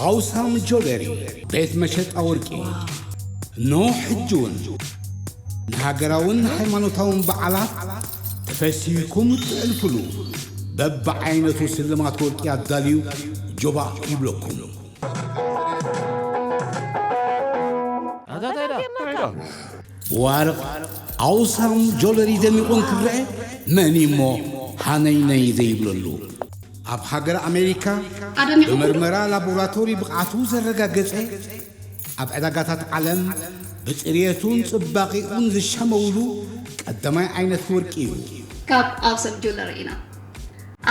ኣውሳም ጆለሪ ቤት መሸጣ ወርቂ። ኖ ሕጂ እውን ንሃገራውን ሃይማኖታውን በዓላት ተፈሲህኩም እትሕልፉሉ በብዓይነቱ ስልማት ወርቂ ኣዳልዩ ጆባእ ይብለኩም። ብዋርቕ ኣውሳም ጆለሪ ደሚቑ እንክረአ መን እሞ ሃነይነይ ዘይብለሉ? ኣብ ሃገር ኣሜሪካ ኣደሚቑ ብመርመራ ላቦራቶሪ ብቕዓቱ ዘረጋገጸ፣ ኣብ ዕዳጋታት ዓለም ብጽርየቱን ጽባቐኡን ዝሻመውሉ ቀዳማይ ዓይነት ወርቂ እዩ። ካብ ኣውሳም ጆለሪ ኢና።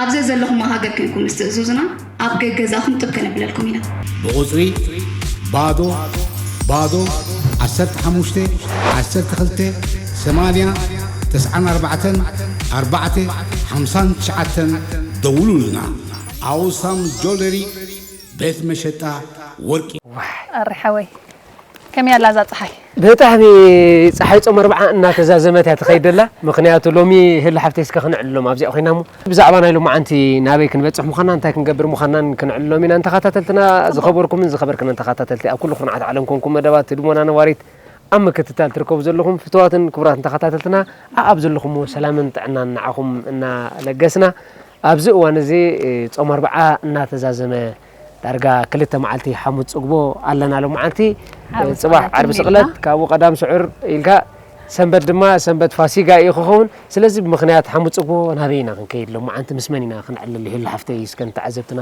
ኣብ ዘዘለኹሞ ሃገር ኮንኩም ምስ ትእዝዙና፣ ኣብ ገገዛኹም ጥብ ከነብለልኩም ኢና። ብቑጽሪ ባዶ ባዶ ዓሰርተ ሓሙሽተ ዓሰርተ ክልተ ሰማንያ ተስዓን ኣርባዕተን ኣርባዕተ ሓምሳን ትሽዓተን ደውሉልና። ኣውሳም ጆለሪ ቤት መሸጣ ወርቂ። ኣሪ ሓወይ፣ ከመይ ኣላ እዛ ጸሓይ? ብጣዕሚ ጸሓይ ጾም ኣርብዓ እናተዛዘመት እያ ትኸይድ ዘላ። ምኽንያቱ ሎሚ ህሉ ሓፍተይ እስከ ክንዕልሎም ኣብዚኣ ኮይና እሞ፣ ብዛዕባ ናይ ሎማዓንቲ ናበይ ክንበጽሕ ምዃንና፣ እንታይ ክንገብር ምዃንናን ክንዕልሎም ኢና። ንተኸታተልትና፣ ዝኸበርኩምን ዝኸበርክንን ተኸታተልቲ፣ ኣብ ኩሉ ኩርናዓት ዓለም ኮንኩም መደባት ህድሞና ነባሪት ኣብ ምክትታል ትርከቡ ዘለኹም ፍቱዋትን ክቡራትን ተኸታተልትና፣ ኣኣብ ዘለኹምዎ ሰላምን ጥዕናን ንዓኹም እናለገስና፣ ኣብዚ እዋን እዚ፣ እ፣ ጾም ኣርብዓ እናተዛዘመ ዳርጋ ክልተ መዓልቲ ሓሙስ ጽግቦ ኣለና። ሎማዓንቲ፣ እ፣ ሓሙስ ጽባሕ ጽግቦ ዓርቢ ስቕለት፣ ኢልና። ካብኡ ቀዳም ስዑር ኢልካ ሰንበት ድማ ሰንበት ፋሲጋ እዩ ክኸውን። ስለዚ ብምኽንያት ሓሙስ ጽግቦ ናበይ ኢና ክንከይድ? ሎማዓንቲ ምስ መን ኢና ክንዕልል? ይህሉ ሓፍተይ፣ እስከ ንተዓዘብትና፣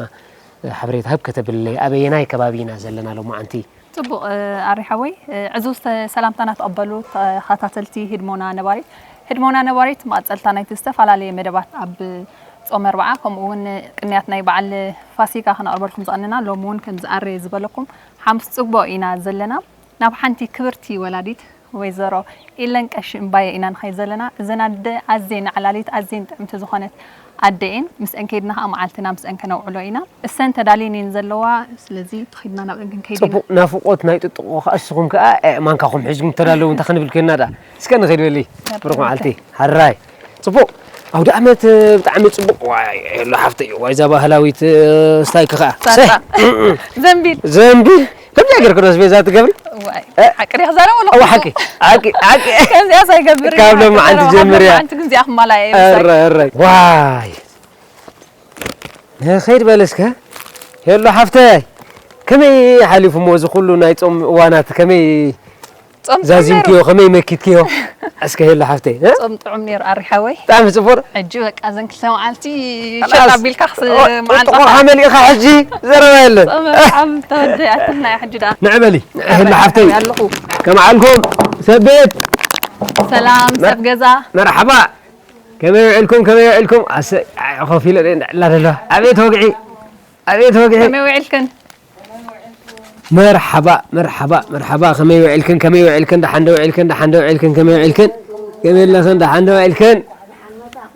እ፣ ሓበሬታ ህብ ከተብለይ፣ ኣበየናይ ከባቢ ኢና ዘለና ሎማዓንቲ? ጽቡቕ፣ እ፣ ኣሪ ሓወይ፣ እ፣ ዕዙዝ ተ-፣ ሰላምታና ተቐበሉ ተኸታተልቲ ህድሞና ነባሪት። ህድሞና ነባሪት መቐጸልታ ናይቲ ዝተፈላለየ መደባት ኣብ ጾም ኣርብዓ፣ ከምኡ እውን ቅንያት ናይ በዓል ፋሲካ ከነቕርበልኩም ዝቐነና፣ ሎሚ እውን ከምዚ ኣረ ዝበለኩም ሓሙስ ጽግቦ ኢና ዘለና። ናብ ሓንቲ ክብርቲ ወላዲት ወይዘሮ ኢለን ቀሺ እምባየ ኢና ንኸይድ ዘለና። እዘን ኣደ ኣዝየን ዓላሊት፣ ኣዝየን ጥዕምቲ ዝኾነት ኣደ እየን። ምስአን ከይድና ኸዓ መዓልትና ምስአን ከነውዕሎ ኢና። እሰን ተዳልየን እየን ዘለዋ። ስለዚ ተኺድና ናብአን ክንከይድ ኢና። ጽቡቕ ናፍቖት ናይ ጥጥቖ ኸዓ እስኹም ከኣ፣ እ፣ ማንካኹም ሒዝኩም ተዳለዉ እንታይ ክንብል ኮይንና ደኣ? እስከ ንኸይድ በሊ። ብሩኽ መዓልቲ። ሃራይ። ጽቡቕ። ኣውደ ኣመት፣ እ፣ ብጣዕሚ ጽቡቕ። ዋይ፣ ሄሎ ሓፍተይ፣ ዋይ፣ እዛ ባህላዊት፣ እ፣ ስታይክ ኸኣ። ሳጣ። ሰይ። ዘንቢል። ዘንቢል። ከምዚኣ ጌርኩ ዶ ኣስቤዛ ትገብሪ? ዋይ፣ እ? ሓቂ ዲኻ ዛረብ ኣለኹ? እዋ፣ ሓቂ፣ ሓቂ፣ ሓቂ። ከምዚኣስ ኣይገብርን ካብ እየ፣ ሎማዓንቲ ሓቂ ጀምርያ። ሎማዓንቲ ግን እዚኣ ክማላ እየ፣ ምሳይ። እረ፣ እረ። ዋይ። ንኸይድ በል እስከ። ሄሎ ሓፍተይ፣ ከመይ ሓሊፉሞ እዚ ኩሉ ናይ ጾም እዋናት? ከመይ ጾም ጥዑም ዛዚምክዮ፣ ነይሩ። ከመይ መኪትክዮ? እስከ ሄሎ ሓፍተይ፣ እ? ጾም ጥዑም ነይሩ፣ ኣሪ ሓወይ። ብጣዕሚ ጽቡቕ። ሕጂ በቃ እዘን ክልተ መዓልቲ ኸላስ። ሸጥ ኣቢልካ ክስ-፣ ኦ፣ መዓንጣ። ጥጥቖኻ መሊእኻ ሕጂ ዘረባ የለን። ጾም ኣርብዓ ተወደኣትና እያ ሕጂ ደኣ። ንዕ በሊ፣ ሄሎ ሓፍተይ። ኣለኹ። ከም ዓልኩም፣ ሰብ ቤት። ሰላም፣ መር-፣ ሰብ ገዛ። መርሓባ። ከመይ ውዕልኩም፣ ከመይ ውዕልኩም? ኣሰይ፣ ኣይ፣ ኮፍ ኢለ ደይ እንዳዕላ ደሎ። ኣቤት ወግዒ፣ ኣቤት ወግዒ። ከመይ ውዕልክን? መርሓባ፣ መርሓባ፣ መርሓባ። ከመይ ውዕልክን፣ ከመይ ውዕልክን? ደሓን ዶ ውዕልክን፣ ደሓን ዶ ውዕልክን፣ ከመይ ውዕልክን? ከመይ ኣለኽን፣ ደሓን ዶ ውዕልክን?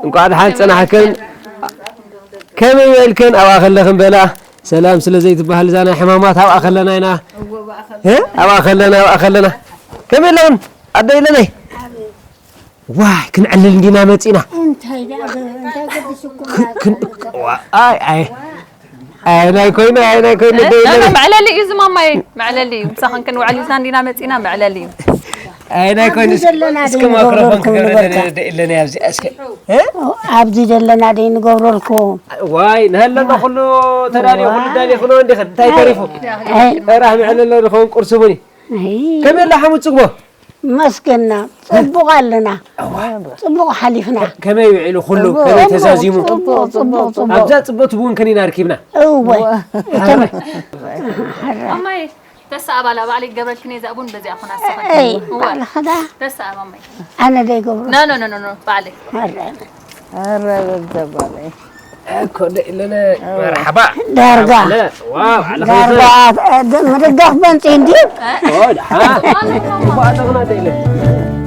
እንቋዕ ደሓን ጸናሕክን። ከመይ ውዕልክን? ኣብኣ ከለኽን በላ። ሰላም ስለ ዘይትበሃል እዛ ናይ ሕማማት ኣብኣ ከለና ኢና። እ? ኣብኣ ከለና፣ ኣብኣ ከለና። ከመይ ኣለኽን? ኣደ ኢለነይ። ዋይ፣ ክንዕልል እንዲና መጺና። እንታይ ደኣ ገ-፣ እንታይ ገዲሱኩም ክ-፣ ክን-፣ ዋ-፣ ኣይ፣ ኣይ። ኣይ፣ ናይ ኮይኑ፣ ኣይ፣ ናይ ኮይኑ፣ እ? ደይ ኖ፣ ኖ፣ ኢለኒ። መዕለሊ እዩ እዚ ማማይ፣ መዕለሊ እዩ። ምሳኽን ክንውዕል ኢልና እንዲና መጺና፣ መዕለሊ እዩ። ኣይ፣ ናይ ኮይኑ፣ ኣብዚ ዘለና እስከ ደይ ማይክሮፎን ንገብረልኩም ክገብረለኒ ንበልካ። ደይ ኢለኒ ኣብዚ፣ እስከ። እ? ኣብዚ ዘለና ደይ ንገብረልኩም። ዋይ፣ ንሃለና ኩሉ ተዳልዩ፣ ኩሉ ዋይ። ዳልዩ፣ ኩሉ እንዲኽን፣ እንታይ ተሪፉ? ኣይ። ራህ መዕለሎ ንኸውን ቁርሲ ቡኒ። ኣይ። ከመይ ኣላ ሓሙት ጽግቦ? መስገና፣ ጽቡቕ ኣለና። እዋ። ጽቡቕ ሓሊፍና። ከመይ ውዒሉ ኩሉ? እዎ። ከመይ ተዛዚሙ? ጽቡቕ፣ ጽቡቕ፣ ጽቡቕ። ኣብዛ ጽብቕቲ ቡን ከኒና ኣርኪብና። እወ። እወ። እተን ኣረ። ኣማይ፣ ተሰኣባላ ባዕለይ ገበልክን እየ፣ እዛ ቡን በዚኣ ኹና ኣሰኸን። እይ፣ እወ። ባዕልኻ ዳ? ተሰኣባ ኣማይ። ኣነ ዶ ይገብሮ? ኖ፣ ኖ፣ ኖ፣ ኖ፣ ኖ፣ ባዕለይ። ኣረ። ኣረ፣ በዛ ባዕለይ። እኮ እንደ ኢለነ እዋ። መርሓባ። ዳርጋ። ኣለ፣ ዋው፣ ኣለ ዳርጋ፣ ከይፈ- እ፣ ድ-፣ ምድጋፍ በንጺ እንዲ። ኦ፣ ደሓ። እኮ ኣለ፣ ከማ። እኮ ኣለ፣ ኹና እንደ ኢለ።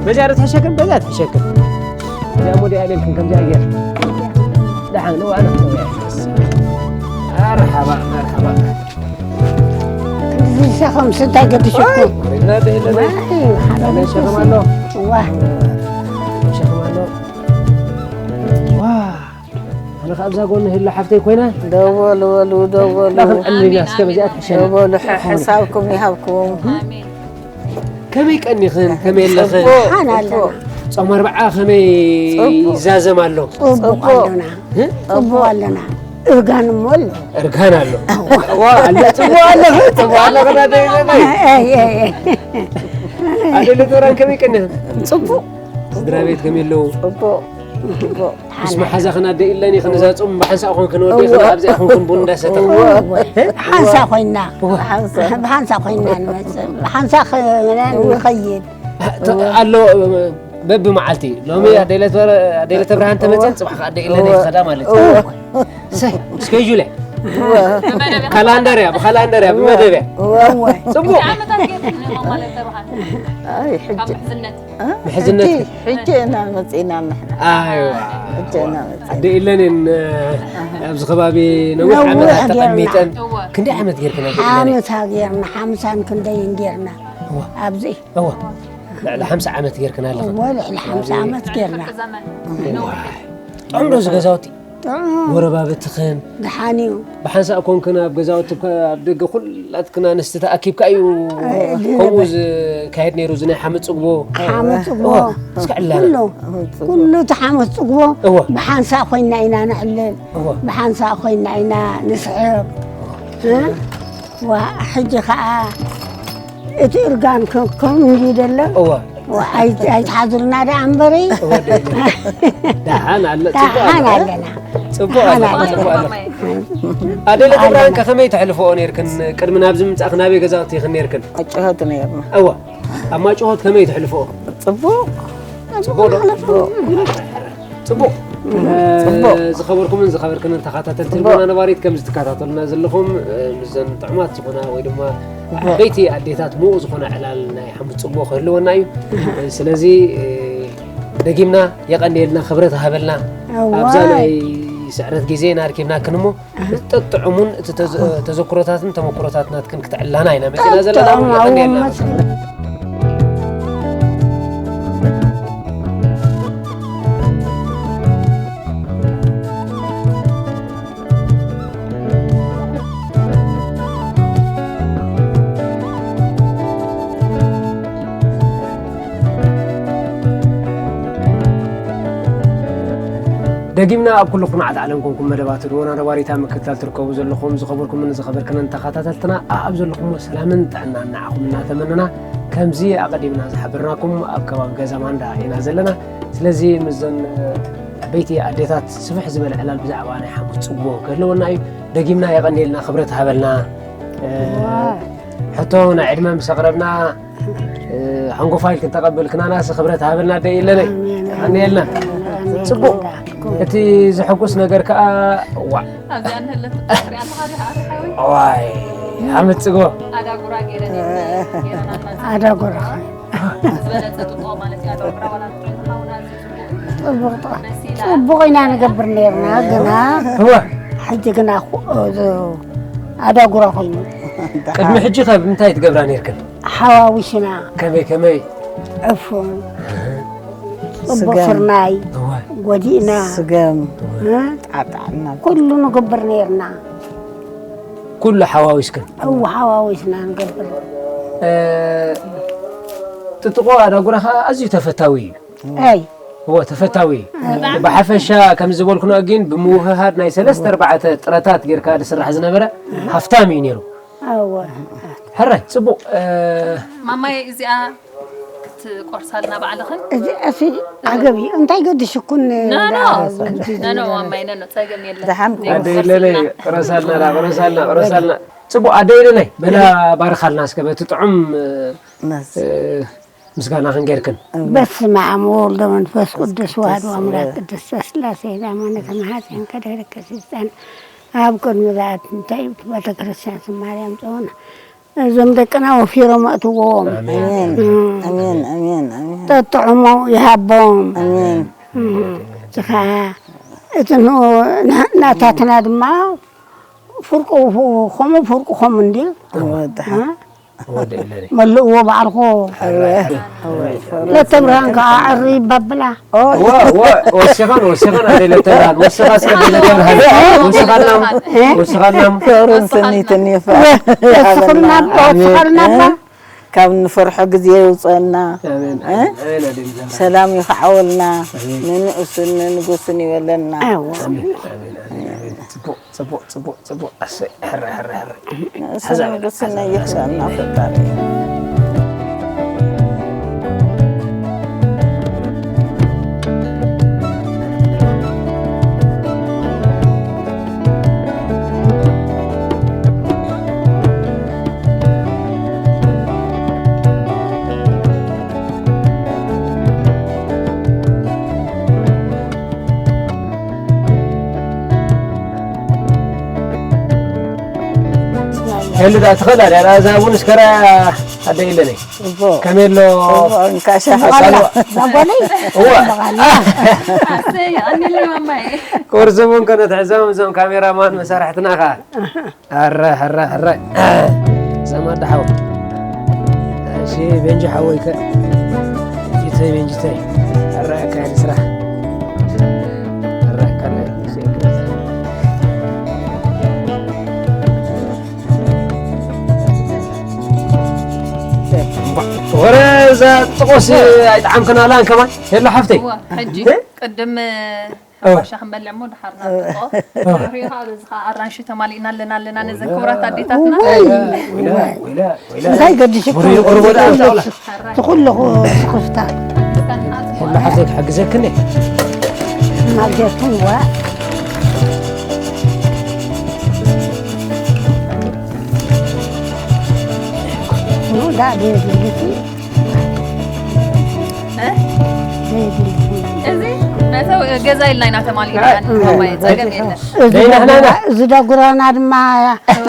በዚያ ዶ ትሕሸክን? በዚያ ትሕሸክን። እዚኣ ሞዲ ኣይደልክን፣ ከምዚኣ እያ። ደሓን፣ ንዋ፣ ንዋ። መርሓባ፣ መርሓባ። እዚ ሸኸም ስንታይ ገዲሽኩም? ኦይ፣ ሪብና እንደ ኢለነ። ዋይ፣ ሓደ ኣነ ሸኸም ኣሎ። ዋ። ሸኸም ኣሎ። ዋ። ኣብዛ ጎኒ ህሎ ሓፍተይ ኮይና ደወሉ በሉ፣ ደወሉ። ላኽን ዕልልና እስከ በዚኣ ትሕሸና። ደወሉ፣ ሐ-፣ ሐሳብኩም ይሃብኩም። ከመይ ቀኒኽን? ከመይ ኣለኽን? ጽቡቕ። ሓን ኣለና። ጾም ኣርብዓ ከመይ ጽቡቕ። ይዛዘም ኣሎ? ጽቡቕ ጽቡቕ። ኣለና። እ? ጽቡቕ ኣለና። እርጋን እሞ ኣሎ። እርጋን ኣሎ። ዋ፣ ኣሎ፣ ጽቡቕ ኣለኽን? ጽቡቕ ኣለኽን? ኣደ ኢለናይ። ኣይ፣ ኣይ፣ ኣይ። ኣደ ለተራን ከመይ ቀኒኽን? ጽቡቕ። ስድራ ቤት ከመይ ኣለዉ? ጽቡቕ። ጽቡቕ። ምስ መሓዛኽን ኣደ ኢለን ኢኽን እዛ ጾም ብሓንሳእ ኾንክን ወዲኽን እወ። ኣብዚኣ ኾንክን ቡን እንዳሰተኽን። እወ። እ? ብሓንሳ ኮይና። እወ። ብሓንሳ። ብሓንሳ ኮይና ንመጽእ። ብሓንሳ ኸ-፣ ንኸይድ። ተ-፣ ኣሎ፣ በብመዓልቲ። ሎሚ እወ። ኣደ ኢለተ-፣ ኣደ ኢለተ ብርሃን ተመጸን እወ። ጽባሕ ኣደ ኢለን እወ። ይኸዳ ማለት እዩ። እወ። ሰይ፣ ስኬጁል እያ። እወ። ካላንደር እያ፣ ብካላንደር እያ፣ ብመደብ እያ። እወ። ጽቡቕ። ዓመታት ጌርኩም ማለት ተብሃን። ኣይ፣ ሕጂ። ካብ ምሕዝነት። እ? ምሕዝነት። ሕጂ፣ ሕጂ ኢና መጺእና ንሕና። ኣይዋ። ሕጂ ኢና መጺእና። ኣደ ኢለን እየን፣ ኣብዚ ከባቢ ነዊሕ ነዊሕ ዓመታት ጌርና። ተቐሚጠን። እወ። ክንደይ ዓመት ጌርክን ኣደ ኢለን? ዓመት ጌርና፣ ሓምሳን ክንደይን ጌርና። እወ። ኣብዚ። እወ። ልዕሊ ሓምሳ ዓመት ጌርክን ኣለኽን። እወ፣ ልዕሊ ሓምሳ ኣብዚ ዓመት ጌርና። ፍርቂ ዘመን። እወ። ጥዑም ዶ እዚ ገዛውቲ? ጥዑም። ጎረባብትኽን? ደሓን እዩ። ብሓንሳእ ኮንክን ኣብ ገዛውቲ፣ ኣብ ደገ ኩላትክን ኣንስቲ ተኣኪብካ እዩ ኣይ፣ ከምኡ ድህነብ። ዝካየድ ነይሩ፣ እዚ ናይ ሓመድ ጽግቦ? ሓመድ ጽግቦ። እወ፣ እስኪ ዕላና። ኩሉ፣ ኩሉ እቲ ሓመድ ጽግቦ እወ። ብሓንሳእ ኮይና ኢና ነዕልል። እወ። ብሓንሳእ ኮይና ኢና ንስሕቕ። እ? ዋ፣ ሕጂ ኸኣ እቲ እርጋን ከ-፣ ከምኡ እንድዩ ደሎ። እወ። ዋ፣ ኣይ-፣ ኣይትሓዙልና ደኣ እምበሪ። እወ፣ ደይ-፣ ደሓን ኣለ፣ ጽቡቕ ደሓን ኣለ። ኣለና። ጽቡቕ ደሓን ኣለ፣ ኣለና። ጽቡቕ ኣለ። ኣደ ለተብርሃን ከ ከመይ ተሕልፈኦ ነይርክን? ቅድሚ ናብዚ ምምጻእክን ናበይ ገዛውቲ ኢኽን ነይርክን? ኣብ ጭሆት ነይርና። እወ። ኣብ ማጭሆት ከመይ ተሕልፈኦ? ጽቡቕ። ጽቡቕ ዶ? ጽቡቕ። ጽቡቕ። እ፣ ጽቡቕ። ዝኸበርኩምን ዝኸበርክንን ተኸታተልቲ ጽቡቕ። ህልውና ነባሪት፣ ከምዚ ትከታተሉና ዘለኹም፣ እ፣ ምስዘን ጥዑማት ዝኾና ወይ ድማ ጽቡቕ። ዓበይቲ ኣዴታት ምዉቕ ዝኾነ ዕላል ናይ ሓሙስ ጽቡቕ ክህልወና እዩ። ስለዚ፣ እ፣ ደጊምና የቐንየልና፣ ክብረት ሃበልና። እዋይ። ኣብዛ ናይ ስዕረት ግዜና ኣርኪብናክን እሞ፣ እቲ ጠጥዑሙን እቲ ተዘ-፣ ተዘክሮታትን ተመክሮታት ናትክን ክተዕላና ኢና መጺና ዘለና። ጠጥዑም የቐንየልና። ኣውመት። ደጊምና ኣብ ኩሉ ኩርናዓት ዓለም ኮንኩም መደባት ህድሞና ነባሪታ ምክትታል ትርከቡ ዘለኹም ዝኸበርኩምን ዝኸበርክንን ተኸታተልትና፣ ኣብ ዘለኹም ሰላምን ጥዕናን ንዓኹም እናተመነና፣ ከምዚ ኣቐዲምና ዝሓበርናኩም ኣብ ከባቢ ገዛ ማንዳ ኢና ዘለና። ስለዚ ምስዘን፣ እ፣ ዓበይቲ ኣዴታት ስፍሕ ዝበለ ዕላል ብዛዕባ ናይ ሓሙስ ጽግቦ ክህልወና እዩ። ደጊምና የቐንየልና፣ ክብረት ሃበልና። እ፣ ዋው። ሕቶ ናይ ዕድመ ምስ ኣቕረብና፣ እ፣ ሓንጎፋይ ክንተቐብል ክናናስ ክብረት ሃበልና ደይ ኢለለይ። ኣሜን። ኣሜን። ጽቡቕ። ኣሜን። እቲ ዘሐጉስ ነገር ከኣ፣ ዋዕ። ኣብዚኣ እንህለት ትሪኣ ኣለኻ ዲኻ፣ ኣረ ሓወይ? ዋይ፣ ሓመድ ጽግቦ። ኣዳጉራ ገይረን እየን፣ ገይረን ኣላ። ኣዳጉራ። ዝበለጸ ጥጥቖ ማለት እዩ፣ ኣዳጉራ ዋላ ጥዑም ተኻውን ኣዝዩ ጽቡቕ እዩ። ጽቡቕ ጥዑም። መሲላ። ጽቡቕ ኢና ንገብር ነይርና፣ ግና እወ። ሕጂ ግና ኹ-፣ እዚ ኣዳጉራ ኮይኑ። ቅድሚ ሕጂ ከ ብምንታይ ትገብራ ነይርክን? ሓዋዊስና። ከመይ ከመይ? ዕፉን፣ ጽቡቕ ስገም። ስርናይ፣ እወ። ጎዲእና፣ ስገም። እ? ጣዕጣዕና። ኩሉ ንገብር ነይርና። ኩሉ ሓዋዊስክን? እወ፣ ሓዋዊስና ንገብር። እ፣ ጥጥቖ ኣዳጉራ ኸኣ ኣዝዩ ተፈታዊ እዩ። ኣይ። እወ፣ ተፈታዊ እዩ። ኣይ። ብሓፈሻ ከም ዝበልኩ ግን ብምውህሃድ ናይ ሰለስተ ኣርባዕተ ጥረታት ጌርካ ዝስራሕ ዝነበረ ሃፍታም እዩ ነይሩ። እወ። ሕራይ፣ ጽቡቕ፣ እ፣ ማማየ፣ እዚኣ ክትቆርሳልና ባዕልኽን? እዚኣሲ ዓገብ እዩ። እንታይ ገድሽኩን ኖ፣ ኖ። ደኣ ኖ፣ ኖ፣ ማማየ፣ ኖ፣ ኖ፣ ጸገም የለን። ደሓን ዘይቆርስ ኣደ ኢለለይ፣ ኢና። ቅረሳልና፣ ዳ፣ ቅረሳልና፣ ቅረሳልና። ጽቡቕ፣ ኣደ ኢለለይ፣ በላ ባርኻልና እስከ በቲ ጥዑም፣ እ፣ መስ- እ፣ ምስጋናኽን ጌርክን። በስመ አብ ወወልድ ወመንፈስ ቅዱስ ወአሐዱ አምላክ ቅድስተ ሥላሴ ዛማነ ተመሃፀን ከደረከ ስልጣን ኣብ ቅድሚ ዛት እንታይ ቤተ ክርስቲያን ስም ማርያም ጽዮን እዞም ደቅና ወፊሮም ኣእትዎም። ኣሜን። እም። ኣሜን፣ ኣሜን፣ ኣሜን። ጠጥዑሞ ይሃቦም። ኣሜን። እም። እዚ ኸዓ እቲ ን-፣ ና-፣ ናታትና ድማ ፍርቁ፣ ከምኡ ፍርቁ ከምኡ እንድዩ። እወ፣ ደሓን። እ? ወደ ኢለኒ። መልእዎ ባዕልኹ። ለተ ብርሃን ከዓ ዕሪ ይባብላ። ወ-፣ ወ-፣ ወሲኻን፣ ወሲኻን ኣደይ ለተ ብርሃን። ወሲኻ እስከ ኣደይ ለተ ብርሃን። ወሲኻና፣ ወሲኻና። ክብርን ስኒትን ይፍራ። ወስኽልና፣ ኣሜን። ወስኽልና እባ። ካብ እንፈርሖ ግዜ የውፅአና። ኣሜን፣ እ? ኣሜን፣ ኣሜን፣ ኣሜን። ሰላም ይኽዓወልና። ኣሜን። ንንእስን ንንጉስን ይበለና። ኣዎ። ኣሜን፣ ኣሜን፣ ኣሜን፣ ኣሜን። ጽቡቕ፣ ጽቡቕ፣ ጽቡቕ፣ ጽቡቕ። ኣሰይ፣ ሕረ፣ ሕረ፣ ሕረ። ንእስን ንጉስን ይኽረና ፈጣሪ። ሄሉ ዳ ትኽእል ኣላ፣ እዛ ቡን እስከ ርኣ ኣደ ኢለኒ። እቦ። ከመይ ኣሎ? እቦ፣ እንካ ሻሂ። ኣሳልዋ። ዛጓለይ? እዋ። ኣሰይ፣ ኣኒለይ ማማይ። ቁርሲ ቡን ከነትሕዞም እዞም ካሜራማን መሳርሕትና ኸዓ። ኣረ፣ ኣረ፣ ኣረ። ዘማዳ ሓወይ። እሺ፣ ቤንጂ ሓወይ ከ። ቤንጂተይ፣ ቤንጂተይ። ኣረ፣ ኣካያዲ ስራሕ። ኣረ፣ ካልኣይ። ወረ እዛ ጥቆስ ኣይጠዓምክናላን ከማን። የሎ ሓፍተይ። እዋ፣ ሕጂ እ? ቅድም እዋ። ሻሂ ክንበልዕ እሞ ደሓር ናብ ጥጥቆ። እዋ። ድሕሪኡ ከዓ በዚ ከዓ ኣራንሺ ተማሊእና ኣለና ኣለና ነዘን ክቡራት ኣዴታትና። እዋይ፣ እዋይ። እንታይ ገዲሽ እኮ ወረ ይቕርቦ ደኣ፣ ጣውላ። ትኹልኹ ስኽፍታ። ወላ ሓፍተይ ክሕግዘክኒ። ማጀቱን ዋ። ኑ ዳ ቤት ልግቲ። እ? ቤት ልግቲ። እዚ መእተዊ ገዛ ኢልና ኢና ተማሊእና። እ፣ ማማየ፣ ጸገም የለን። እዚ ናይ ንሕና ዳጉራ-፣ ኢና። እዚ ዳጉራና ድማ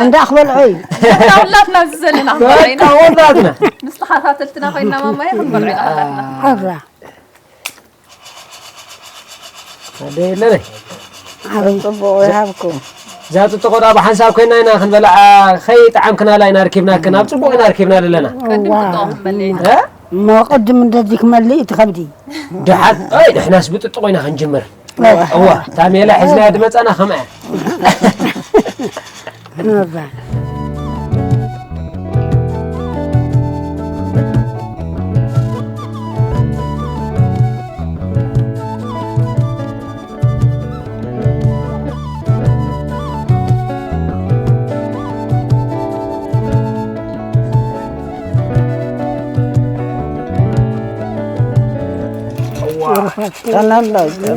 እንዳ ክበልዖ እዩ። ንሕና ሁላትና ኣብዚ ዘለና በቃ ክንበልዖ ኢና። ሁላትና። ምስ ተኸታተልትና ኮይንና ማማየ ክንበልዖ ኢና ሁላትና። ኣብራ። ኣደ የለነ። ዓብይ ጽቡቕ ይሃብኩም። እዛ ጥጥቖ ደኣ ብሓንሳብ ኮይና ኢና ክንበልዓ፣ ከይጠዓምክናላ ኢና ኣርኪብናክን፣ ኣብ ጽቡቕ ኢና ኣርኪብና ዘለና። ቅድም እዋ። ጥጥቖ ክንበልዕ ኢና። እ? እሞ ቅድም እንደዚ ክመልእ እዩ ትኸብዲ። ደሓር፣ ኣይ፣ ንሕናስ ብጥጥቖ ኢና ክንጅምር። እዋ። እዋ፣ እታ ሜላ ሒዝናያ ድመጻና ከምኣ እያ። እዋ።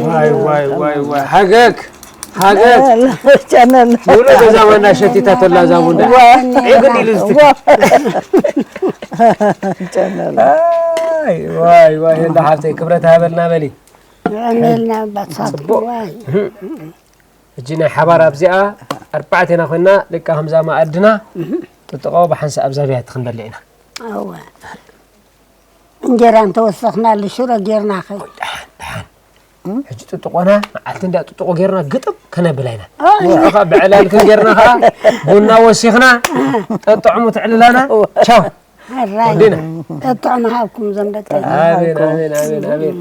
ዋይ፣ ዋይ፣ ዋይ፣ ዋይ። ሃገግ፣ ሃገግ። ቻነል። ሙሉ ገዛ ዋና ሸቲታ ተላ እዛ ቡንዳ። ዋ። ዒግን ኢሉ ዝትክ። ዋ። ቻነል። ኣይ፣ ዋይ፣ ዋይ፣ እንዳ ሓብተይ ክብረት ሃበልና በሊ። የቐንየልና ኣባትሳት። ጽቡቕ። ዋይ። ሕጂ ናይ ሓባር ኣብዚኣ ኣርባዕቴና ኮይና ደቂ ከምዛ መኣድና ጥጥቆ ብሓንሳእ ኣብዛ ብያቲ ክንበልዕ ኢና። እወ። እንጀራ እንተወሰኽናሉ ሽሮ ጌርና ኸ? ደሓን፣ ደሓን። ሕጂ ጥጥቆና መዓልቲ እንዳ ጥጥቆ ጌርና ግጥም ከነብላ ኢና። ኣይ። ንዑ ኸኣ ብዕላልክን ጌርና ኸኣ ቡና ወሲኽና ጠጥዕሙ ትዕልላና። ቻው። ሕራይ። ወዲና። ጠጥዑ ምሃብኩም እዞም ደቀይ። ኣሜን፣ ኣሜን፣ ኣሜን፣ ኣሜን።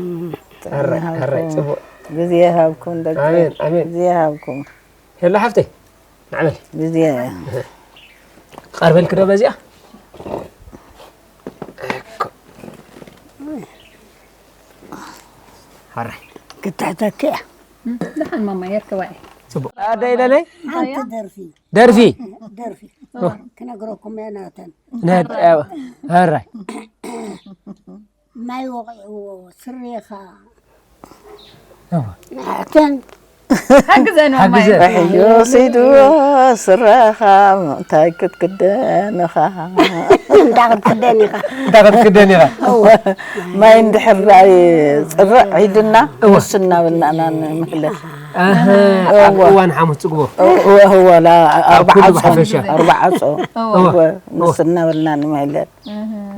ሕራይ፣ ሕራይ፣ ጽቡቕ። ግዜ ይሃብኩም ደቀይ። ኣሜን፣ ኣሜን። ግዜ ይሃብኩም። ሄሎ ሓፍተይ፣ ንዕበል። ግዜ። ቀርበልኪ ዶ በዚኣ? እኮ። ሕራይ። ክትሕተኪ እያ። ደሓን ማማ የርከባ እየ። ጽቡቕ። ኣደ ኢለለይ? ሓንቲ ደርፊ። ደርፊ? ደርፊ። ኦ። ክነግረኩም እየ ናተን። ነድ-፣ ሕራይ። ማይ ወቒዕዎ ስሬኻ። እዋ። ኣተን። ሓግዘን ማማየ። ሓግዘን። ሕጂ ወሲድዎ ስረኻ፣ እንታይ ክትክደንኻ? እንታይ ክትክደን ኢኻ? እንታይ ክትክደን ኢኻ? እዋ። ማይ እንድሕር ደኣ ጽርዕ ኢልና፣ እዋ። ንሱ እናበልና ኢና ንምህለል። ኣህ፣ ኣብ እዋ። እዋን ሓሙስ ጽግቦ። እዋ፣ እዋ፣ ላ-፣ ኣብ ኣርባዓ ኩሉ ጾም፣ ብሓፈሻ። ኣርባዓ ጾም። እዋ። እዋ፣ እዋ። ንሱ እናበልና ንምህለል።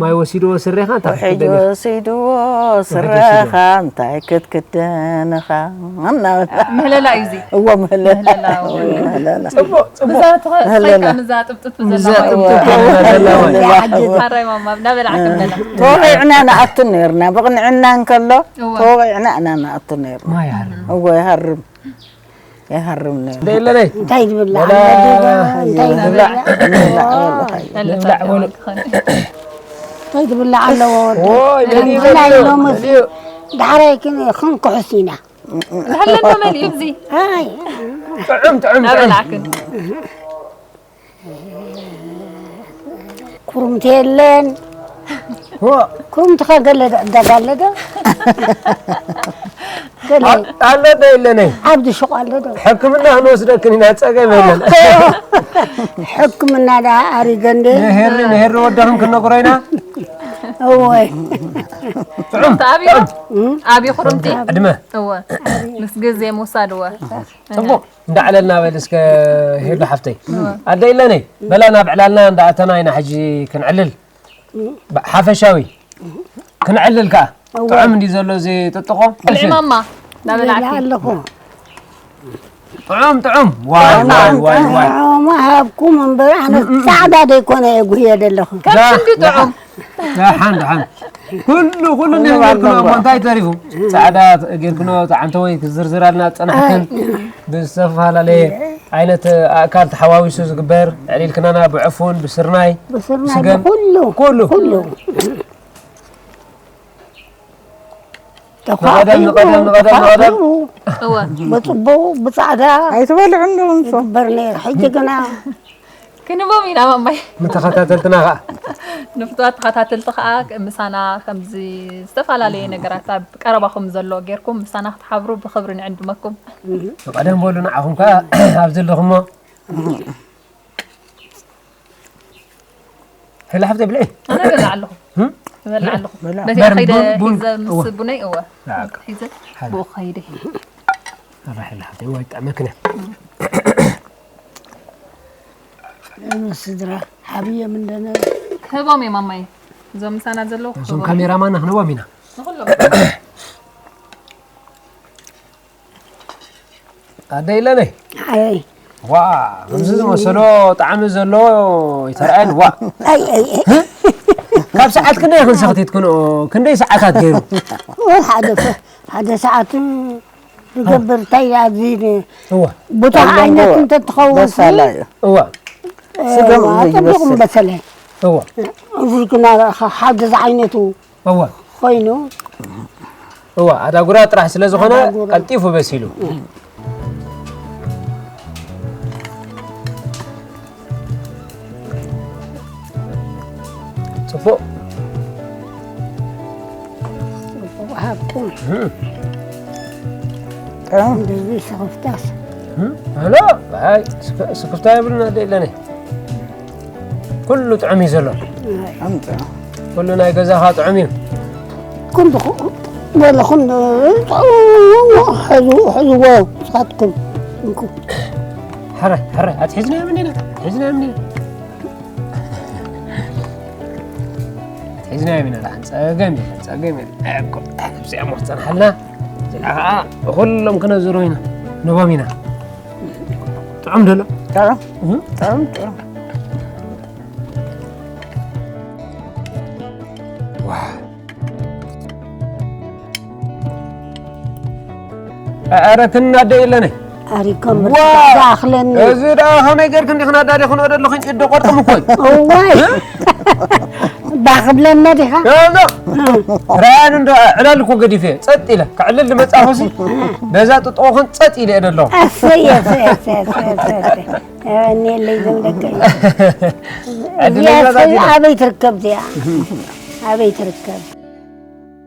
ማይ ወሲድዎ ስሬኻ እንታይ ውሕጅ ክትደሊ? ወሲድዎ ውሕጅ ስሬኻ ወሲድዎ። እንታይ ክትክደንኻ? እናበልና። ምህለላ እዩ እዚ። እዎ፣ ምህለላ። ምህለላ፣ እዎ። እዎ፣ ምህለላ። ጽቡቕ፣ ጽቡቕ። ብዛ ተኸ-፣ ምህለላ። ኸይካ ምዛ ጥብጥብ ምዛ ዘላ ጥብጥብ ማይ። ዘላ ማይ። ሓራይ ማማ እናበላዕኩም ነላ። ተወቂዕና ንኣቱ ነርና፣ ብቕንዕና እንከሎ እወ። ተወቂዕና ኢና ንኣቱ ነርና። ማይ ይሃርም። እወ፣ ይሃርም። ይሃርም ነይሩ። ደይለለይ። እንታይ ዝብላዕ ወላ ኣሎ ዲባ? እንታይ ንብላዕ፣ ዝብላዕ? ንብላዕ፣ ንብላዕ በሉ። እንታይ ዝብላዕ ኣለዎ? ኦይ፣ በልዩ፣ ብናይ በልዩ፣ ሎምስ በልዩ። ዳሕራይ ክን-፣ ክንኩሕስ ኢና። ዝሃለና መን እዩ እዚ? ኣይ። ጥዑም፣ ጥዑም፣ ጥዑም። ናበላዕክን። ኩርምቲ የለን። ሆ። ኩርምቲ ከ ገለ ዶ ዕዳጋ ኣሎ ዶ? ገለ ኣ-፣ ኣሎ ዶ የለነ? ዓብዲ ሹቕ ኣሎ ዶ? ሕክምና ክንወስደክን ኢና፣ ጸገም የለን። ሕክምና ደኣ ኣሪገ እንዴ? ንሄሪ፣ ንሄሪ ወዳኹም ክንነግሮ ኢና። እወይ። ጥዑም፣ ተኣብዩ? ጥዑም። እም? ኣብዩ ኩርምቲ? ዕድመ። እወ። ምስ ግዜ ምውሳድ እወ። ጽቡቕ። እንዳዕለልና በል እስከ ሄሉ ሓፍተይ። እወ። ኣደ ኢለነይ፣ በላ ናብ ዕላልና እንዳኣተና ኢና ሕጂ ክንዕልል። ብ-፣ ሓፈሻዊ። ክንዕልል ከኣ። እወ። ጥዑም እንዲ ዘሎ እዚ ጥጥቖ። ብልዒ ማማ፣ እንዳበላዕኪ። ኣለኹ። ጥዑም፣ ጥዑም። ዋይ፣ ዋይ፣ ዋይ፣ ዋይ። ጥዑም ሃብኩም እምበር ኣነ ጻዕዳ ደይኮነ እየ ጉህየ ዘለኹ። ከም ዳ-፣ ሽንዲ ጥዑም። ደሓን፣ ደሓን። ኩሉ፣ ኩሉ እንዲኹም ጌርክኖ እሞ እንታይ ተሪፉ? ጻዕዳ ጌርክኖ፣ ጣዕምተ ወይ ክዝርዝራልና ጸናሕክን። ብዝተፈላለየ ዓይነት ኣእካል ተሓዋዊሱ ዝግበር፣ ኣዕሊልክናና ብዕፉን፣ ብስርናይ፣ ብስርናይ፣ ብስገም፣ ብኩሉ፣ ኩሉ። ኩሉ። ንቐደም፣ ንቐደም፣ ንቐደም፣ ንቐደም። ተፋቒሩ፣ እወ። ብጽቡቕ፣ ብጻዕዳ ኣይትበልዑ እንዶ ንሶም። ይግበር ነይሩ። ሕጂ ግና ክንቦም ኢና ማማይ። ንተኸታተልትና ኸኣ። ንፍቱዋት ተኸታተልቲ ኸኣ ምሳና ከምዚ ዝተፈላለየ ነገራት ኣብ ቀረባኹም ዘሎ ጌርኩም ምሳና ክትሓብሩ ብኽብሪ ንዕድመኩም። ቀደም በሉ ንዓኹም ከኣ ኣብ ዘለኹሞ። ሄላ ሓፍተይ ብልዒ። ኣነ እበልዕ ኣለኹ። እም? እበልዕ ኣለኹ። በላ። በቲ በር ከይደ ቡን፣ ቡን፣ ሒዘ ምስ እወ። ቡነይ እወ። በቃ። ሒዘ ሓደ። ብኡ ከይደ። ኣራ ሄላ ሓፍተይ፣ እወ፣ ይጠዕመክን እያ። ስድራ ዓብዮም እንደነ ክህቦም እዮም ማማይ። እዞም ምሳና ዘለዉ እዞም ክህቦም። ካሜራማን ንክንቦም ኢና። ንኹሎም። ኣደ ኢለነይ። ኣይ። ዋ፣ ከምዚ ዝመሰሎ ጣዕሚ ዘለዎ ይተርኣየን። ዋ። ኣይ፣ ኣይ፣ ኣይ። ካብ ሰዓት ክንደይ ኢኽን ሰኽቲትክንኦ? ክንደይ ሰዓታት ገይሩ? ወ-፣ ሓደ ሰ-፣ ሓደ ሰዓት ዝገብር እንታይ ኣብዚ ን-፣ እዋ። ብዙሕ ዓይነት እንተትኸውን በሳላ እዩ። እዋ። እ፣ ስገም እዋ፣ እዩ ጽቡቕ ዝበስል። በሰለ። እዋ። እዚ ግና ሓደ ዝዓይነቱ እዋ። ኮይኑ። እዋ፣ ኣዳጉራ ጥራሕ ስለ ዝኾነ ኣዳጉራ። ቀልጢፉ በሲሉ። ጽቡቕ። ጽቡቕ ሃብኩም። እም። ጥዑም። እንደዚ ስኽፍታስ። እም፣ ኣሎ፣ ኣይ፣ ስክ-፣ ስክፍታ የብሉን፣ ኣደ የለነ። ኩሉ ጥዑም እዩ ዘሎ። ኣምጣ። ኩሉ ናይ ገዛኻ ጥዑም እዩ። ኩሉ ወለኹም ጥዑም ሕዙ-፣ ሕዝዎ ንስኻትኩም እንኩ። ሕረ፣ ሕረ፣ ኣትሒዝናዮም እንዲና፣ ኣትሒዝናዮም እንዲና። ኣትሒዝናዮም ኢና፣ ደሓን ጸገም የለን፣ ጸገም የለን። ኣይ፣ እኮ፣ ነብሲ እሞ ክትጸንሓልና፣ እዚኣ ኸዓ ብኹሎም ክነዝሮ ኢና፣ ንቦም ኢና። ጥዑም ደሎ? ጥዑም። እህ? ጥዑም፣ ጥዑም። ዋ። ኧረ ክናደ የለነ። ኣሪኮም ዋ! ብርቱዕ ዝኣኽለኒ። እዚ ደኣ ከመይ ጌርክ እንዲኽን ኣዳሊኽንኦ ደለኽን ጭዶ ቆርጥም እኮ እዩ። እዋይ። እ? ባህ ክብለና ዲኻ? እ፣ ኖ። ራያን እንዶ ዕላል እኮ ገዲፈ ጸጥ ኢለ ክዕልል ዝመጻኹሲ በዛ ጥጥቑኽን ጸጥ ኢለ እየ ደለኹ። ኣሰይ፣ ኣሰይ፣ ኣሰይ፣ ኣሰይ፣ ኣሰይ፣ ኣሰይ። እኔለይ ዘምደቀ እዩ። ዕድለኛ እዚኣ ዛት ኢለ። ኣበይ ትርከብ እዚኣ? ኣበይ ትርከብ?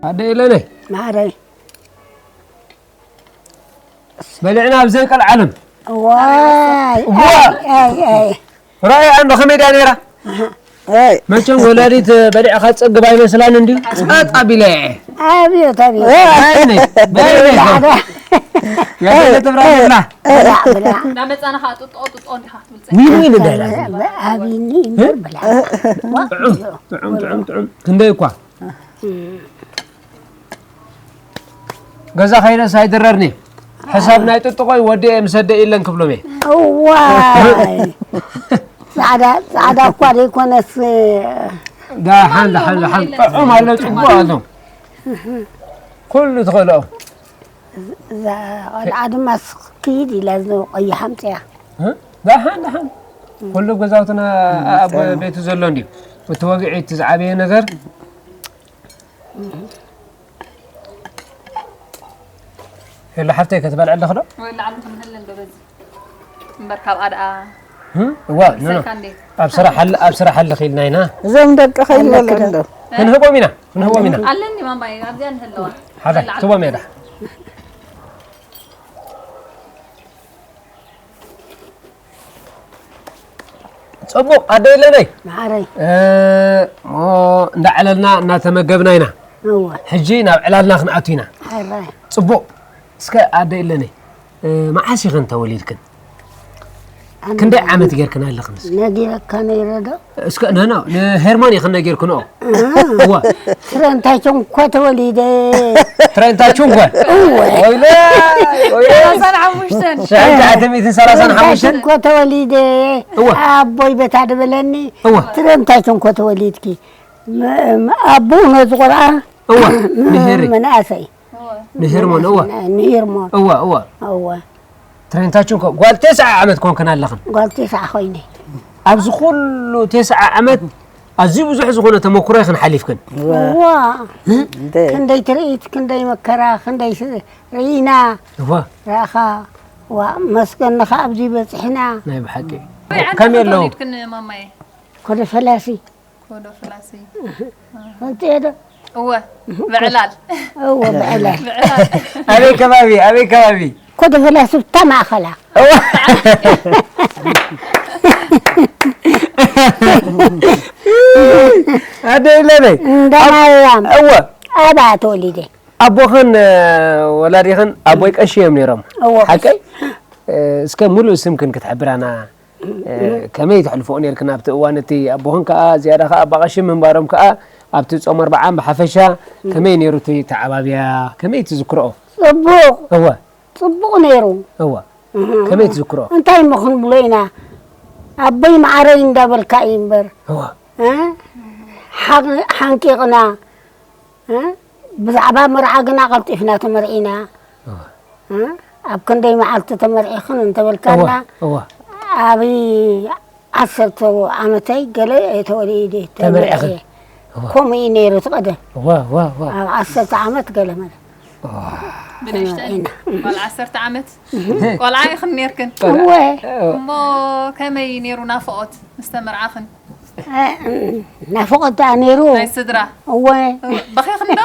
ኣደ ኢለነ። ማዕረይ። በሊዕና ኣብ ዘይቀልዓለም። ዋይ፣ ዋ! ኣይ፣ ኣይ፣ ኣይ። ራእይ ኣንዶ ከመይ ድያ ነይራ? ኣይ። መቸም ወላዲት በሊዕኻ ትጸግብ ኣይመስላን እንድዩ። ጸጥ ኣቢለ እየ። ኣብዮት፣ ኣብዮት። ኣይ፣ ነይ፣ በይ፣ ነይ። ብላዕ ዶ? ያ በለ ትብራ ብላ። ብላዕ፣ ብላዕ። እንዳመጻና ኸዓ ጥጥቆ፣ ጥጥቆ እንዲኻ ክትብል ዊን፣ ዊን እንዳይላ። ኣብይኒ እምበር ብላዕ። ጥዑም፣ ጥዑም፣ ጥዑም፣ ጥዑም። ክንደይ እኳ። ገዛ ኸይደስ ኣይድረርኒ። ሕሳብ ናይ ጥጥቆይ ወዲኤ ምስ ኣደ ኢለን ክብሎም እየ። እዋይ። ጻዕዳ ጻዕዳ እኳ ዘይኮነስ። ዳሓን ዳሓን ዳሓን ጥዑም ኣሎ፣ ጽቡቕ ኣሎ። ኩሉ ትኽእልኦ። እዛ ቆልዓ ድማ ስኽ ክይድ ኢላ፣ እዚ ቀይሕ ኣምፅያ። እ? ዳሓን ዳሓን ኩሉ ገዛውትና ኣብ ቤቱ ዘሎ እንድዩ። እቲ ወግዒ፣ እቲ ዝዓበየ ነገር። ሄሎ ሓፍተይ፣ ከተበልዐ ኣለኹ ዶ? ወይ ላዕሊ ክንህል እንዶ በዚ። እምበር ካብኣ ደኣ እም? እዋ፣ ኖ፣ ኖ። ሰልካ እንዴ? ኣብ ስራሕ ኣለ-፣ ኣብ ስራሕ ኣለኺ ኢልና ኢና። እዞም ደቂ ከይበሉ ኣለኪ ዶ? እንዶ። ክንህቦም ኢና፣ ክንህቦም ኢና። ኣለኒ ማማይ፣ ኣብዚኣ ንህለዋ። ሓዳይ፣ ትቦም እያ ደሓ። ጽቡቕ፣ ኣደ የለነይ። መዓረይ። እ፣ እሞ እንዳዕለልና እናተመገብና ኢና። እወ። ሕጂ ናብ ዕላልና ክንኣቱ ኢና። ሕራይ። ጽቡቕ። እስከ ኣደ የለነይ፣ እ፣ መዓስ ኢኽን ተወሊድክን? ኣነ ክንደይ ዓመት ጌርክን ኣለኽን እስኪ? ነጊረካ ነይረ ዶ? እስከ፣ ኖ፣ ኖ፣ ንሄርሞን ኢኽን ነጊርክንኦ። እ። እወ። ትረንታቸውን እኮ ተወሊደ። ትረንታቸውን እኮ? እወ። ወይለ፣ ወይለ። ሰላሳን ሓሙሽተን። ሽሕን ትሽዓተ ሚእትን ሰላሳን ሓሙሽተን? ትረንታቸውን እኮ ተወሊደ። እወ። ኣቦይ በታ ድበለኒ። እወ። ትረንታቸውን እኮ ተወሊድኪ። ም-፣ ም-፣ ኣቦኡ ነዚ ቆልዓ እወ፣ ንሄሪ። መናእሰይ። ንሄርሞን፣ እወ። ንሄርሞን። እወ፣ እወ። እወ። ትሬንታችን ኮ-፣ ጓል ተስዓ ዓመት ኮንክን ኣለኽን። ጓል ተስዓ ኮይነ። ኣብዚ ኩሉ ተስዓ ዓመት ኣዝዩ ብዙሕ ዝኾነ ተመኩሮ ኢኽን ሓሊፍክን። እወ። እወ። እ? እንደ ክንደይ ትርኢት፣ ክንደይ መከራ፣ ክንደይ ስ-፣ ርኢና። እወ። ረኣኻ። ዋ፣ መስገንኻ ኣብዚ በፂሕና። ናይ ብሓቂ። ወይ ዓዲ ከመይ ኣለዉ? ተወሊድክን ማማዬ? ኮደ ፈላሲ። ኮዶ ፍላሲ። ፈልጥዮ ዶ? እወ፣ ብዕላል። እወ፣ ብዕላል። ብዕላል። ኣበይ ከባቢ? ኣበይ ከባቢ? ኮዶ ፍላሲ ብታ ማእኸላ። እወ። ኣደ ይለበይ። እንዳ ማርያም። እወ። ኣብኣ ተወሊደ። ኣቦኽን፣ እ፣ ወላዲኽን ኣቦይ ቀሺ እዮም ነይሮም። እወ። ሓቀይ? እ፣ እስከ ሙሉእ ስምክን ክትሕብራና? እ፣ ከመይ ተሕልፎኦ ኔርክን ኣብቲ እዋን እቲ? ኣቦኽን ከኣ ዝያዳ ከኣ ኣባ ቀሺ ምንባሮም ከኣ ኣብቲ ጾም ኣርብዓን ብሓፈሻ ከመይ ኔሩ እቲ ተዓባብያ? ከመይ ትዝክርኦ? ጽቡቕ። እወ። ጽቡቕ ኔሩ። እወ። እህ። ከመይ ትዝክርኦ? እንታይ እሞ ክንብሎ ኢና? ኣቦይ መዓረይ እንዳበልካ እዩ እምበር። እወ። እ? ሓ-፣ ሓንቂቕና። እ? ብዛዕባ መርዓ ግና ቀልጢፍና ተመርዒና። እወ። እ? ኣብ ክንደይ መዓልቲ ተመርዒኽን እንተበልካና፣ እወ፣ እወ። ኣብ ዓሰርተ ዓመተይ ገለ እየ ተወሊደ፣ ተመርዒኽን? ተመርዕየ። እወ። ከምኡ እዩ ነይሩ እቲ ቀደም። እወ፣ እወ፣ እወ። ኣብ ዓሰርተ ዓመት ገለ መለ። እወ። ብንእሽተን ተመርዒና። ጓል ዓሰርተ ዓመት? እህ። ቆልዓ ኢኽን ነይርክን? እወ። እሞ ከመይ ነይሩ ናፍቖት ምስ ተመርዓኽን? እ፣ ናፍቖት ደኣ ነይሩ። ናይ ስድራ። እወ። በኺኽን ዶ?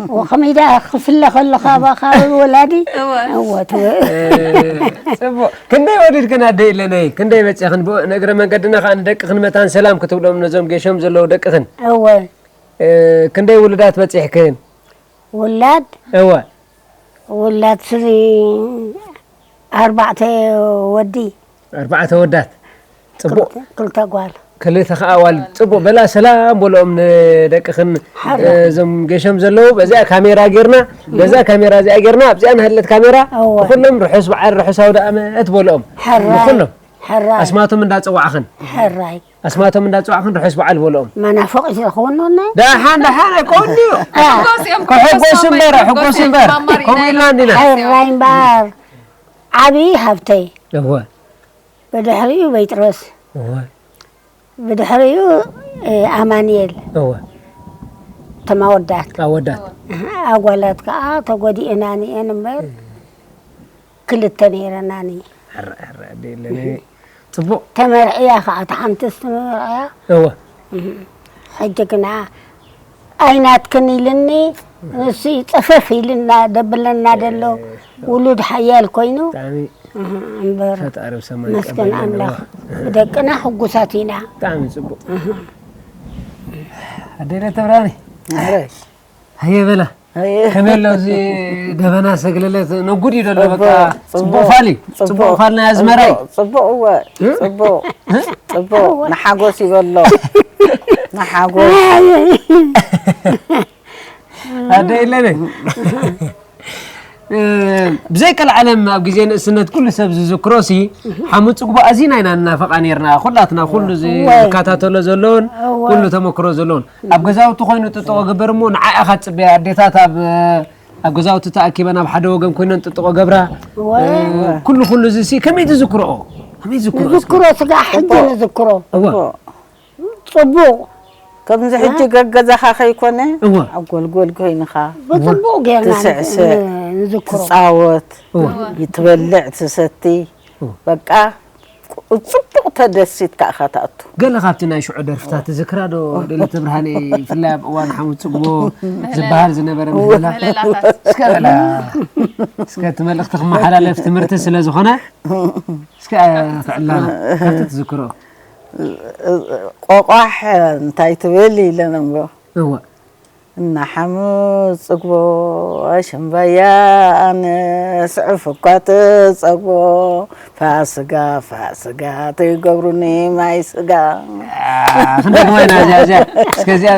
እወ፣ ከመይ ደኣ ክፍለ ከለኻ ባ ካብ ወላዲ? እወ። እወ፣ ትበ-፣ እ፣ ጽቡቕ። ክንደይ ወሊድክን ኣደ ኢለነይ? ክንደይ በጺኽን? ብኡ ንእግረ መንገድና ከኣ ንደቅኽን መታን ሰላም ክትብሎም ነዞም ጌሾም ዘለዉ ደቅኽን። እወ። እ፣ ክንደይ ውሉዳት በጺሕክን? ውላድ? እወ። ውላድ ስሪ ኣርባዕተ ወዲ። ኣርባዕተ ወዳት። ጽቡቕ። ክልተ፣ ክልተ ጓል። ክልተ ከኣ ኣዋልድ። ጽቡቕ። በላ ሰላም በልኦም ንደቅኽን፣ ሓራ። እ፣ እዞም ገሾም ዘለዉ። በዚኣ ካሜራ ጌርና፣ በዛ ካሜራ እዚኣ ጌርና፣ ኣብዚኣ ንሃለት ካሜራ፣ እወ። ንኹሎም ርሑስ በዓል፣ ርሑስ ኣውደ ኣመት በልኦም። ሕራይ። ንኹሎም። ሕራይ። ኣስማቶም እንዳጸዋዕኽን። ሕራይ። ኣስማቶም እንዳጸዋዕኽን ርሑስ በዓል በልኦም። መናፍቕ ይትረኽቦ እንዶ ናይ? ደሓን፣ ደሓን፣ ኣይኮን ድዩ? አ። ክሕጎስ እዮም፣ ክሕጎስ ክሕጎስ እምበር፣ እምበር፣ ክሕጎስ እምበር። ማማሪ ከምኡ ናይ ኢልና እንዲና። ሕራይ እምበር። ዓብዪ ሃብተይ። እወ። ብድሕሪኡ ቤጥሮስ። እወ። ብድሕሪኡ፣ እ፣ ኣማኑኤል። እወ። እቶም ኣወዳት። ኣወዳት። ኣጓላት ከኣ ተጎዲኤናን እየን እምበር፣ እ። ክልተ ነይረናኒ። ሕራይ፣ ሕራይ፣ ኣደ የለኒ። ጽቡቕ። ተመርዕያ ከኣ፣ እታ ሓንትስ ተመርዕያ። እወ። እህ። ሕጂ ግና ኣይናትክን ኢልኒ፣ ንሱ እዩ ጸፈፍ ኢልና ደብለና ደሎ፣ እ፣ ውሉድ ሓያል ኮይኑ። ብጣዕሚ እህ፣ እምበር ፈጣሪ ኣብ ሰማይ መስገን ይቀበለና። ኣምላኽ። ብደቅና ሕጉሳት ኢና። ብጣዕሚ ጽቡቕ። እህ። ኣደ የለ ተብራኒ። ኣረ። ሃየ በላ። ሃየ። ከመይ ኣሎ እዚ ደበና ሰግለለት ነጉድ እዩ ዘሎ በቃ። ጽቡቕ፣ ጽቡቕ ፋል እዩ። ጽቡቕ። ጽቡቕ ፋል ናይ ኣዝመራ እዩ። ጽቡቕ፣ ጽቡቕ እወ። እ? ጽቡቕ። እ? ጽቡቕ። ንሓጎስ ይበሎ። ንሓጎስ። ኣደ የለነ። ብዘይ ቀልዓለም ኣብ ግዜ ንእስነት ኩሉ ሰብ ዝዝክሮ ሲ ሓሙት ጽግቦ ኣዚና ኢና ንናፈቓ ነርና። ኩላትና ኩሉ ዝከታተሎ ዘለውን ኩሉ ተመክሮ ዘለውን ኣብ ገዛውቲ ኮይኑ ጥጥቆ ገበር እሞ ንዓ ኢኻ ትጽበያ። ኣዴታት ኣብ ኣብ ገዛውቲ ተኣኪበን ኣብ ሓደ ወገን ኮይነን ጥጥቆ ገብራ። ኩሉ ኩሉ እዚ ሲ ከመይ ትዝክርኦ? ከመይ ትዝክርኦ? ንዝክሮ ስጋ ሕጂ ንዝክሮ። እወ። ጽቡቕ። ከምዚ ሕጂ ገገዛኻ ከይኮነ እወ። ኣብ ጎልጎል ኮይንኻ ብጽቡቕ ጌርና ትስዕስዕ፣ ንዝክሮ። ትጻወት፣ እወ። ይትበልዕ ትሰቲ። እወ። በቃ ጽቡቕ ተደሲትካ ኢኻ ትኣቱ። ገለ ካብቲ ናይ ሽዑ ደርፍታት ትዝክራ ዶ? ደለተ ብርሃነይ፣ ብፍላይ ኣብ እዋን ሓሙት ጽግቦ ዝበሃል ዝነበረ ምህለላ። ምህለላታት። እስከ በላ። እስከ እቲ መልእኽቲ ክመሓላለፍ ትምህርቲ ስለ ዝኾነ፣ እስከ ኣዕልላና። ካብቲ ትዝክሮ። ቆቋሕ እንታይ ትብል ኢለ ነንጎ። እወ። እና ሓሙት ጽግቦ ኣሸምባያ ኣነስ ዕፉኳ ትጸግቦ ፋስጋ ፋስጋ ትገብሩኒ ማይ ስጋ። ኣ፣ ክንደግማ ኢና እዚኣ፣ እዚኣ። እስከ እዚኣ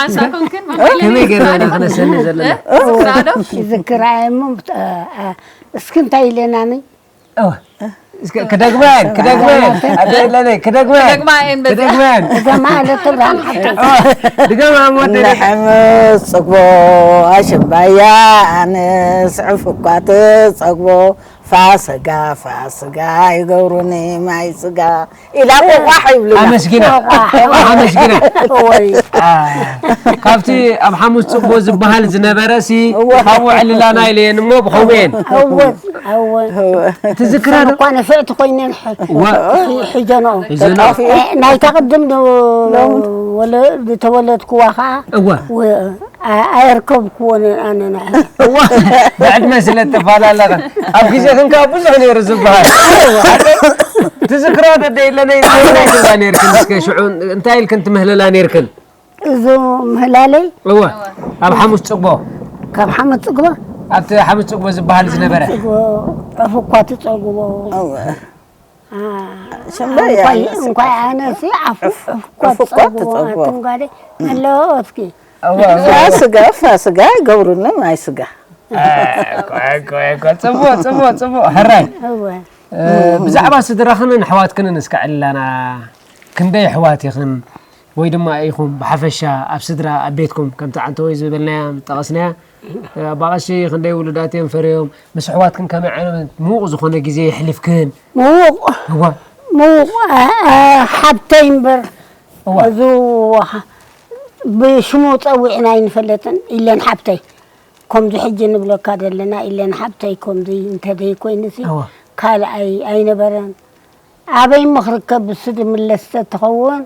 ሓንሳብ ኮንክን ከመይ ጌርና ኢና ክነሰኒ ዘለና? ዝክራ ዶ? ይዝክራ እየ እሞ፣ እ፣ እ፣ እስኪ እንታይ ኢለናኒ? እወ። እስከ ክደግማየን፣ ክደግማየን። ኣደ ኣለለይ፣ ክደግማየን። ክደግማየን በዛ። ክደግማየን። እዛ ማለት ትብራን ሓቂ። እወ። ድገማ እሞ ኣደ። ንሕምስ ጽግቦ ኣሽምባያ ኣነስ ዕፉኳ ትጸግቦ ፋስጋ ፋስጋ ይገብሩኒ ማይ ስጋ ኢላ ቆቋሕ ይብሉና። ኣመስጊና። ቆቋሕ። ኣመስጊና። እወይ። ኣ፣ ካብቲ ኣብ ሓሙስ ጽግቦ ዝበሃል ዝነበረ ሲ እወ። ካብኡ ዕልላና ኢለየን እሞ ብኸምኡ እየን። እወ። እወ። ትዝክራ ዶ? እኳ ንፍዕቲ ኮይነን ሕ-፣ እዋ። ሒ-፣ ሒጀንኦ። ሒጀንኦ። እ፣ ናይታ ቅድም ዶ-፣ ሎም-፣ ወለ-፣ ዝተወለድክዋ ኸዓ እዋ። ወ-፣ ኣ-፣ ኣየርከብክዎን ኣነ ንሕ-። እዋ። ብዕድመ ስለ እተፈላለኽን። ኣብ ግዜኽን ከዓ ብዙሕ ነይሩ ዝበሃል። ትዝክራ ዶ ደይለነ? እንታይ ትብላ ነይርክን? እስከ ሽዑ እንታይ ኢልክን ትምህለላ ነይርክን? እዞ ምህላለይ እወ፣ ኣብ ሓሙስ ጽግቦ። ካብ ሓሙስ ጽግቦ? ኣብቲ ሓሙስ ጽግቦ ዝበሃል ዝነበረ። ጽግቦ፣ ዕፉ እኳ ትጸግቦ። እወ። ኣ፣ ሸምበያ እንኳይ፣ ይመስል። እንኳይ ኣነሲ ዓፉ፣ ዕፉ እኳ ዕፉ እኳ ትጸግቦ። ትጸግቦ። ኣቱም ጓደይ፣ ኣለዎ እስኪ። እወ፣ እወ። ፋስጋ፣ ፋስጋ ይገብሩኒ ማይ ስጋ። ኣ፣ እኮ፣ እኮ፣ እኮ። ጽቡቕ፣ ጽቡቕ፣ ጽቡቕ። ሕራይ። እወ። እ፣ ብዛዕባ ስድራኽንን ኣሕዋትክንን እስከ ዕላና። ክንደይ ኣሕዋት ኢኽን? ወይ ድማ ኢኹም ብሓፈሻ ኣብ ስድራ ኣብ ቤትኩም ከምቲ ዓንተወይ ዝበልናያ ጠቐስናያ፣ ኣባቐሺ ክንደይ ውሉዳት እዮም ፈርዮም? ምስ ኣሕዋትክን ከመይ ዓይነት ምዉቕ ዝኾነ ግዜ የሕሊፍክን? ምዉቕ። እዋ። ምዉቕ፣ ኣ-፣ ኣ-፣ ሓብተይ እምበር እዋ። እዚ ብሽሙ ጸዊዕና ኣይንፈልጥን ኢለን ሓብተይ። ከምዚ ሕጂ ንብለካ ዘለና ኢለን ሓብተይ ከምዚ እንተዘይኮይኑሲ እዋ። ካልኣይ ኣይነበረን። ኣበይ እሞ ክርከብ ብሱ ዝምለስ ተትኸውን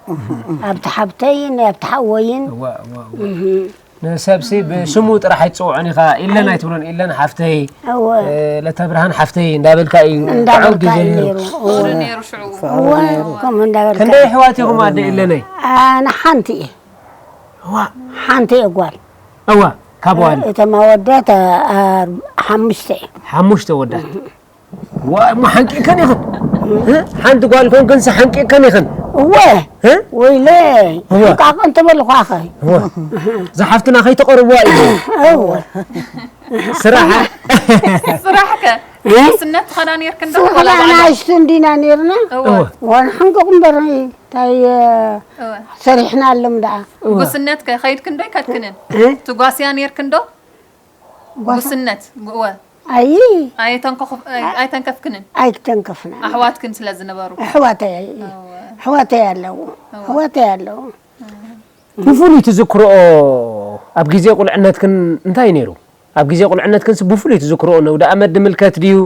ኣብቲ ሓብተይን ኣብቲ ሓወይን። እዋ፣ እዋ፣ እዋ። እህ። ንሰብሲ ብስሙ ጥራሕ ኣይትጽውዖን ኢኻ። ኢለን ኣይትብሎን። ኢለን ሓፍተይ፣ እወ። እ፣ ለተብርሃን ሓፍተይ እንዳበልካ እዩ። እንዳበልካ ጥዑም ግዜ እዩ ነይሩ። ነይሩ። እወ። ጥዑም ነይሩ ሽዑ። እወ፣ ከምኡ እንዳበልካ። ክንደይ ኣሕዋት ኢኹም ኣደ ኢለነይ? ኣነ ሓንቲ እየ። እዋ። ሓንቲ እየ ጓል። እዋ፣ ካብ ዋን? እቶም ኣወዳት፣ ኣ፣ ኣ፣ ሓሙሽተ እዮም። ሓሙሽተ ኣወዳት። ዋ፣ እሞ ሓንቂቅከን ኢኽን? እ? ሓንቲ ጓል ኮንክንስ ሓንቂቅከን ኢኽን? እወ። እ? ወይለ፣ እወ። ሕንቃቕ እንተበልኹ ኣኸ። እወ። ዝሓፍትና ከይተቐርብዋ እዩ። እወ። ስራሕ። ስራሕከ? እ? ስነት ትኸዳ ነይርክን ዶ? ስራሕ ወላ ባዕላ? ኣናእሽቱ እንዲና ነይርና። እወ። እወ። ዋን ሓንቅቕ እምበር እንታይ፣ እወ። ሰሪሕናሎም ደኣ። እወ። ጉስነትከ ከይድክን ዶ ይከድክንን? እ? ትጓስያ ነይርክን ዶ? ጓሳ? ጉስነት፣ እወ። ኣይ። ኣይተንከኹ-፣ ኣይ-፣ ኣይተንከፍክንን? ኣይተንከፍና። ኣሕዋትክን ስለ ዝነበሩ? ኣሕዋተይ፣ ኣይ። እወ። ኣሕዋተይ ኣለዉ። እወ። ኣሕዋተይ ኣለዉ። ብፍሉይ ትዝክርኦ ኣብ ግዜ ቁልዕነትክን እንታይ ነይሩ? ኣብ ግዜ ቁልዕነትክንስ ብፍሉይ ትዝክርኦ ነውዲ ኣመድ ንምልከት ድዩ?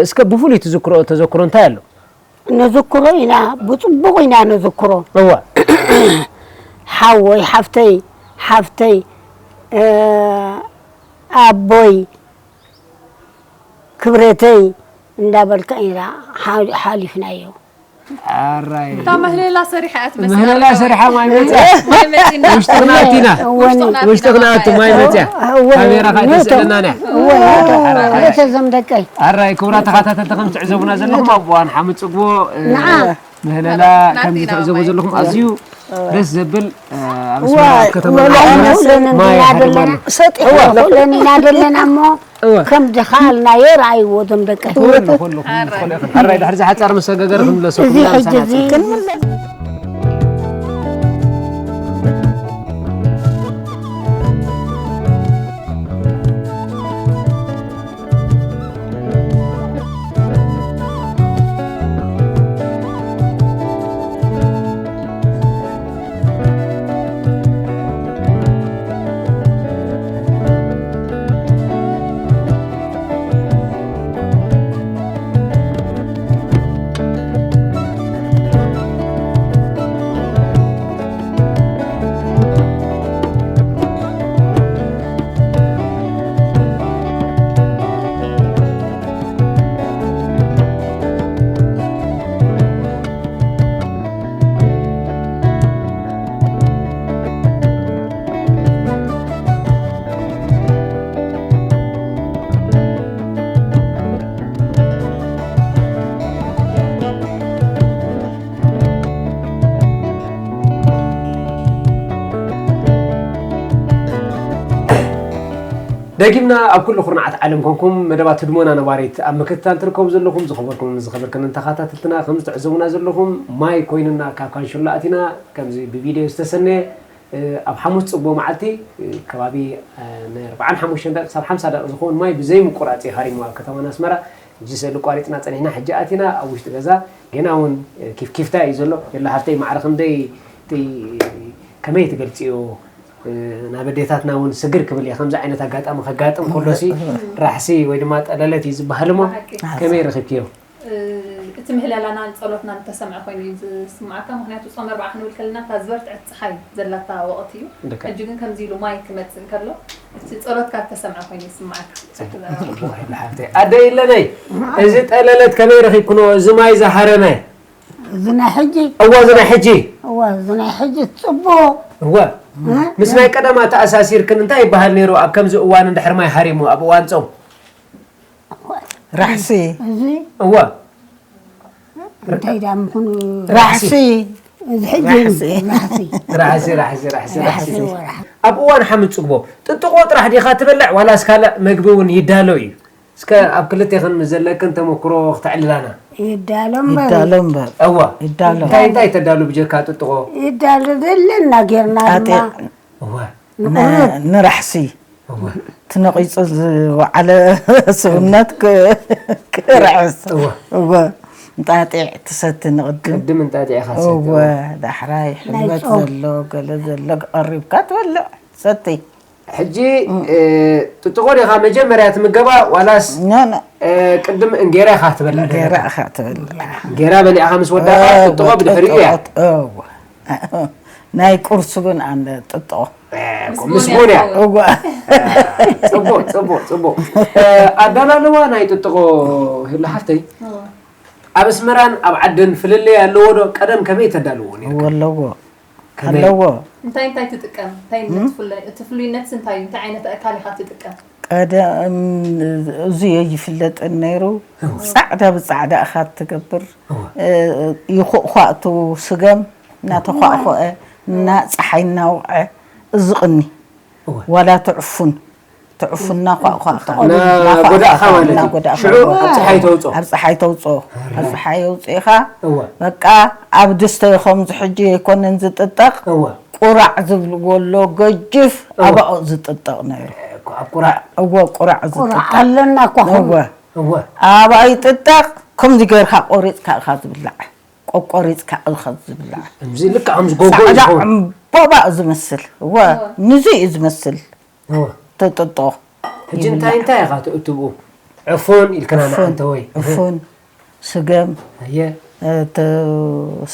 እስከ ብፍሉይ ትዝክርኦ ተዘክሮ እንታይ ኣሎ? ነዝክሮ ኢና፣ ብጽቡቕ ኢና ነዝክሮ። እወ። ሓወይ፣ ሓፍተይ፣ ሓፍተይ፣ እ፣ ኣቦይ፣ ክብረተይ እንዳበልካ ኢና ሓ-፣ ሓሊፍናዮ። ኣራይ። እታ ምህለላ ሰሪሓ እያ ትመስል። ምህለላ ሰሪሓ ማይ መጽያ። ማይ መጺና። ውሽጥና ኣቲና። እወኒ። ውሽጥና ኣቱ ማይ መጽያ። እወኒ። ካሜራ ካይ ተስእለና ነያ። እወኒ። ኣራይ። ቤተሰብ ደቀይ። ኣራይ፣ ክቡራት ተኸታተልቲ ከም ትዕዘቡና ዘለኹም ኣብ እዋን ሓሙስ ጽግቦ፣ እ፣ ንዓ። ምህለላ ናትና ከም ትዕዘቡ ማይ። ዘለኹም ኣዝዩ ደስ ዘብል ኣብ ኣስመራ ኣብ ከተማ ሎሚ ኩለን ማይ ኢና ዘለና። ሰጢሕ ኩለን ኢና ዘለና እሞ ከም ዝኸኣልናዮ ረኣይዎ እዞም ደቂ። ሕራይ ድሕሪ ዝሓፃር መሰጋገሪ ክንብለሶ እዚ ሕጂ እዚ ደጊምና ኣብ ኩሉ ኩርናዓት ዓለም ኮንኩም መደባት ህድሞና ነባሪት ኣብ ምክትታል ትርከቡ ዘለኹም ዝኸበርኩም ዝኸበርክን ተኸታተልትና ከም ዝትዕዘቡና ዘለኹም ማይ ኮይንና ካብ ካንሽሎ ኣቲና ከምዚ ብቪድዮ ዝተሰነየ ኣብ ሓሙስ ጽቡቕ መዓልቲ ከባቢ ናይ ኣርብዓን ሓሙሽተን ደቂ ክሳብ ሓምሳ ደቂ ዝኸውን ማይ ብዘይ ምቁራጽ እዩ ሃሪሙ ኣብ ከተማና ኣስመራ። ሕጂ ስእሊ ቋሪጽና ጸኒሕና ሕጂ ኣቲና ኣብ ውሽጢ ገዛ ገና እውን ኪፍኪፍታ እዩ ዘሎ። የላ ሃፍተይ ማዕረ ክንደይ እቲ ከመይ ትገልጽዮ? ናብ ኣዴታትና እውን ስግር ክብል እየ ከምዚ ዓይነት ኣጋጣሚ ከጋጥም ከሎሲ ራሕሲ ወይ ድማ ጠለለት እዩ ዝበሃል እሞ ከመይ ረኺብክዮ? እቲ ምህለላና ጸሎትና እንተሰምዐ ኮይኑ እዩ ዝስምዓካ። ምክንያቱ ጾም ኣርብዓ ክንብል ከለና እታ ዝበርትዐት ጸሓይ ዘላታ ወቕቲ እዩ። ሕጂ ግን ከምዚ ኢሉ ማይ ክመጽእ ከሎ እቲ ጸሎትካ እተሰምዐ ኮይኑ ይስምዓካ። ኣደ ኢለነይ እዚ ጠለለት ከመይ ረኺብክኖ እዚ ማይ ዝሃረመ? እዚ ናይ ሕጂ እዋ እዚ ናይ ሕጂ እዋ እዚ ናይ ሕጂ ጽቡቕ እዋ ምስ ናይ ቀደማ ተኣሳሲርክን እንታይ ይበሃል ነይሩ ኣብ ከምዚ እዋን እንድሕር ማይ ሃሪሙ ኣብ እዋን ጾም ራሕሲ እዚ እወ እንታይ ዳ ምኹኑ ራሕሲ እዚ ሕጂ ራሕሲ ራሕሲ ራሕሲ ራሕሲ ራሕሲ ራሕሲ ወራሕ ኣብ እዋን ሓምድ ጽግቦ ጥጥቆ ጥራሕ ዲኻ ትበልዕ ዋላስ ካልእ መግቢ እውን ይዳሎ እዩ እስከ ኣብ ክልቴኽን ምስ ዘለክን ተመክሮ ክተዕልላና ይዳሎ እምበር ይዳሎ እምበር እወ ይዳሎ እንታይ እንታይ ተዳሉ ብጀካ ጥጥቆ ይዳሎ ዘለና ጌርና ድማ ጣጢዕ እወ ንራሕሲ ትነቒጹ ዝወዓለ ስብነት ክርዕስ እወ እንጣጢዕ ትሰቲ ንቕድም ቅድም እንጣጢዕ ኢኻ ትሰቲ እወ ዳሕራይ ሕልበት ዘሎ ገለ ዘሎ ቀሪብካ ትበልዕ ትሰቲ ሕጂ ጥጥቆ ዲኻ መጀመርያ ትምገባ ዋላስ ቅድም እንጌራ ኢኻ ትበልዕ እንጌራ ኢኻ ትበልዕ እንጌራ በሊዕኻ ምስ ወዳእኻ ጥጥቆ ብድሕሪኡ እያ ናይ ቁርሲ እውን ኣነ ጥጥቆ ምስጉን እያ እዋ ጽቡቅ ጽቡቅ ጽቡቅ ኣዳላልዋ ናይ ጥጥቆ ህሉ ሓፍተይ ኣብ ኣስመራን ኣብ ዓድን ፍልልይ ኣለዎ ዶ ቀደም ከመይ ተዳልዎ ነርካ ኣለዎ ኣለዎ እንታይ እንታይ ትጥቀም እንታይ ፍለ እቲ ፍሉይነት እንታይ እንታይ ዓይነት ኣእካል ኢኻ ትጥቀም ቀደም እዚ ይፍለጥን ነይሩ ጻዕዳ ብጻዕዳ እኻ ትገብር ይኹእኳእቱ ስገም እናተኳእኮአ እና ፀሓይ እናወቕዐ እዝቕኒ ዋላ ትዕፉን ትዕፉና ኳእኳእካ ጎዳእካ ማለት እዩ ሽዑ ኣብ ፀሓይ ተውፅኦ ኣብ ፀሓይ ተውፅኦ ኣብ ፀሓይ የውፅእኻ በቃ ኣብ ድስተ ከምዚ ሕጂ ኣይኮነን ዝጥጠቕ ቁራዕ ዝብልዎ ኣሎ ገጅፍ ኣባኡ ዝጥጠቕ ነይሩ ኣብ ቁራዕ እወ ቁራዕ ዝጥጠቕ ኣለና እኳ እወ እወ ኣባኡ ይጥጠቕ ከምዚ ገይርካ ቆሪፅካ እኻ ዝብላዕ ቆቆሪፅካ እልኸ ዝብላዕ እዚ ልክዕ ከም ዝጎጎ እዩ ፃዕዳ ዝኸውን ዕምቦባ እዩ ዝመስል እወ ንዙ እዩ ዝመስል እወ ተጥጦ ሕጂ እንታይ እንታይ ኢኻ ትእትብኡ ዕፉን ኢልክና ንዓንተ ወይ ዕፉን ስገም ኣየ እቲ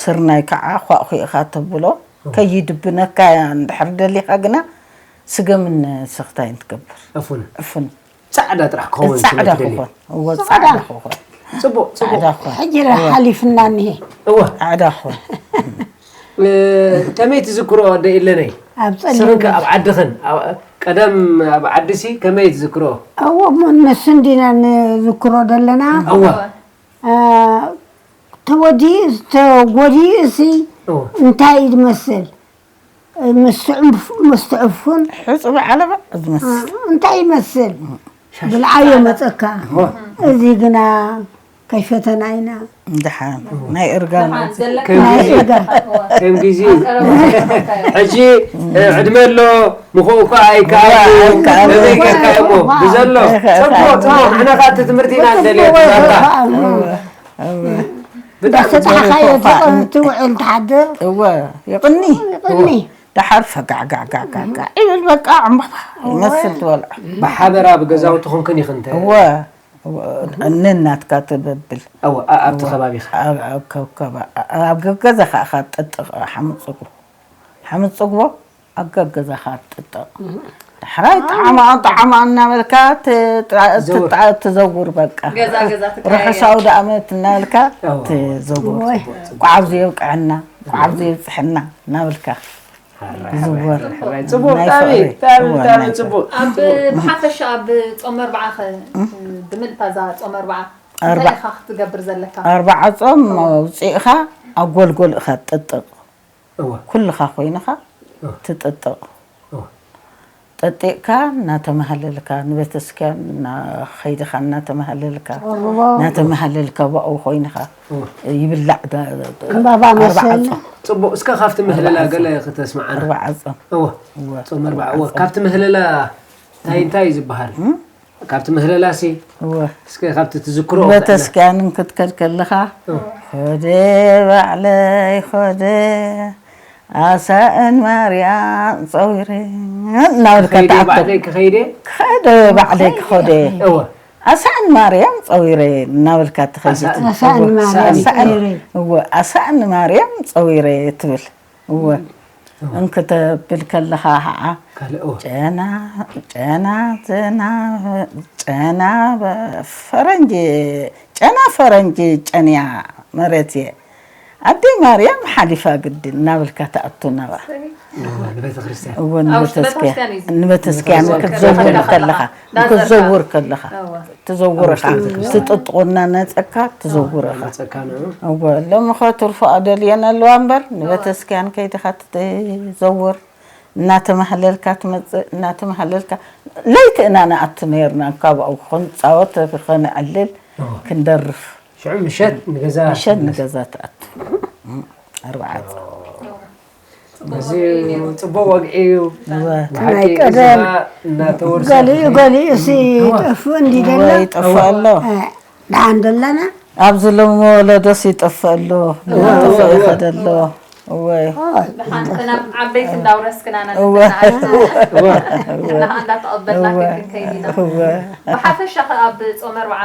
ስርናይ ከዓ ኳእኩ ኢኻ ተብሎ ከይድብነካ እያ እንድሕር ደሊኻ ግና ስገምን ስኽታይን ትገብር ዕፉን ዕፉን ጻዕዳ ጥራሕ ክኸውን ጻዕዳ ክኾን እወ ጻዕዳ ክኾን ጽቡቅ ጽቡቅ ሕጂ ሓሊፍና እኒሄ እወ ጻዕዳ ክኾን ከመይ ትዝክሮ ኣደ ኢለነይ ኣብ ጸሊም ስኽንከ ኣብ ዓድኽን ቀደም ኣብ ዓድሲ ከመይ ትዝክሮ እወ እሞ ንሱ እንዲና ንዝክሮ ዘለና እወ ተወዲኡ ተጎዲኡ እሲ እንታይ እዩ ዝመስል? ምስትዕፉን ሕፁብ ዓለባ ዝመስል እንታይ ይመስል? ብልዓዮ መፀካ። እዚ ግና ከይፈተና ኢና። ድሓን ናይ እርጋ ከም ግዜ ሕጂ ዕድመ ኣሎ ምኸኡ ከዓ ኣይከኣል መመይ ጌርካ እሞ ብዘሎ ፅቡቅ ፅቡቅ ንሕና ከዓ እቲ ትምህርቲ ኢና ንደልዮ ዛታ እንዳሰጣሕካዮ ትውዕል ትሓድር። እወ ይቕኒ ይቕኒ። ደሓር ፈጋዕጋዕጋዕጋዕ ይብል በቃ ዕምባባ ይመስል ትበልዖ። ብሓበራ ብገዛውቲ ኮንክን ኢኽን ተ እወ ነናትካ ትበብል። እወ ኣብቲ ከባቢኻ ኣብ ገገዛኻ ኢኻ ትጥጥቕ ሓምፅጉ ሓምፅጉቦ ኣብ ገገዛኻ ትጥጥቕ። ዳሕራይ ጠዓማ ጠዓማ እናበልካ ትዘውር በቃ። ርሑስ ኣውደ ኣመት እናበልካ ትዘውር። ቋዓብዚ የብቅዐና፣ ቋዓብዚ የብፅሐና እናበልካ ዝወር። ጽቡቅ ናይ ጣሚ ፍቅሪ። ጣሚ እወ፣ ጣሚ ናይ ጽቡቅ። ኣብ ብሓፈሻ ኣብ ጾም ኣርብዓ ኸ ብምልእታ እዛ ጾም ኣርብዓ እንታይ ኣርባ- ኢኻ ክትገብር ዘለካ? ኣርባዓ ጾም ኣውፂእኻ ኣብ ጎልጎል ኢኻ ትጥጥቕ። እወ። ኩልኻ ኮይንኻ እወ። ትጥጥቕ። እወ። ጠጢቕካ እናተማሃለልካ ንቤተስኪያን ከይድኻ እናተማሃለልካ እናተማሃለልካ ብኣው ኮይንኻ ይብላዕ ዕምባባ መሰል ጽቡቕ እስከ ካብቲ ምህለላ ገለ ክተስምዓና ኣርባዓ ጾም እወ እወ ጾም ኣርባዓ እወ ካብቲ ምህለላ እንታይ እንታይ እዩ ዝበሃል ካብቲ ምህለላ ሲ እወ እስከ ካብቲ ትዝክሮ ቤተስኪያን ክትከድ ከለኻ ኾደ ባዕለይ ኾደ ኣሳእን ማርያም ጸዊረ እናበልካ ከይደ ትኣቱ ባዕለይ ክኸይደ ክኸደ ባዕለይ ክኸደ እወ ኣሳእን ማርያም ጸዊረ እናበልካ ትኸይድ ኣሳእን ማርያም ኣሳእን ጸዊረ። እወ ኣሳእን ማርያም ጸዊረ ትብል እወ እንክተብል ከለኻ ከዓ ካልእ እወ ጨና ጨና ጨና ጨና በ- ፈረንጂ ጨና ፈረንጂ ጨንያ መሬት እየ ኣደይ ማርያም ሓሊፋ ግድን እናበልካ ትኣቱ ናብኣ ንቤተክርስትያን እወ ኣብ ውሽጢ ንቤተክርስትያን ቤተክርስትያን እዩ ዝብል። ንቤተክርስትያን ክትዘውር ከለኻ ክትዘውር ከለኻ እወ። ትዘውር ኢኻ ትጥጥቑ እናነፀካ ትዘውር ኢኻ መፀካ ንዑ እወ ሎሚ ኸ ትርፎ ኣደልየን ኣለዋ እምበር ንቤተክርስትያን ከይድኻ ትዘውር እናተማህለልካ ትመፅእ እናተማህለልካ ለይቲ እና ንኣቱ ነርና ካብ ኣብኡ ክንፃወት ከነዕልል ክንደርፍ ሽዑ ምሸት ንገዛ ምሸት ንገዛ ትኣቱ ኣርባዓ እዚ ፅቡቅ ወግዒ እዩ ናይ ቀደም ገሊኡ ገሊኡ ሲ ይጠፍእ እንዲ ደሎ ይጠፍእ ኣሎ ደሓን ደለና ኣብዚ ሎም ወለዶስ ይጠፍእ ኣሎ ይጠፍእ ይኸደ ኣሎ እወ ደሓን ናብ ዓበይቲ እንዳውረስክና እወ እናተቐበልና ክንከይድ ኢና ብሓፈሻ ከ ኣብ ፆመ ኣርብዓ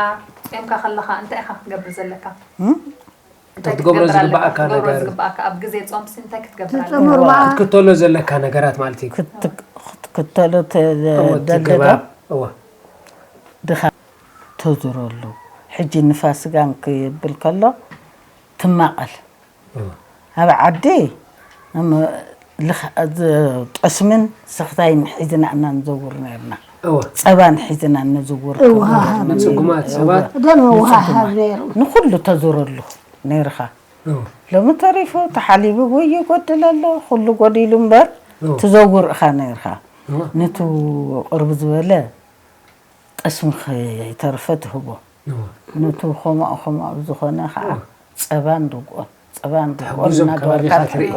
ፂምካ ከለኻ እንታይ ኢኻ ክትገብር ዘለካ እንታይ ክትገብሮ ክትገብር ኣለካ? ዝግባኣካ ክትገብሮ ነገር? ዝግባኣካ ኣብ ግዜ ጾምሲ እንታይ ክትገብር ኣለካ? ትጥምር በኣ ክትክተሎ ዘለካ ነገራት ማለት እዩ ክትክ- ክትክተሎ እወ፣ እቲ ተደልዶ ገባብ እወ ድኻ ተዙረሉ ሕጂ ንፋስጋን ክብል ከሎ ትማቐል እወ ኣብ ዓዲ እም- ልኽ- ዝ- ጠስምን ስኽታይን ሒዝና እና ንዘውር ነርና እወ ጸባን ሒዝና ንዝውር እወ። ንጽጉማት ሰባት ደም ውሃሃብ ነይሩ ንኹሉ ተዙረሉ ነይርኻ እወ ሎሚ ተሪፉ ተሓሊቡ ወይ ይጎድል ኣሎ ኩሉ ጎዲሉ እምበር እወ ትዘውር እኻ ነይርኻ እወ ነቱ ቅርብ ዝበለ ጠስሚ ከይተርፈ ትህቦ እወ ነቱ ኸማኡ ኸማኡ ዝኾነ ኸዓ እወ ጸባን ርግኦን ጸባን ርግኦን ተሓጉዞም እናገበርካ ከባቢኻ ትርኢ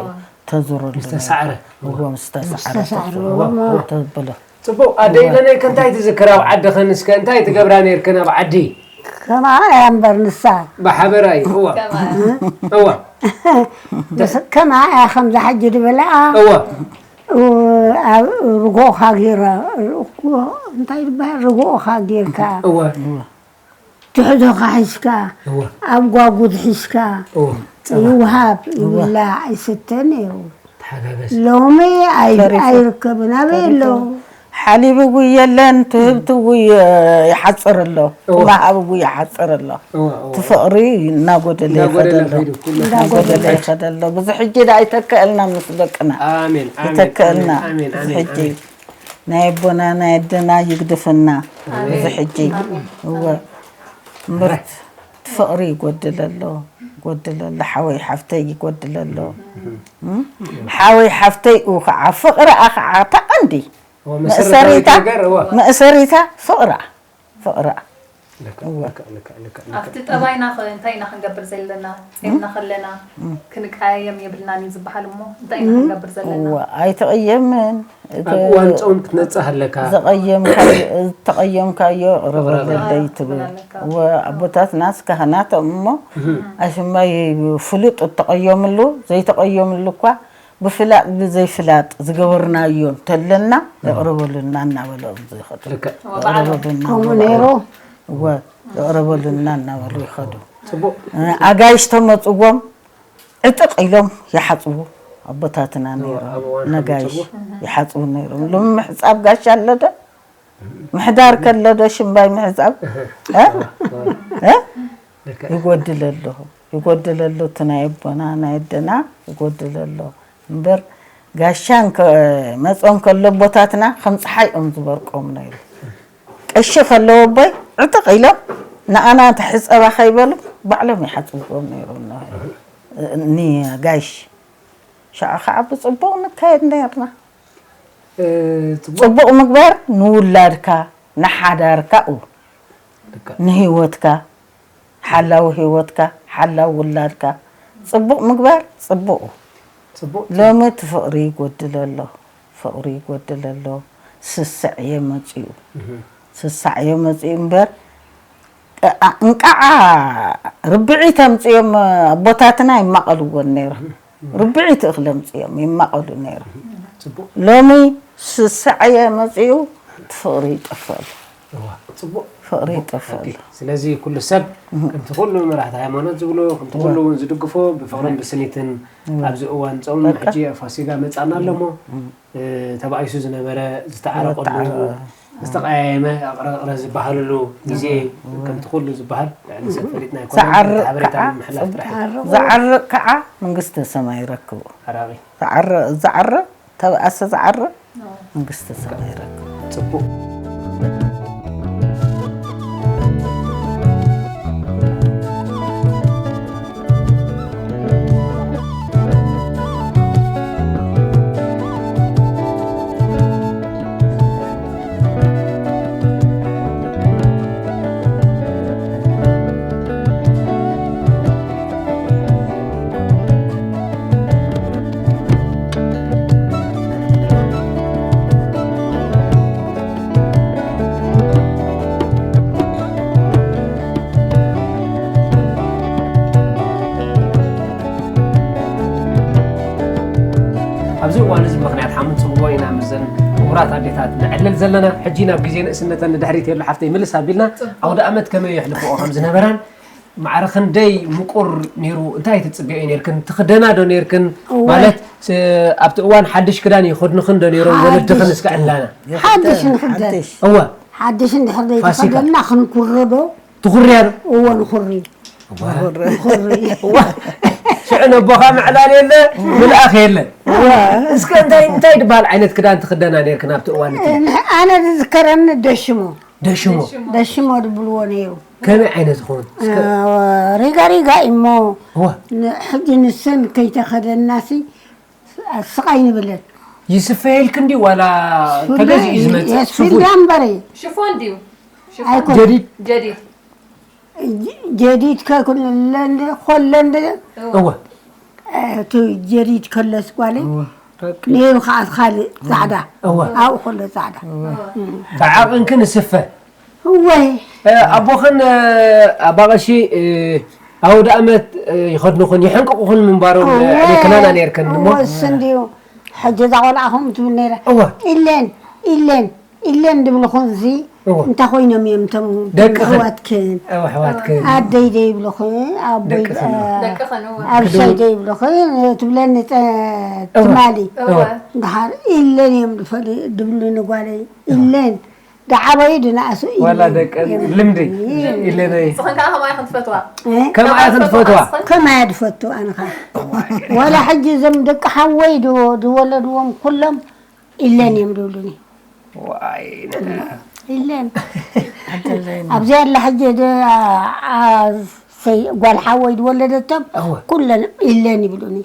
ተዝረሉ ዝተሳዕረ እወ ምስ ተሳዕረ ዝተሳዕረ ተዝረሉ እወ እወ ተብሎ ጽቡቕ ኣደይ ገነይ ከ እንታይ ትዝክር ኣብ ዓድኽን እስከ እንታይ ትገብራ ነይርክን ኣብ ዓዲ ከማኣ እያ እምበር ንሳ ብሓበራ እዩ እወ እወ ከማኣ እያ ከምዛ ሕጂ ድበልኣ እወ ኣብ ርጎኻ ገይራ እንታይ ዝበሃል ርጎኦኻ ጌርካ እወ ትሕዞኻ ሒዝካ እወ ኣብ ጓጉድ ሒዝካ እወ ይውሃብ ይብላዕ ይስተ ነይሩ ተሓጋገዝ ሎሚ ኣይ- ተሪፉ። ኣይርከብን ኣበይ ኣለዉ ሓሊብ እውን የለን ትህብቲ እውን ይሓፅር ኣሎ እወ። ትማሃብ እውን ይሓፅር ኣሎ እወ እወ እቲ ፍቕሪ እናጎደለ ይኸደ እንዳጎደለ ኣሎ ከይዱ ኩሉ እናጎደለ ይኸደ ኣሎ ብዙ ሕጂ ዳ ኣይተከእልና ምስ ደቅና ኣሜን ኣሜን ይተከእልና ኣሜን ኣሜን ሕጂ ኣሜን ናይ ኣቦና ናይ ኣደና ይግድፍና እዚ ሕጂ እወ እምበር እቲ ፍቕሪ ይጎድል ኣሎ ይጎድለሎ፣ ሓወይ ሓፍተይ ይጎድለሎ። እም? ሓወይ ሓፍተይ ኡ ከዓ ፍቕሪ ኣ ከዓ ተቐንዲ። እዎ፣ መሰረታዊ መእሰሪታ ነገር፣ እዎ። መእሰሪታ ፍቕራ ፍቕራ። ልክዕ፣ እዎ። ልክዕ፣ ልክዕ፣ ልክዕ፣ ልክዕ። ኣብቲ ጠባይና ኸ እንታይ ኢና ክንገብር ዘለና? ጼምና ከለና ክንቀያየም የብልናን እዩ ዝበሃል እሞ እንታይ ኢና ክንገብር ዘለና? እዎ፣ ኣይትቕየምን። እቲ ኣብ እዋን ጾም ክትነጽህ ኣለካ። ዘቐየምካዮ፣ ዝተቐየምካዮ ይቕረ በለለይ ትብል። ኣለካ። እዎ፣ ኣቦታትናስ ካህናት እሞ እህ። ኣሽማይ ፍሉጥ እተቐየምሉ፣ ዘይተቐየምሉ እኳ ብፍላጥ ብዘይፍላጥ ዝገበርናዮ እንተለና፣ እህ። ይቕረ በሉና እናበሉ እዮም ዝኸዱ። ልክዕ። እዎ፣ በዓል ይቕረ በሉና ከምኡ እናበሉ። ነይሩ። እዎ፣ ይቕረ በሉና እናበሉ ይኸዱ። ጽቡቕ። እ፣ ኣጋይሽ ተመጽዎም ዕጥቕ ኢሎም ይሓጽቡ ኣቦታትና እዎ፣ ነይሮም። ኣብ እዋን ነጋይሽ ሓመድ ጽቡቕ። ይሓጽቡ ነይሮም። ሎሚ ምሕጻብ ጋሻ ኣሎ ዶ? ምሕዳር ከሎ ዶ ሽምባይ ምሕጻብ? እህ። እ? እዎ፣ እዎ። እ? ልክዕ። ይጎድል ኣሎ። ይጎድል ኣሎ። እቲ ናይ ኣቦና፣ ናይ ኣደና ይጎድል ኣሎ። እምበር ጋሻ እንከ-፣ መጾም ከሎ ኣቦታትና ከም ጸሓይ እዮም ዝበርቆም ነይሩ። ቀሺ ከለዉ ኣቦይ ዕጥቕ ኢሎም ንኣና ተሕጸባ ከይበሉ ባዕሎም ይሓጽብዎም ነይሮም። ኒ-፣ ጋይሽ። ሻዕ ከዓ ብጽቡቕ ንካየድ ነይርና። እ፣ ጽቡቕ። ጽቡቕ ምግባር ንውላድካ፣ ንሓዳርካ፣ ኡ፣ ልክዕ። ንህይወትካ፣ ሓላዊ ህይወትካ፣ ሓላዊ ውላድካ ጽቡቕ ምግባር ጽቡቕ። ጽቡቕ። ሎሚ እቲ ፍቕሪ ይጎድል ኣሎ፣ ፍቕሪ ይጎድል ኣሎ። ስስዕ እየ መጺኡ። እህ። ስስዕ እየ መጺኡ እምበር፣ እ፣ ኣ-፣ እንቃዓ ርብዒት ኣምጺኦም ኣቦታትና ይማቐልዎን ነይሮም። እህ። ርብዒት እኽሊ ኣምጺኦም ይማቐሉ ነይሮም። ጽቡቕ። ሎሚ ስስዕ እየ መጺኡ፣ እቲ ፍቕሪ ይጠፍእ ኣሎ። እዋ፣ ጽቡቕ። ፍቕሪ ጽቡቕ ይጠፍእ ሓቂ። ኣሎ። ስለዚ ኩሉ ሰብ እህ። ከምቲ ኩሉ መራሕቲ ሃይማኖት ዝብሉ፣ ከምቲ እዋ። ኩሉ እውን ዝድግፎ ብፍቕርን እዋ። ብስኒትን እዋ። ኣብዚ እዋን ጾም በቃ። ሕጂ ፋሲጋ መጻና ኣሎ እሞ፣ እም። እ፣ ተባኢሱ ዝነበረ ዝተዓረቐሉ፣ ዝተዓረ-፣ ዝተቐያየመ፣ ኣቕረቕረ ዝበሃለሉ ግዜ እዋ። ከምቲ ኩሉ ዝበሃል ልዕሊ ሰብ ፈሊጥና ኣይኮነን። ዝዓርቕ ሓበሬታ ከዓ ንምሕላፍ ጥራሕ እዩ። ዝዓርቕ ከዓ መንግስተ ሰማይ ይረክቦ። ሓራቒ። ዝዓርቕ፣ ዝዓርቕ ተብኣሰ ዝዓርቕ ኣዎ። መንግስተ ሰማይ ይረክብ። ጽቡቕ። ኣብዚ እዋን እዚ ምኽንያት ሓሙን ጽውዎ ኢና ምስዘን ክቡራት ኣዴታት ነዕልል ዘለና። ሕጂ ናብ ግዜ ንእስነተን ንድሕሪት የሉ ሓፍተይ ምልስ ኣቢልና ጽቡቕ። ኣውደ ኣመት ከመይ የሕልፍኦ ከም ዝነበራን ማዕረ ክንደይ ምቁር ነይሩ፣ እንታይ ትጽበዮ ነይርክን? ትኽደና ዶ ነይርክን? እወ። ማለት፣ ስ-፣ ኣብቲ እዋን ሓድሽ ክዳን ይኸድንኽን ዶ ነይሮም ሓድሽ። ወለድኽን እስከ ዕላና? ሓድሽ ንኽደን። ሓድሽ። እወ። ሓድሽ እንድሕር ፋሲካ። ዘይተኸደንና ክንኩሮ ዶ? ትኹርያ ዶ? እወ፣ ንኹሪ። እወ። ንኹሪ። እወ። ሽዑ ነቦኻ ምዕላል የለ፣ ምልኣኽ የለ። እወ። እስከ እንታይ፣ እንታይ ዝበሃል ዓይነት ክዳን ትኽደና ነይርክን ኣብቲ እዋን እቲ? ንሕ-፣ ኣነ ዝዝከረኒ ደሽሞ። ደሽሞ። ደሽሞ ድብልዎ ነይሩ። ከመይ ዓይነት ይኸውን? እስከ እ፣ ሪጋ ሪጋ እሞ እዋ። ን-፣ ሕጂ ንሰን ከይተኸደናሲ ስቓይ ንብለን። ይስፈየልክ እንዲ ዋላ ሱለ ተገዚኡ እዩ፣ ዝመጽእ የስፊል ሱፉ? ዳ እምበረ። ሽፎን ድዩ? ሽፎን። ኣይኮን። ጀዲድ? ጀዲድ። ጀ-፣ ጀዲድ ከኩለንደ፣ ኮለንደ። እዋ። እቲ ጀዲድ ከለስ ጓለይ እዋ፣ ረቂቕ። ነይሩ ከዓ እቲ ካልእ ጻዕዳ። እዋ። ኣብኡ ከሎ ጻዕዳ። እዋ። እም። ተዓቕንክን ስፈ? እወይ። እ፣ ኣቦኽን፣ እ፣ ኣባ ቀሺ፣ እ፣ ኣውደ ኣመት፣ እ፣ ይኸድኑኽን ይሕንቅቑኽን ምንባሮም፣ እ፣ እወ። ኣበይ ክናና ነይርክን እሞ? እወ፣ እሱ እንድዩ። ሕጂ እዛ ቆልዓ ከምኡ ትብል ነይራ። እወ። ኢለን፣ ኢለን። ኢለን ድብልኹን እዚ እወ። እንታይ ኮይኖም እዮም እቶም ደቅኽን? ኣሕዋትክን? እወ፣ ኣሕዋትክን። ኣደይ ደይብልኹን፣ ኣቦይ ደቅኽን። ደ-፣ ደቅኽን፣ እወ። ኣብሻይ ክድው- ደይብልኹን ትብለኒ ጸ-፣ እወ። ትማሊ። እወ። እወ። ደሓር ኢለን እዮም ድፈል-፣ ድብሉኒ ጓለይ። እወ። ኢለን። ደዓበዩ ድነኣሱ ኢለን ዋላ ደቀን እዮም። ልምዲ ኢለን። ኢለነይ። ንስኽን ከኣ ከምኣ ኢኽን ትፈትዋ? እ? ከምኣ ኢኽን ትፈትዋ? ንስኽን? ከማያ ድፈቱ ኣነ ኸኣ። ዋላ ሕጂ እዞም ደቂ ሓወይ ዶ-፣ ዝወለድዎም ኩሎም ኢለን እዮም ዝብሉኒ። ዋይ፣ ኢለን። ኣብዚኣ ኣላ ሕጂ ደ-፣ ኣ-፣ ኣ-፣ ሰይ-፣ ጓል ሓወይ ዝወለደቶም እወ። ኩለን ኢለን ይብሉኒ።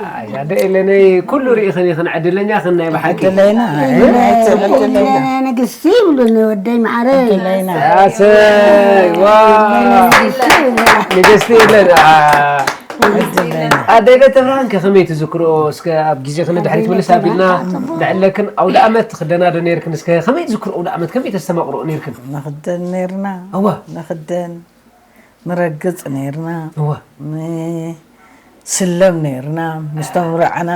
ኣይ፣ ኣደ ኤለነይ፣ ኩሉ ርኢኽን ኢኽን፣ ዕድለኛ ኽን ናይ ብሓቂ። ዕድለይና፣ ዕድለይና። ንግስቲ ይብሉኒ ወደይ መዓረይ። ዕድለይና። ኣሰይ፣ ዋ። ንግስቲ ይብሉኒ። ንግስቲ ኤለን፣ ኣ፣ ዕድለይና። ኣደ ኤለን ተብርሃን ከ ከመይ ትዝክርኦ? እስከ ኣብ ግዜ ኽን ድሕሪት ምልስ ኣቢልና፣ ንዕለክን ኣውደ ኣመት ትኽደና ዶ ነይርክን? እስከ ከመይ ትዝክርኦ ኣውደ ኣመት? ከመይ ተስተማቕርኦ ነይርክን? ንኽደን ነይርና። እዋ። ንኽደን። ንረግጽ ነይርና። እወ። ንስለም ነይርና፣ ምስ ተምርዓና።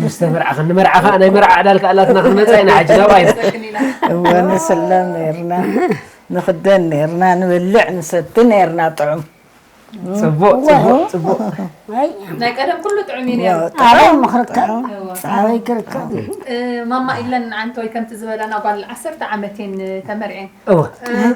ምስ ተመርዓኽን፣ ንመርዓ ኸኣ ናይ መርዓ ዕላል ከኣላትና ክንመጻ ኢና ሕጂ ናብኣ ኢና። እወ፣ ንስለም ነይርና፣ ንኽደን ነይርና፣ ንበልዕ ንሰቲ ነይርና ጥዑም። ጽቡቕ፣ ጽቡቕ፣ ጽቡቕ። ኣይ፣ ናይ ቀደም ኩሉ ጥዑም እዩ ነይሩ። ያው፣ ኣበይ ምኽርከብ? እወ። ኣበይ ክርከብ? እ፣ ማማ ኢለን ንዓንተወይ ከምቲ ዝበላና ጓል ዓሰርተ ዓመት እየን ተመርዕየን። እወ። እ፣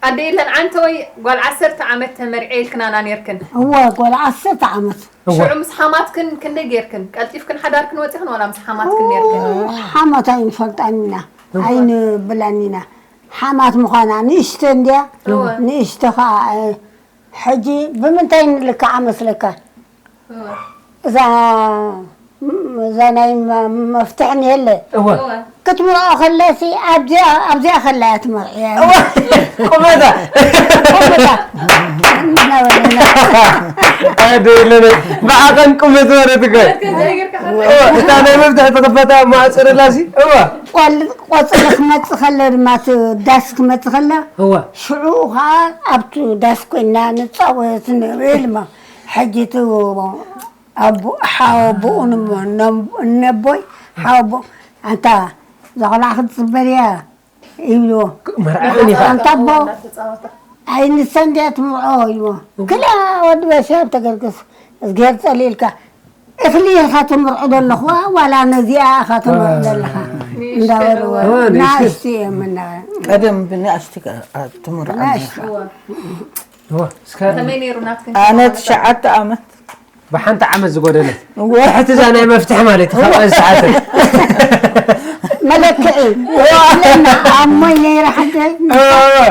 ኣደ የለን፣ ዓንተ ወይ ጓል ዓሰርተ ዓመት ተመርዕየ ኢልክናና ኔርክን። እወ፣ ጓል ዓሰርተ ዓመት። እወ። ሽዑ ምስ ሓማትክን ክንደይ ጌርክን? ቀልጢፍክን ሓዳርክን ወጺኽን ዋላ ምስ ሓማትክን ኔርክን? ሓማት ኣይንፈልጣን ኢና፣ እወ። ኣይንብላን ኢና። ሓማት ምዃና ንእሽተ እንድያ፣ እወ። ንእሽተ ኸዓ፣ እ፣ ሕጂ ብምንታይ ንልክዓ መስለካ? እወ። እዛ፣ እዛ ናይ መ-፣ መፍትሕ እኒሀለ። እወ። እወ። ክትምርዖ ከለሲ ኣብዚኣ፣ ኣብዚኣ ከላ እያ ትመርዕያ። እወ። ቁመታ። ቁመታ። እናበለና። ኣደ የለነ። ብዓቐን ቁመት ማለት እኮ። እወ። እታ ናይ መፍትሕ ተኸፈታ ማዕፅርላሲ። እወ። ቆል-፣ ቆፅሊ ክመፅእ ከሎ ድማ፣ እቲ ዳስ ክመፅእ ከሎ፣ እወ። ሽዑ ከዓ ኣብቲ ዳስ ኮይና ንፃወት ንብል እሞ። ሕጂ እቲ ኣቦ-፣ ሓወቦኡ ንሞ-፣ ኖም-፣ እነቦይ ሓወቦ፣ "ኣንታ፣ እዛ ቆልዓ ክትጽበር እያ" ይብልዎ። መርዓ ኾይኑ ኢኻ። "ኣንታ ኣቦ፣ ኣይ ንሳ እንድያ ትምርዖ" ይብልዎ። "ክላ ወዲ በሻ ተገርግስ፣ እዝግሄር ጸሊእልካ፣ እኽሊ ኢኻ ትምርዖ ዘለኹዋ፣ ዋላ ነዚኣ ኢኻ ትምርዖ ዘለኻ?" እንዳበልዎ፣ እዋ፣ ንእሽተይ። ንኣሽቱ እዮም እና ቀደም ብንኣሽቱ ከ-፣ ኣ-፣ ትምርዖ ናሽ-፣ ነይርካ። እዋ፣ እስከ ከመይ ነይሩ ናትክን ኣነ ትሽዓተ ዓመት። ብሓንቲ ዓመት ዝጎደለ። እወ። ትሕቲ እዛ ናይ መፍትሒ ማለት እዩ፣ ካብ ሰዓት። መለክዒ። እወ። ኣለና፣ ኣሞይ ነይረ ሓንቲ። እወ።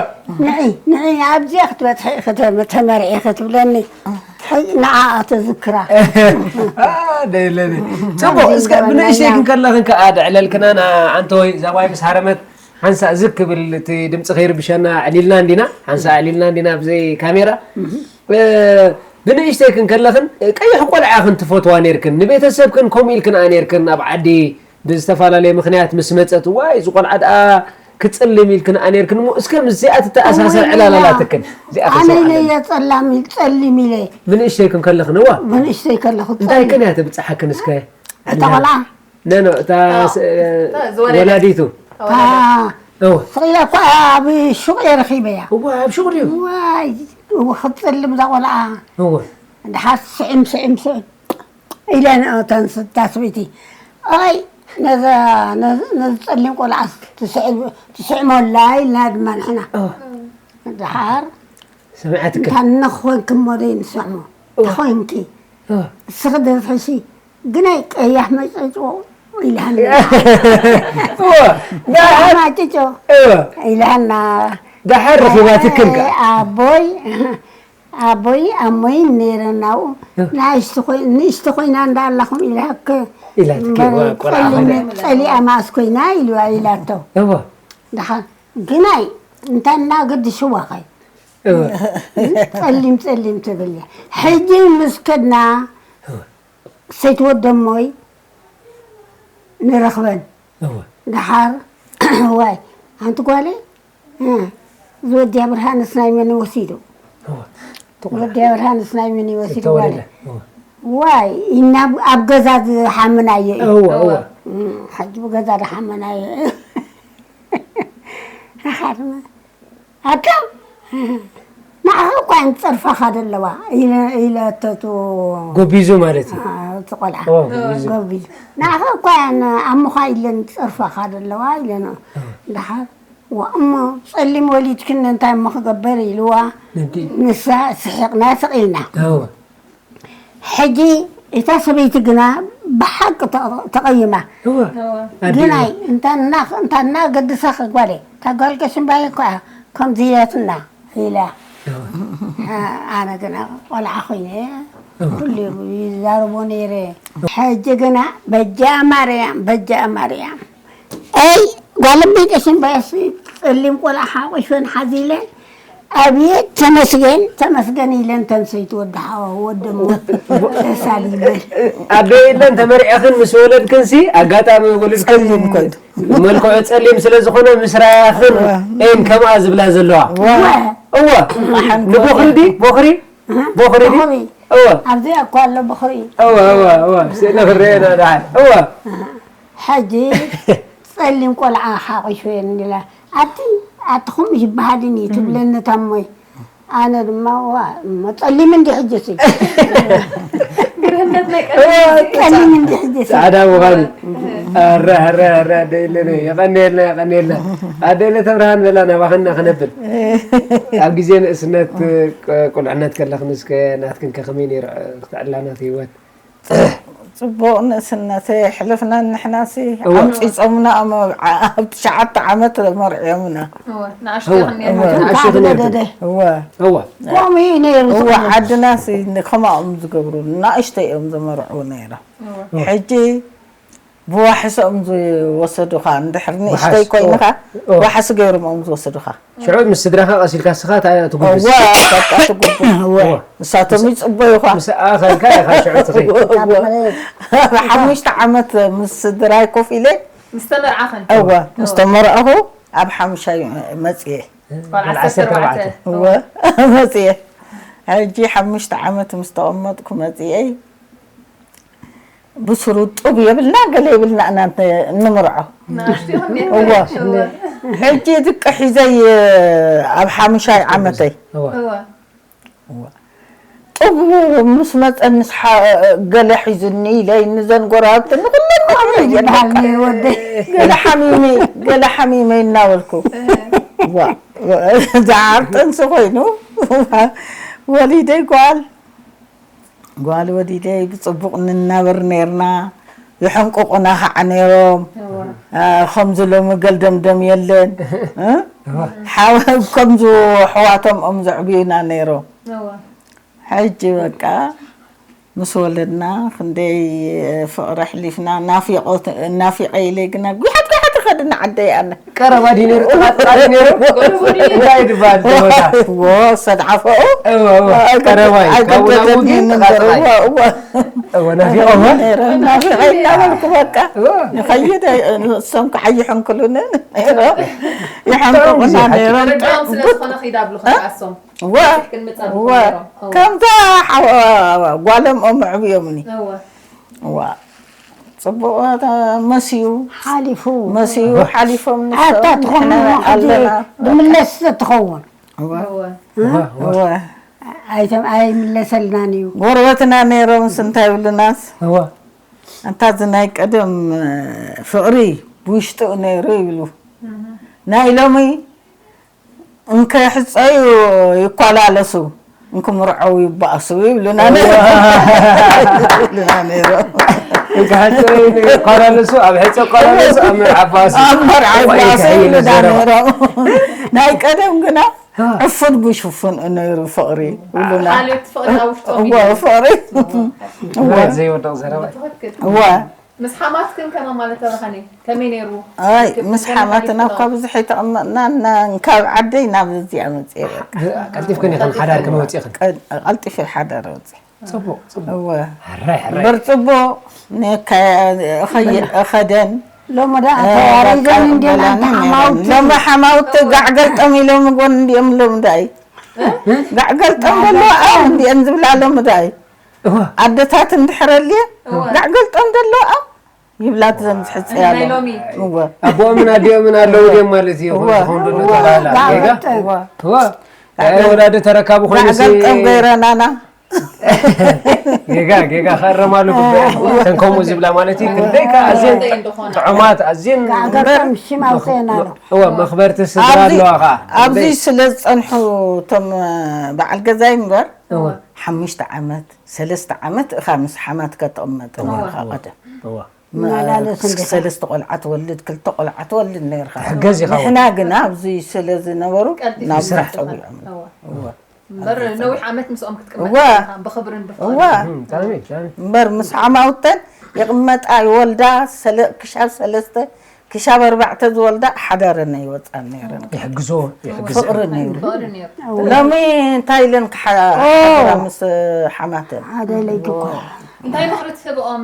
ንዒ፣ ንዒ፣ ኣብዚኣ ክትበጽሒ ኢኺ ተ-፣ ተመርዒ ኢኺ ትብለኒ። ሕጂ ንዓኣ ተዝክራ። ኣ፣ ደይለኒ። ጽቡቕ፣ ኣብዚ እስከ ገባና ብንእሽተይ ኢና። ክንከለኽን ከኣ ድዕለልክና፣ ና-፣ ኣንተወይ፣ እዛ ማይ ምስ ሃረመት ሓንሳእ ዝግ ክብል እቲ ድምፂ ከይርብሸና ኣዕሊልና እንዲና፣ ሓንሳእ ኣዕሊልና እንዲና ብዘይ ካሜራ። እ፣ ብንእሽተይ ክንከለኽን ቀይሕ ቆልዓ ክንትፈትዋ ነይርክን፣ ንቤተሰብክን ከምኡ ኢልክን ኣ ነይርክን፣ ኣብ ዓዲ ብዝተፈላለየ ምኽንያት ምስ መፀት፣ "ዋይ፣ እዚ ቆልዓ ደኣ ክፅልም" ኢልክን ኣ ነይርክን። እሞ እስከ ምስዚኣ ትተኣሳሰር እወ፣ ዕላል እያ። ኣላትክን። እዚኣ ኣነ ተሰምዓለና። ኢለ ጸላም ኢል-፣ ጸሊም ኢለ። ብንእሽተይ ክንከለኽን፣ እዋ። ብንእሽተይ ከለኹ እንታይ ጸሊም። ክን እያ ትብፅሓክን እስከ? እታ ቆልዓ? ነ፣ ነ፣ እታ ኣዎ። ስ-፣ እታ ዝወለደት። ወላዲቱ። እታ ወለደት። እወ። ስቕ ኢለ እኳ ኣብ ሹቕ እየ ረኺበያ። እወ፣ ኣብ ሹቕ ድዩ? ዋይ፣ እወ፣ ክትጽልም እዛ ቆልዓ። እወ። ድሓር ስዕም፣ ስዕም፣ ስዕም ኢለ ንእተን ስ-፣ እታ ሰበይቲ። ኣይ፣ ነዛ፣ ነዚ፣ ነዚ ጸሊም ቆልዓ ትስዕም-፣ ትስዕመላ ኢልና ድማ ንሕና። እወ። ድሓር ሰሚዓትኪ? እንታ ነኾንኪ እሞ ደይ ንስዕሞ። እወ። ተኾንኪ። እወ። እስኺ ደፍሕሲ ግናይ ቀያሕ መጨጭቦ ኢልሃኒ። እወ፣ ደሓር። ማጭጮ እወ። ኢልሃና። ደሓር ረኺባትክን ከ? ኣቦይ፣ ኣቦይ፣ ኣሞይ ነይረ ናብኡ። እወ። ንእሽቲ ኮይ-፣ ንእሽቲ ኮይና እንዳ ኣላኹም ኢልሃክ። ኢላትኪ፣ እምበር እወ፣ ቆልዓ ጸሊም-፣ ኮይና። ጸሊኣ መኣስ ኮይና ኢልዋ ኢላቶ። እወ። ደሓር ግናይ እንታ እናገድሽዋ ኸይ። እወ። ጸሊም ጸሊም ትብል እያ። ሕጂ ምስ ከድና እወ። ሰይቲ ወደሞይ ንረኽበን። እወ። ደሓር፣ ዋይ፣ ሓንቲ ጓለይ፣ እ፣ እዚ ወዲ ኣብርሃንስ ናይ መን ወሲዱ? እወ። እቲ ቆልዓ። ወዲ ኣብርሃንስ ናይ መን ወሲዱ እተወለደ። ጓለይ? እወ። ዋይ፣ ኢና ኣብ፣ ኣብ ገዛ ዝሓመናዮ እዩ። እወ፣ እወ። እወ። እ፣ ሕጂ ብገዛ ዝሓመናዮ። ደሓር፣ ኣታ፣ ንዓኻ እኳ እየን ዝጸርፋኻ ዘለዋ፣ ኢለ-፣ ኢለቶ እቲ ጎቢዙ ማለት እዩ። አ፣ እቲ ቆልዓ። ኦ፣ ጎቢዙ። ጎቢዙ። ንዓኻ እኳ እየን ኣሞኻ ኢለን ዝጸርፋኻ ዘለዋ፣ ኢለና። ኦ። ደሓር፣ ዋ፣ እሞ ጸሊም ወሊድክኒ እንታይ እሞ ክገብር ኢልዋ። ነዲ። ንሳ ስሒቕና ስቕ ኢልና። እወ። ሕጂ እታ ሰበይቲ ግና ብሓቂ ተቐ-፣ ተቐይማ። እወ። እወ። ኣዲኡ። ግናይ፣ እንታ እና-፣ እንታ እናገድሳኺ ጓለይ፣ እታ ጓል ቀሽምባይ እኮ እያ ከምዚ ኢላትና ኢላ። ኣነ ግና ቆልዓ ኮይነ ኩሉ ይዛረቦ ነይረ። ሕጂ ግና በጃ ማርያም፣ በጃ ማርያም፣ ኣይ ጓል ቤተሽን በያሲ ጸሊም ቆልዓ ሓቂፈን ሓዚለን፣ ኣብየት ተመስገን፣ ተመስገን ኢለን ተንሰይቱ ወዲ ሓዋ ወዲ እሞ ተሳል ይበል። ኣደ የለን ተመርዕኽን ምስ ወለድክንሲ ኣጋጣሚ ወለድክን ጸሊም ኮይኑ። መልክዑ ጸሊም ስለ ዝኾነ ምስ ራያኽን እዋ። ኤን ከምኣ ዝብላ ዘለዋ። እዋ። እዋ። እዋ። ንቦኽሪ ዲ? ቦኽሪ? ቦኽሪ ዲ? ቦኽሪ። እዋ። ኣብዚ እኮ ኣሎ ቦኽሪ። እዋ፣ እዋ፣ እዋ። ስእሊ ክረአየና ደሓን። እዋ። ሕጂ ጸሊም ቆልዓ ሓቂፈን ኢላ። ኣቲ፣ ኣትኹም ይበሃልን እዩ ትብለኒ ታሞይ። ኣነ ድማ፣ ዋ፣ እሞ ጸሊም እንዲ ሕጂ ሲ። ግርህነት ናይ ቀደም። ጸሊም እንዲ ሕጂ ሲ። ጻዕዳ ምዃኑ። ኣረ፣ ኣረ፣ ኣረ፣ ኣደ የለነ። የቐንየልና፣ የቐንየልና። ኣደ የለ ተብርሃን በላ ናባኸና ክነብል። ኣብ ግዜ ንእስነት፣ ቁልዕነት ከለኽን እስከ ናትክን ከ ከመይ ነይሩ፣ ክተዕላ ናት ህይወት? ጽቡቕ ንእስነተይ ኣሕለፍና ንሕናሲ እወ። ኣምጺጾምና እሞ ኣብ ትሽዓተ ዓመት መርዕዮምና። እወ፣ ንኣሽቱ እወ፣ ይኹን እወ፣ ነይሩ። ንኣሽቱ ካብ ይኹን ነይሩ። ነደደ። እወ። እወ። ከምኡ እዩ ነይሩ እወ፣ ዝኸውን። ዓድናሲ ንኸማኦም ዝገብሩ ንኣሽተይ እዮም ዘመርዕዉ ነይሮም። እወ። ሕጂ ብዋሕሶም ዝወሰዱኻ፣ እንድሕር ንእሽተይ ዋሕስ፣ ኮይንኻ፣ እወ፣ እወ። ዋሕሲ ገይሮም እዮም ዝወሰዱኻ። ሽዑ ምስ ስድራኻ ቀሲልካ ንስኻ እታ ትጉብዝ። እወ፣ በቃ ትጉብዝ። እወ። እወ። ንሳቶም ይጽበዩኻ። ምስ ኣኸልካ ኢኻ ሽዑ ትኸይድ። እወ፣ እወ። ሓሙሽተ ዓመት ምስ ስድራይ ኮፍ ኢለ። ምስ ተመርዓኽን? እወ፣ ምስ እወ። ተመርዐኹ ኣብ ሓሙሻይ መጽየ። ጓል ዓሰርተ ዓሰርተ ኣርባዕተ። ኣርባዕተ። እወ፣ መጽየ። ሕጂ ሓሙሽተ ዓመት ምስ ተቐመጥኩ መጽየ። ብስሩ ጡብ የብልና፣ ገለ የብልና ኢና እንተ-፣ እንምርዖ። ንኣሽቱ ይኹን እወ። እወ። ሕጂ ድቂ ሒዘይ ኣብ ሓሙሻይ ዓመተይ። እወ። እወ። እወ። ጡብ ምስ መጸ ምስ ሓ-፣ ገለ ሒዙኒ ኢለ ንዘን ጎረባብቲ ንኹለን ማዕረ እየን ይበሃል በቃ። ነይሩ ወደይ። ገለ ሓሚመ፣ ገለ ሓሚመ እናበልኩ። እወ። ዝዓር ጥንሲ ኮይኑ ወሊደይ ጓል ጓል ወሊደይ ብጽቡቕ ንናበር ነይርና፣ ይሕንቁቑና ኸዓ ነይሮም። እወ። አ፣ ከምዚ ሎሚ ገልደምደም የለን። እ? እወ። ሓው-፣ ከምዚ ኣሕዋቶም እም ዘዕብዩና ነይሮም። እወ። ሕጂ በቃ ምስ ወለድና ክንደይ ፍቕሪ ኣሕሊፍና፣ ናፊቖት-፣ ናፊቐ ኢለ ግና ጉሓት ጉሓት እኸድ ንዓደይ ኣነ። ቀረባ ድዩ ነይሩ? ጥቓ ጥቓ ድዩ ነይሩ? ጎረቦ ድዩ ነይሩ? እንታይ ድበሃል እቲ ቦታ? እዎ፣ ሰድዓፈኡ። እወ፣ እወ። ኣይገደ-፣ ቀረባ እዩ። ካብኡ ናብኡ ግን ኣይገደደትኒ ጥቓ ነበር። ጥቓ እዩ። እወ፣ እወ። እወ፣ ናፊቖም። ነይረ፣ ናፊቐ እናበልኩ በቃ። እወ። ንኸይድ፣ እሶም ክዓይሑ እንክሉኒ ነይሮም። ይሓንቁቑና ብጣዕሚ ነይሮም። ተረዲኦም ስለ ዝኾነ ኺድ ኣብሉ እ? ክዓሶም። እወ። ክንምጻ እወ። ነይሮም። እወ። ከምዛ ሓው-፣ ጓሎም እም ኣዕብዮምኒ። እወ። እዋ፣ ጽቡቕ መስዩ፣ ሓሊፉ። መስዩ እወ። ሓሊፎም ኣታ ንሶም ትኾኑ ንሕና እሞ ሕጂ ኣለና። ድምለስ ትኸውን። እወ። እወ። እወ፣ እወ። እወ። ኣይተም-፣ ኣይምለሰልናን እዩ። ጎረበትና ነይሮምስ እንታይ ይብሉናስ? እወ። ኣንታ እዚ ናይ ቀደም ፍቕሪ ብውሽጡ ነይሩ ይብሉ። እህ። ናይ ሎሚ እንከይሕጸዩ ይኳላለሱ፣ እንክምርዐው ይባእሱ ይብሉና ነይሮም። ይብሉና ነይሮም። እንከይሕጸዩ ይኳላለሱ፣ ኣብ ሕጸ ይኳላለሱ፣ ኣብ መርዓ ይባእሱ። ኣብ መርዓ እኮ ይባእሱ ይካየድ ይብሉና ዘረባ። ነይሮም። ናይ ቀደም ግና አ። ዕፉን ብሽፉን ነይሩ ፍቕሪ ይብሉና። ሓልዮት ፍቕሪ ኣብ ውሽጦም እዎ፣ እዩ። ፍቕሪ። እዎ። እዎ። ዘይወድቕ ዘረባ እዩ። ብትኽክል። እዎ። ምስ ሓማትክን ከመይ ማለት ተብርሃኒ? ከመይ ነይሩ? ኣይ፣ ርክብክን ምስ ከመይ ሓማትና ሓሊፍክንኦ? እኳ ብዙሕ ኣይተቐመጥና፣ እና ካብ ዓደይ ናብ እዚኣ መጽየ በቃ። ቀልጢፍክን ኢኽን ሓዳርክን ወጺኽን? ቀል-፣ ቀልጢፈ ሓዳር ወጺ። ጽቡቕ፣ ጽቡቕ። እወ። ሕራይ፣ ሕራይ። እምበር ጽቡቕ፣ ነካ-፣ እኸየ-፣ እኸደን። ሎሚ ደኣ እ፣ ተዋሪደን በቃ፣ እንድየን በላኒ ኣንታ ነይረን። ሓማውቲ። ሎሚ ሓማውቲ ጋዕ ገልጠም ኢሎም ጎን እንድዮም ሎሚ ዳይ። ጋዕ ገልጠም ጋዕ በሎ ገልጠም። ኣው እንድየን ዝብላ ሎሚ ዳይ። እወ። ኣደታት እንድሕር ኣልየ፣ እወ። ጋዕ ገልጠም ዘሎ ኣው ይብላ እዘን ዝሕጸያ ናይ ኣለዋ። ሎሚ። እወ። ኣቦኦምን ኣዲኦምን ኣለዉ ድዮም ማለት እዩ? እወ። ዝኾኑ ዶ እወ። ተባህላ? ጋዕ ጌጋ? ገልጠም። እወ። እወ። ጋዕ ኣይ፣ ገልጠም። ወላዲ ተረካቡ ኮይኑ ጋዕ ሲ-፣ ገልጠም ገይረናና። ጌጋ፣ ጌጋ፣ ከእረማሉ ግቡእ። እተን ከምኡ ዝብላ ማለት እዩ። ክንደይ ከኣ ኣዝየን ጥዑማት፣ ኣዝየን ጋዕ ገልጠም ሽም ኣውፅኤና ኣሎ። እወ፣ መኽበርቲ ስድራ ኣብዚ፣ ኣለዋ ኸኣ። ኣብዚ ክንደይ ስለ ዝጸንሑ እቶም በዓል ገዛይ እምበር፣ እወ። ሓሙሽተ ዓመት፣ ሰለስተ ዓመት እኻ ምስ ሓማትካ ትቕመጥ እወ፣ ነርካ እወ፣ ቀደም። እወ። መ-፣ መላለስ እንዲኻ። ሰለስተ ቆልዓ ትወልድ፣ ክልተ ቆልዓ ትወልድ ነርካ። ትሕገዝ ኢኻ ንሕና እውን። ግና ኣብዚ ስለ ዝነበሩ ቀልጢፉ ናብ ስራሕ። ጸዊዖም። እወ። እወ። እምበር ነዊሕ ዓመት ምስኦም ክትቅመጥ እዋ። ከለኻ ብኽብርን እዋ። ብፍቕርን። እም፣ ብጣዕሚ፣ ብጣዕሚ። እምበር ምስ ዓማውተን ይቕመጣ፣ ይወልዳ፣ ሰለ-፣ ክሻብ ሰለስተ፣ ክሻብ ኣርባዕተ ዝወልዳ ሓዳረን ኣይወፃን ነይረን። ይሕግዞ፣ ይሕግዞ። ፍቕሪ ነይሩ። ፍቕሪ ነይሩ። ሎሚ እንታይ ኢለን ክሓ-፣ ኦ። ሓድራ ምስ ሓማተን? ሓደ ለይቲ እኮ። እንታይ ምኽሪ ትህብኦም?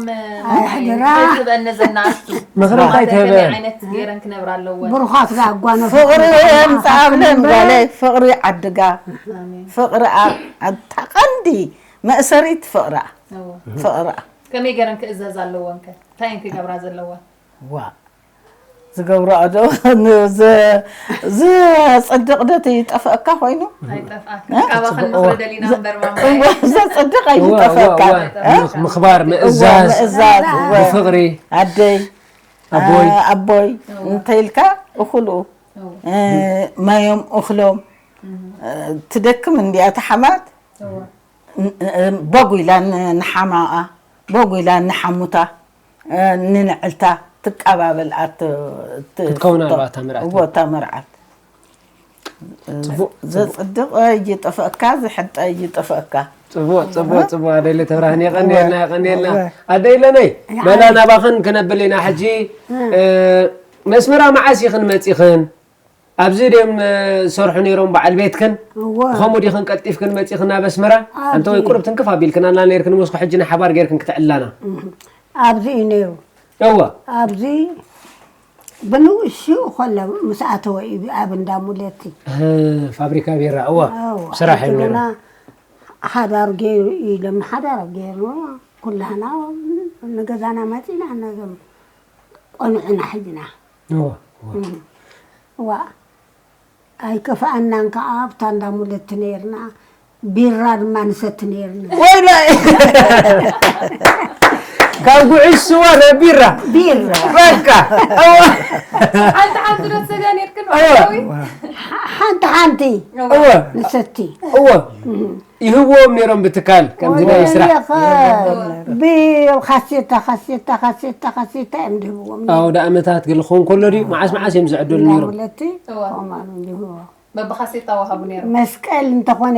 ኣይ፣ ሓደራ። እንታይ ትህበን ነዘን ንኣሽቱ? ምኽሪ እንታይ ኣሕዋተይ ከመይ ትህበን? ዓይነት ገይረን ክነብራ ኣለወን? ብሩኻት ዳኣ ኣጓኖት ፍቕሪ ኣምፅኣለን እምበር። ጓለይ፣ ፍቕሪ ዓድጋ፣ ኣሜን። ፍቕሪ ኣብ፣ ኣብታ ቀንዲ መእሰሪት ፍቕራ፣ እዎ። ፍቕራ። ከመይ ገይረን ክእዘዛ ኣለወን ከ? እንታይ እየን ክገብራ ዘለወን? ዋ፣ ዝገብርኦ ዶ ን-፣ ዝ-፣ ዘጽድቕ ዶ ይጠፍአካ ኮይኑ? ኣይጠፍኣካ። እ? ካባኽን ንኽሪ ደሊና እምበር ማማይ። እዋ፣ ዘጽድቕ እዋ፣ እዋ፣ ኣይጠፍአካ። እዋ። እ? ምኽ-፣ ምኽባር፣ እዋ፣ ምእዛዝ፣ ምእዛዝ፣ እዋ። ብፍቕሪ። ኣደይ፣ ኣቦይ። አ-፣ ኣቦይ፣ እዋ። እንተ ኢልካ እኹልኡ። እዋ። እ፣ ማዮም እኽሎም። እም። እ፣ ትደክም እንድያ እታ ሓማት። እዋ። ን-፣ እ፣ በጉ ኢላ ን-፣ ንሓማኣ፣ በጉ ኢላ ንሓሙታ። እ፣ ንንዕልታ ትቀባበል ኣት-፣ ት-፣ ክትከውን ትፍቶ-፣ ኣለዋ እታ መርዓት። እዎ፣ እታ መርዓት። ጽቡቕ፣ ጽቡቕ። ዘጽድቕ ይጠፍአካ፣ ዝሕጠ ይጠፍአካ። ጽቡቕ፣ ጽቡቕ፣ እ? ጽቡቕ። ኣደይ ለተብርሃን፣ የቐንየልና፣ እወ። የቐንየልና። እወ። ኣደይ ለነይ፣ የዓል- መላ ናባኽን ክነብል ኢና ሕጂ። እ። እ፣ መስመራ መዓስ ኢኽን መጺኽን? ኣብዚ ድዮም፣ እ፣ ዝሰርሑ ነይሮም በዓል ቤትክን? እወ። ብኸምኡ ዲኽን ቀልጢፍክን መጺኽን ናብ ኣስመራ? ኣብዚ። ኣንተ ወይ ቁሩብ ትንክፍ ኣቢልክናና ነይርክን፣ እሞ እስከ ሕጂ ንሓባር ጌርክን ክትዕልላና። እህ። ኣብዚ እዩ ነይሩ። እወ። ኣብዚ ብንእሽኡ ከሎ ምስ ኣተወ እዩ ኣብ እንዳ ሙለቲ። እህ፣ ፋብሪካ ቢራ፣ እወ። እወ። ስራሕ እዩ ነይሩ። ኣንትና ሓዳር ገይሩ ኢሎም ሓዳር ገይሩ ኩላህና ንገዛና መጺና ነዞም ቆንዑና ሒዝና። እወ፣ እወ። እም። እዋ። ኣይከፍኣናን ከኣ ኣብታ እንዳ ሙለቲ ነይርና፣ ቢራ ድማ ንሰቲ ነይርና። ወይላይ! ካብ ጉዕሽ ስዋ ናብ ቢራ። ቢራ። በቃ። እዋ። ሓንቲ ሓንቲ ዶ ትሰትያ ነይርክን እዋ። መእተዊ? ሓ-፣ ሓንቲ ሓንቲ እዋ። ንሰቲ። እዋ። እም። ይህብዎም ነይሮም ብትካል፣ ከምዚ ናይ ስራሕ። ወይለኸ፣ ብካሴታ፣ ካሴታ፣ ካሴታ፣ ካሴታ እዮም ዝህብዎም ነይሮም። ኣውደ ኣመታት ገለ ክኸውን ከሎ ድዩ? መዓስ መዓስ እዮም ዝዕደሉ ነይሮም? እንዳሙለቲ፣ እዋ። ከምኡ እዮም ዝህብዎ። በብካሴታ ወሃቡ ነይሮም። መስቀል እንተኾነ፣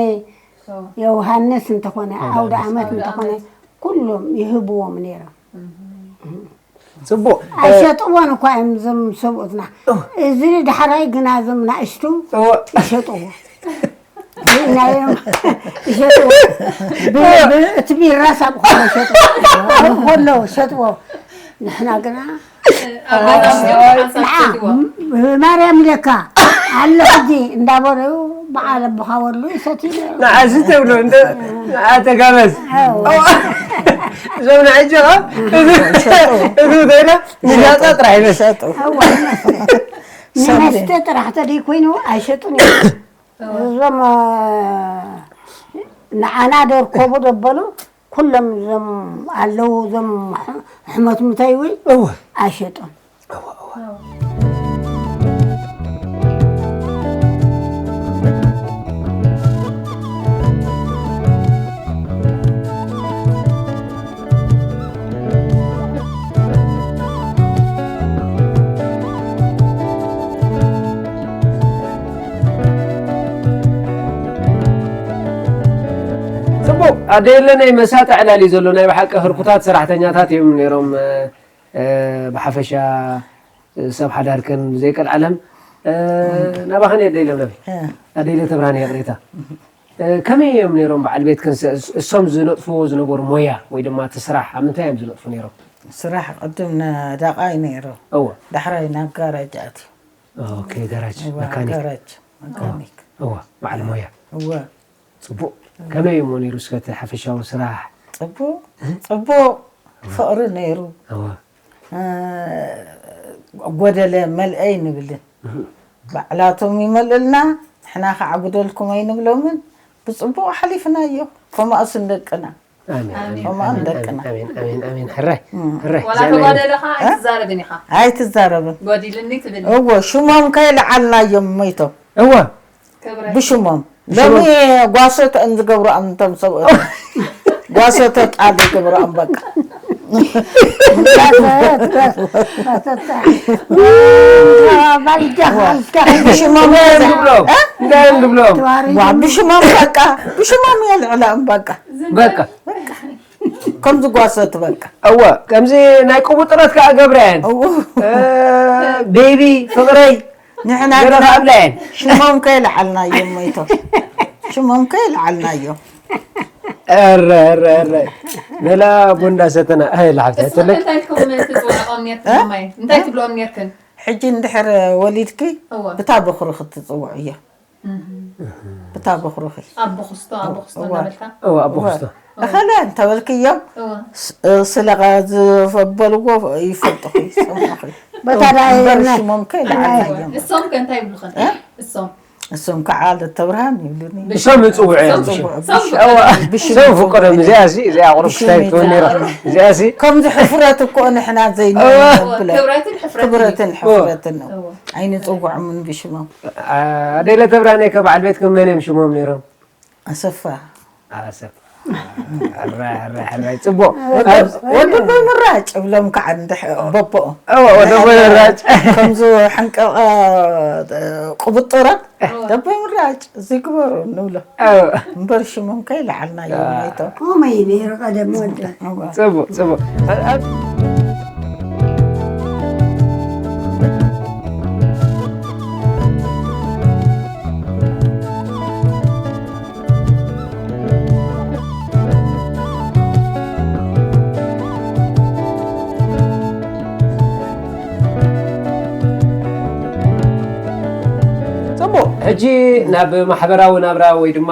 እዋ። ዮሃንስ እንተኾነ፣ እዋ። ኣውደ ኣመት ኣውደ እንተኾነ፣ ኣመት። ኩሎም ይህብዎም ነይሮም። እህ። ጽቡቕ። ኣይሸጥዎን እኳ እዮም እዞም ሰብኡትና። እዎ። እዚ ዳሕራይ ግና እዞም ናእሽቱ እዎ። ይሸጥዎ። ርኢናዮም ይሸጥዎ። ብ-፣ ብ-፣ እቲ ቢራ ሳብ ኾሎ ይሸጥዎ። ኣብ ኾሎ ይሸጥዎ። ንሕና ግና ኣብ ገዛ እዚኦም ሓንሳብ ንዓ፣ ይሸጥዎ። ም-፣ ማርያም ለካ ኣሎ ሕጂ እንዳበሉ በዓል ኣቦኻ ወሉ ይሰትዩ ነይሮም። ንዓ እዚ ተብሎ እንደ ንዓ ተጋበዝ። ኣዎ። እዞም ንዓ ሕጂ ኸ እዚ፣ እዚ ተይና ንሻጣ ጥራሕ ይመስል። ይሸጡ። እዋ፣ ይመስል። ንመስተ ጥራሕ ተደይ ኮይኑ ኣይሸጡን እዮም። እዞም፣ እ፣ ንዓና ደርከቡ ደበሉ ኩሎም እዞም ኣለዉ፣ እዞም ሕ-፣ ሕመት ምተይዊ እወ። ኣይሸጡን። እወ፣ እወ። ጽቡቕ። ኣደይ ኣለነይ መሳጢ ዕላል እዩ ዘሎ። ናይ ብሓቂ ህርኩታት ሰራሕተኛታት እዮም ነይሮም። እ፣ ብሓፈሻ፣ እ፣ ሰብ ሓዳርክን ብዘይቀልዓለም፣ እ፣ ናባኽን እየ ኣደይ ለምለም። እ። ኣደይ ለተብርሃን ይቕሬታ። እ፣ ከመይ እዮም ነይሮም በዓል ቤትክን ስ-፣ እሶም ዝነጥፍዎ ዝነበሩ ሞያ ወይ ድማ እቲ ስራሕ ኣብ ምንታይ እዮም ዝነጥፉ ነይሮም? ስራሕ ቅድም ነዳቓይ ነይሩ። እወ። ዳሕራይ ናብ ጋራጅ ኣትዩ። ኦኬ፣ ጋራጅ፣ እወ፣ መካኒክ። ጋራጅ፣ መካኒክ። እወ፣ በዓል ሞያ። እወ። ጽቡቕ። ከመይ እሞ ነይሩ እስከ እቲ ሓፈሻዊ ስራሕ? ጽቡቕ፣ እ? ጽቡቕ። እወ። ፍቕሪ ነይሩ። እወ። እ፣ ጎደለ መልአ ኣይንብልን። እህ። ባዕላቶም ይመልእልና፣ ንሕና ኸዓ ጉደልኩም ኣይንብሎምን። ብጽቡቕ ሓሊፍናዮ። ከምኣሱ ንደቅና። ኣሜን፣ ኣሜን፣ ከምኣ ኣሜን፣ ንደቅና። ኣሜን፣ ኣሜን፣ ኣሜን። ሕራይ፣ እም። ሕራይ። ዋላ እዚኣ ናይ ተጓደለ ኸዓ እ? ኣይትዛረብን ኢኻ። ኣይትዛረብን። ጎዲልኒ ትብል። እወ፣ ሽሞም ከየልዓልናዮም ሞይቶም። እወ። ክብረት። ብሽሞም። ብሽሞም። ሎሚ ጓሶት እዮም ዝገብሩ፣ ኣምንቶም ሰብኡት። ጓሶት ጣል ይገብሩ፣ ኣም በቃ። ሽሞም እንታይ እዮም ዝብሎም? እንታይ እዮም ዝብሎም? ብሽሞም በቃ፣ ብሽሞም የልዕላም በቃ። በቃ። ከም ዝጓሰት በቃ። እወ፣ ከምዚ ናይ ቅቡጥረት ከዓ ገብረያን። እወ። ቤቢ ፍቅረይ ንሕና ገለ ግና ኣብለየን። ሽሞም ከይለዓልናዮም መይቶም። ሽሞም ከይለዓልናዮም። ኧረ ኧረ ኧረ። ገላ ቡንዳ ሰተና። ኣይ ላሓፍታ ንስኽን ተለክ። እንታይ ትኸውን ትፅውዕኦም ኔርክን ማማይ? እንታይ ትብልኦም ኔርክን? ሕጂ እንድሕር ወሊድኪ እወ። ብታ በኹሪ ክትፅውዕዮ። ብታ በኹርኺ ኣቦ ክስቶ ኣቦ ክስቶ እዋ። እናበልካ እዋ ኣቦ ክስቶ እኸለ እንተበልክዮም እዋ። ስ- ስለኻ ዝበልዎ ይፈልጡኺ ይሰምዑኺ በታ ዳይ እምበር ነ- ሽሞም ከይለዓልናዮም እሶም ከ እንታይ ይብሉኽን እሶም እሶም ከዓ ለተብርሃን ይብሉኒ እሶም ይፅውዑ እዮም እሶም ይፅውዑ። እዋ። ብሽም እሶም ፍቅዶም እዚኣ ሲ እዚኣ ቁሩብ ክስታይ ትውን ነይራ እዚኣ ሲ ከምዚ ሕፍረት እኮ ንሕና ዘይንብለ ክብረትን ሕፍረትን ክብረትን ሕፍረትን ነው እዋ። ኣይንፅውዖምን ብሽሞም ኣደይ ለተብርሃን ከ በዓል ቤትኩም መን እዮም ሽሞም ነይሮም? ኣሰፋ ኣሰፋ ሕራይ ሕራይ ሕራይ ፅቡቅ ወዲ ቦይ ምራጭ እብሎም ከዓ እንድሕ በቦኦም እወ ወደ ቦይ ምራጭ ከምዚ ሕንቀቐ ቅብጥራት ደቦይ ምራጭ እዚ ግበሩ ንብሎ እምበር ሽሞም ከይለዓልናዮም ኣይቶም ከምኡ እዩ ነይሩ ቀደም ወደ ፅቡቅ ፅቡቅ ፅቡቅ ሕጂ ናብ ማሕበራዊ ናብራ ወይ ድማ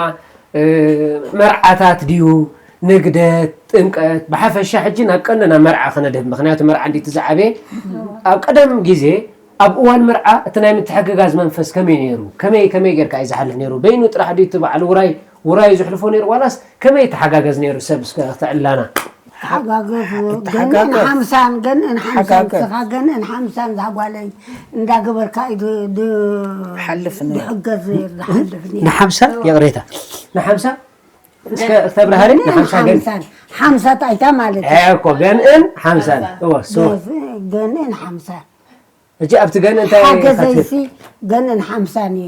መርዓታት ድዩ ንግደት ጥምቀት ብሓፈሻ ሕጂ ናብ ቀንዲ ናብ መርዓ ክነድህብ ምክንያቱ መርዓ እንዲቲ ዝዓበየ ኣብ ቀደም ግዜ ኣብ እዋን መርዓ እቲ ናይ ምትሕግጋዝ መንፈስ ከመይ ነይሩ ከመይ ከመይ ጌርካ እዩ ዝሓልፍ ነይሩ በይኑ ጥራሕ ድዩ እቲ በዓል ውራይ ውራይ ዘሕልፎ ነይሩ ዋላስ ከመይ ይተሓጋገዝ ነይሩ ሰብ እስከ ክተዕልላና ተሓጋገዝ ገንእን ሓምሳን ገንእን ሓምሳን ስኻ ገንእን ሓምሳን ዛጓለይ እንዳገበርካ እዩ ዝሓልፍ ዝሕገዝ ዝሓልፍ ነይሩ ንሓምሳ ይቕሬታ ንሓምሳ እስከ ክተብርሃሪ ንሓምሳ ገን ሓምሳ ጣይታ ማለት እዩ እኮ ገንእን ሓምሳን እወ ስዋ ገንእን ሓምሳን ሕጂ ኣብቲ ገንእ እንታይ ሓገዘይሲ ገንእን ሓምሳን እዩ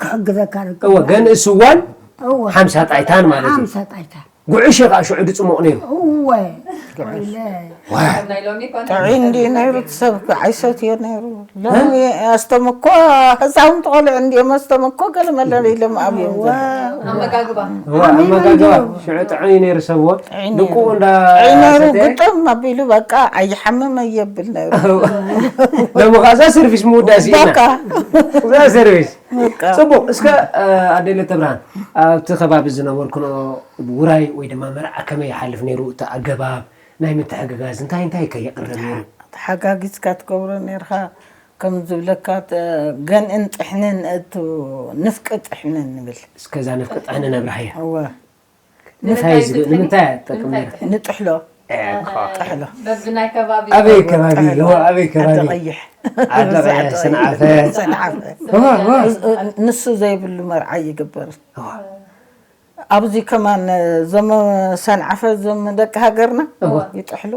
ክሕግዘካ እወ ገንእ ስዋን ሓምሳ ጣይታን ማለት እዩ ሓምሳ ጣይታ ጉዕሽ ከዓ ሽዑ ድፅሙቕ ነይሩ እወ ጥዑይ እንዲ ነይሩ ትሰብ ኣይሰትዮ ነይሩ ሎሚ ኣስቶም እኮ ህፃውንቲ ቆልዑ እንዲዮም ኣስቶም እኮ ገለመለ ኢሎም ኣብዮም ኣመጋግባ ሽዑ ጥዑይ ነይሩ ሰብዎ ልቁ እንዳ ጥዑይ ነይሩ ግጥም ኣቢሉ በቃ ኣይሓምም ኣየብል ነይሩ ሎሚ ከዓ እዛ ሰርቪስ ምውዳእ ስኢና እዛ ሰርቪስ ፅቡቅ እስከ ኣደለ ተብርሃን ኣብቲ ከባቢ ዝነበርክኖ ውራይ ወይ ድማ መርዓ ከመይ ይሓልፍ ነይሩ እቲ ኣገባብ ናይ ምትሕግጋዝ እንታይ እንታይ ከ የቕርብ ነይሩ ተሓጋጊዝካ ትገብሮ ነርካ ከም ዝብለካ ገንእን ጥሕንን እቱ ንፍቂ ጥሕንን ንብል እስከዛ ንፍቂ ጥሕንን ኣብርሃያ እወ እንታይ ዝብል ንምንታይ ትጠቅም ነርካ ንጥሕሎ ጥሕሎ ኣበይ ከባቢ ኣበይ ከባቢ ዓዲ ቀይሕ ሰንዓፈ ንሱ ዘይብሉ መርዓ ይግበር ኣብዚ ከማን ዘመ ሰንዓፈ ዘመ ደቂ ሃገርና ይጥሕሉ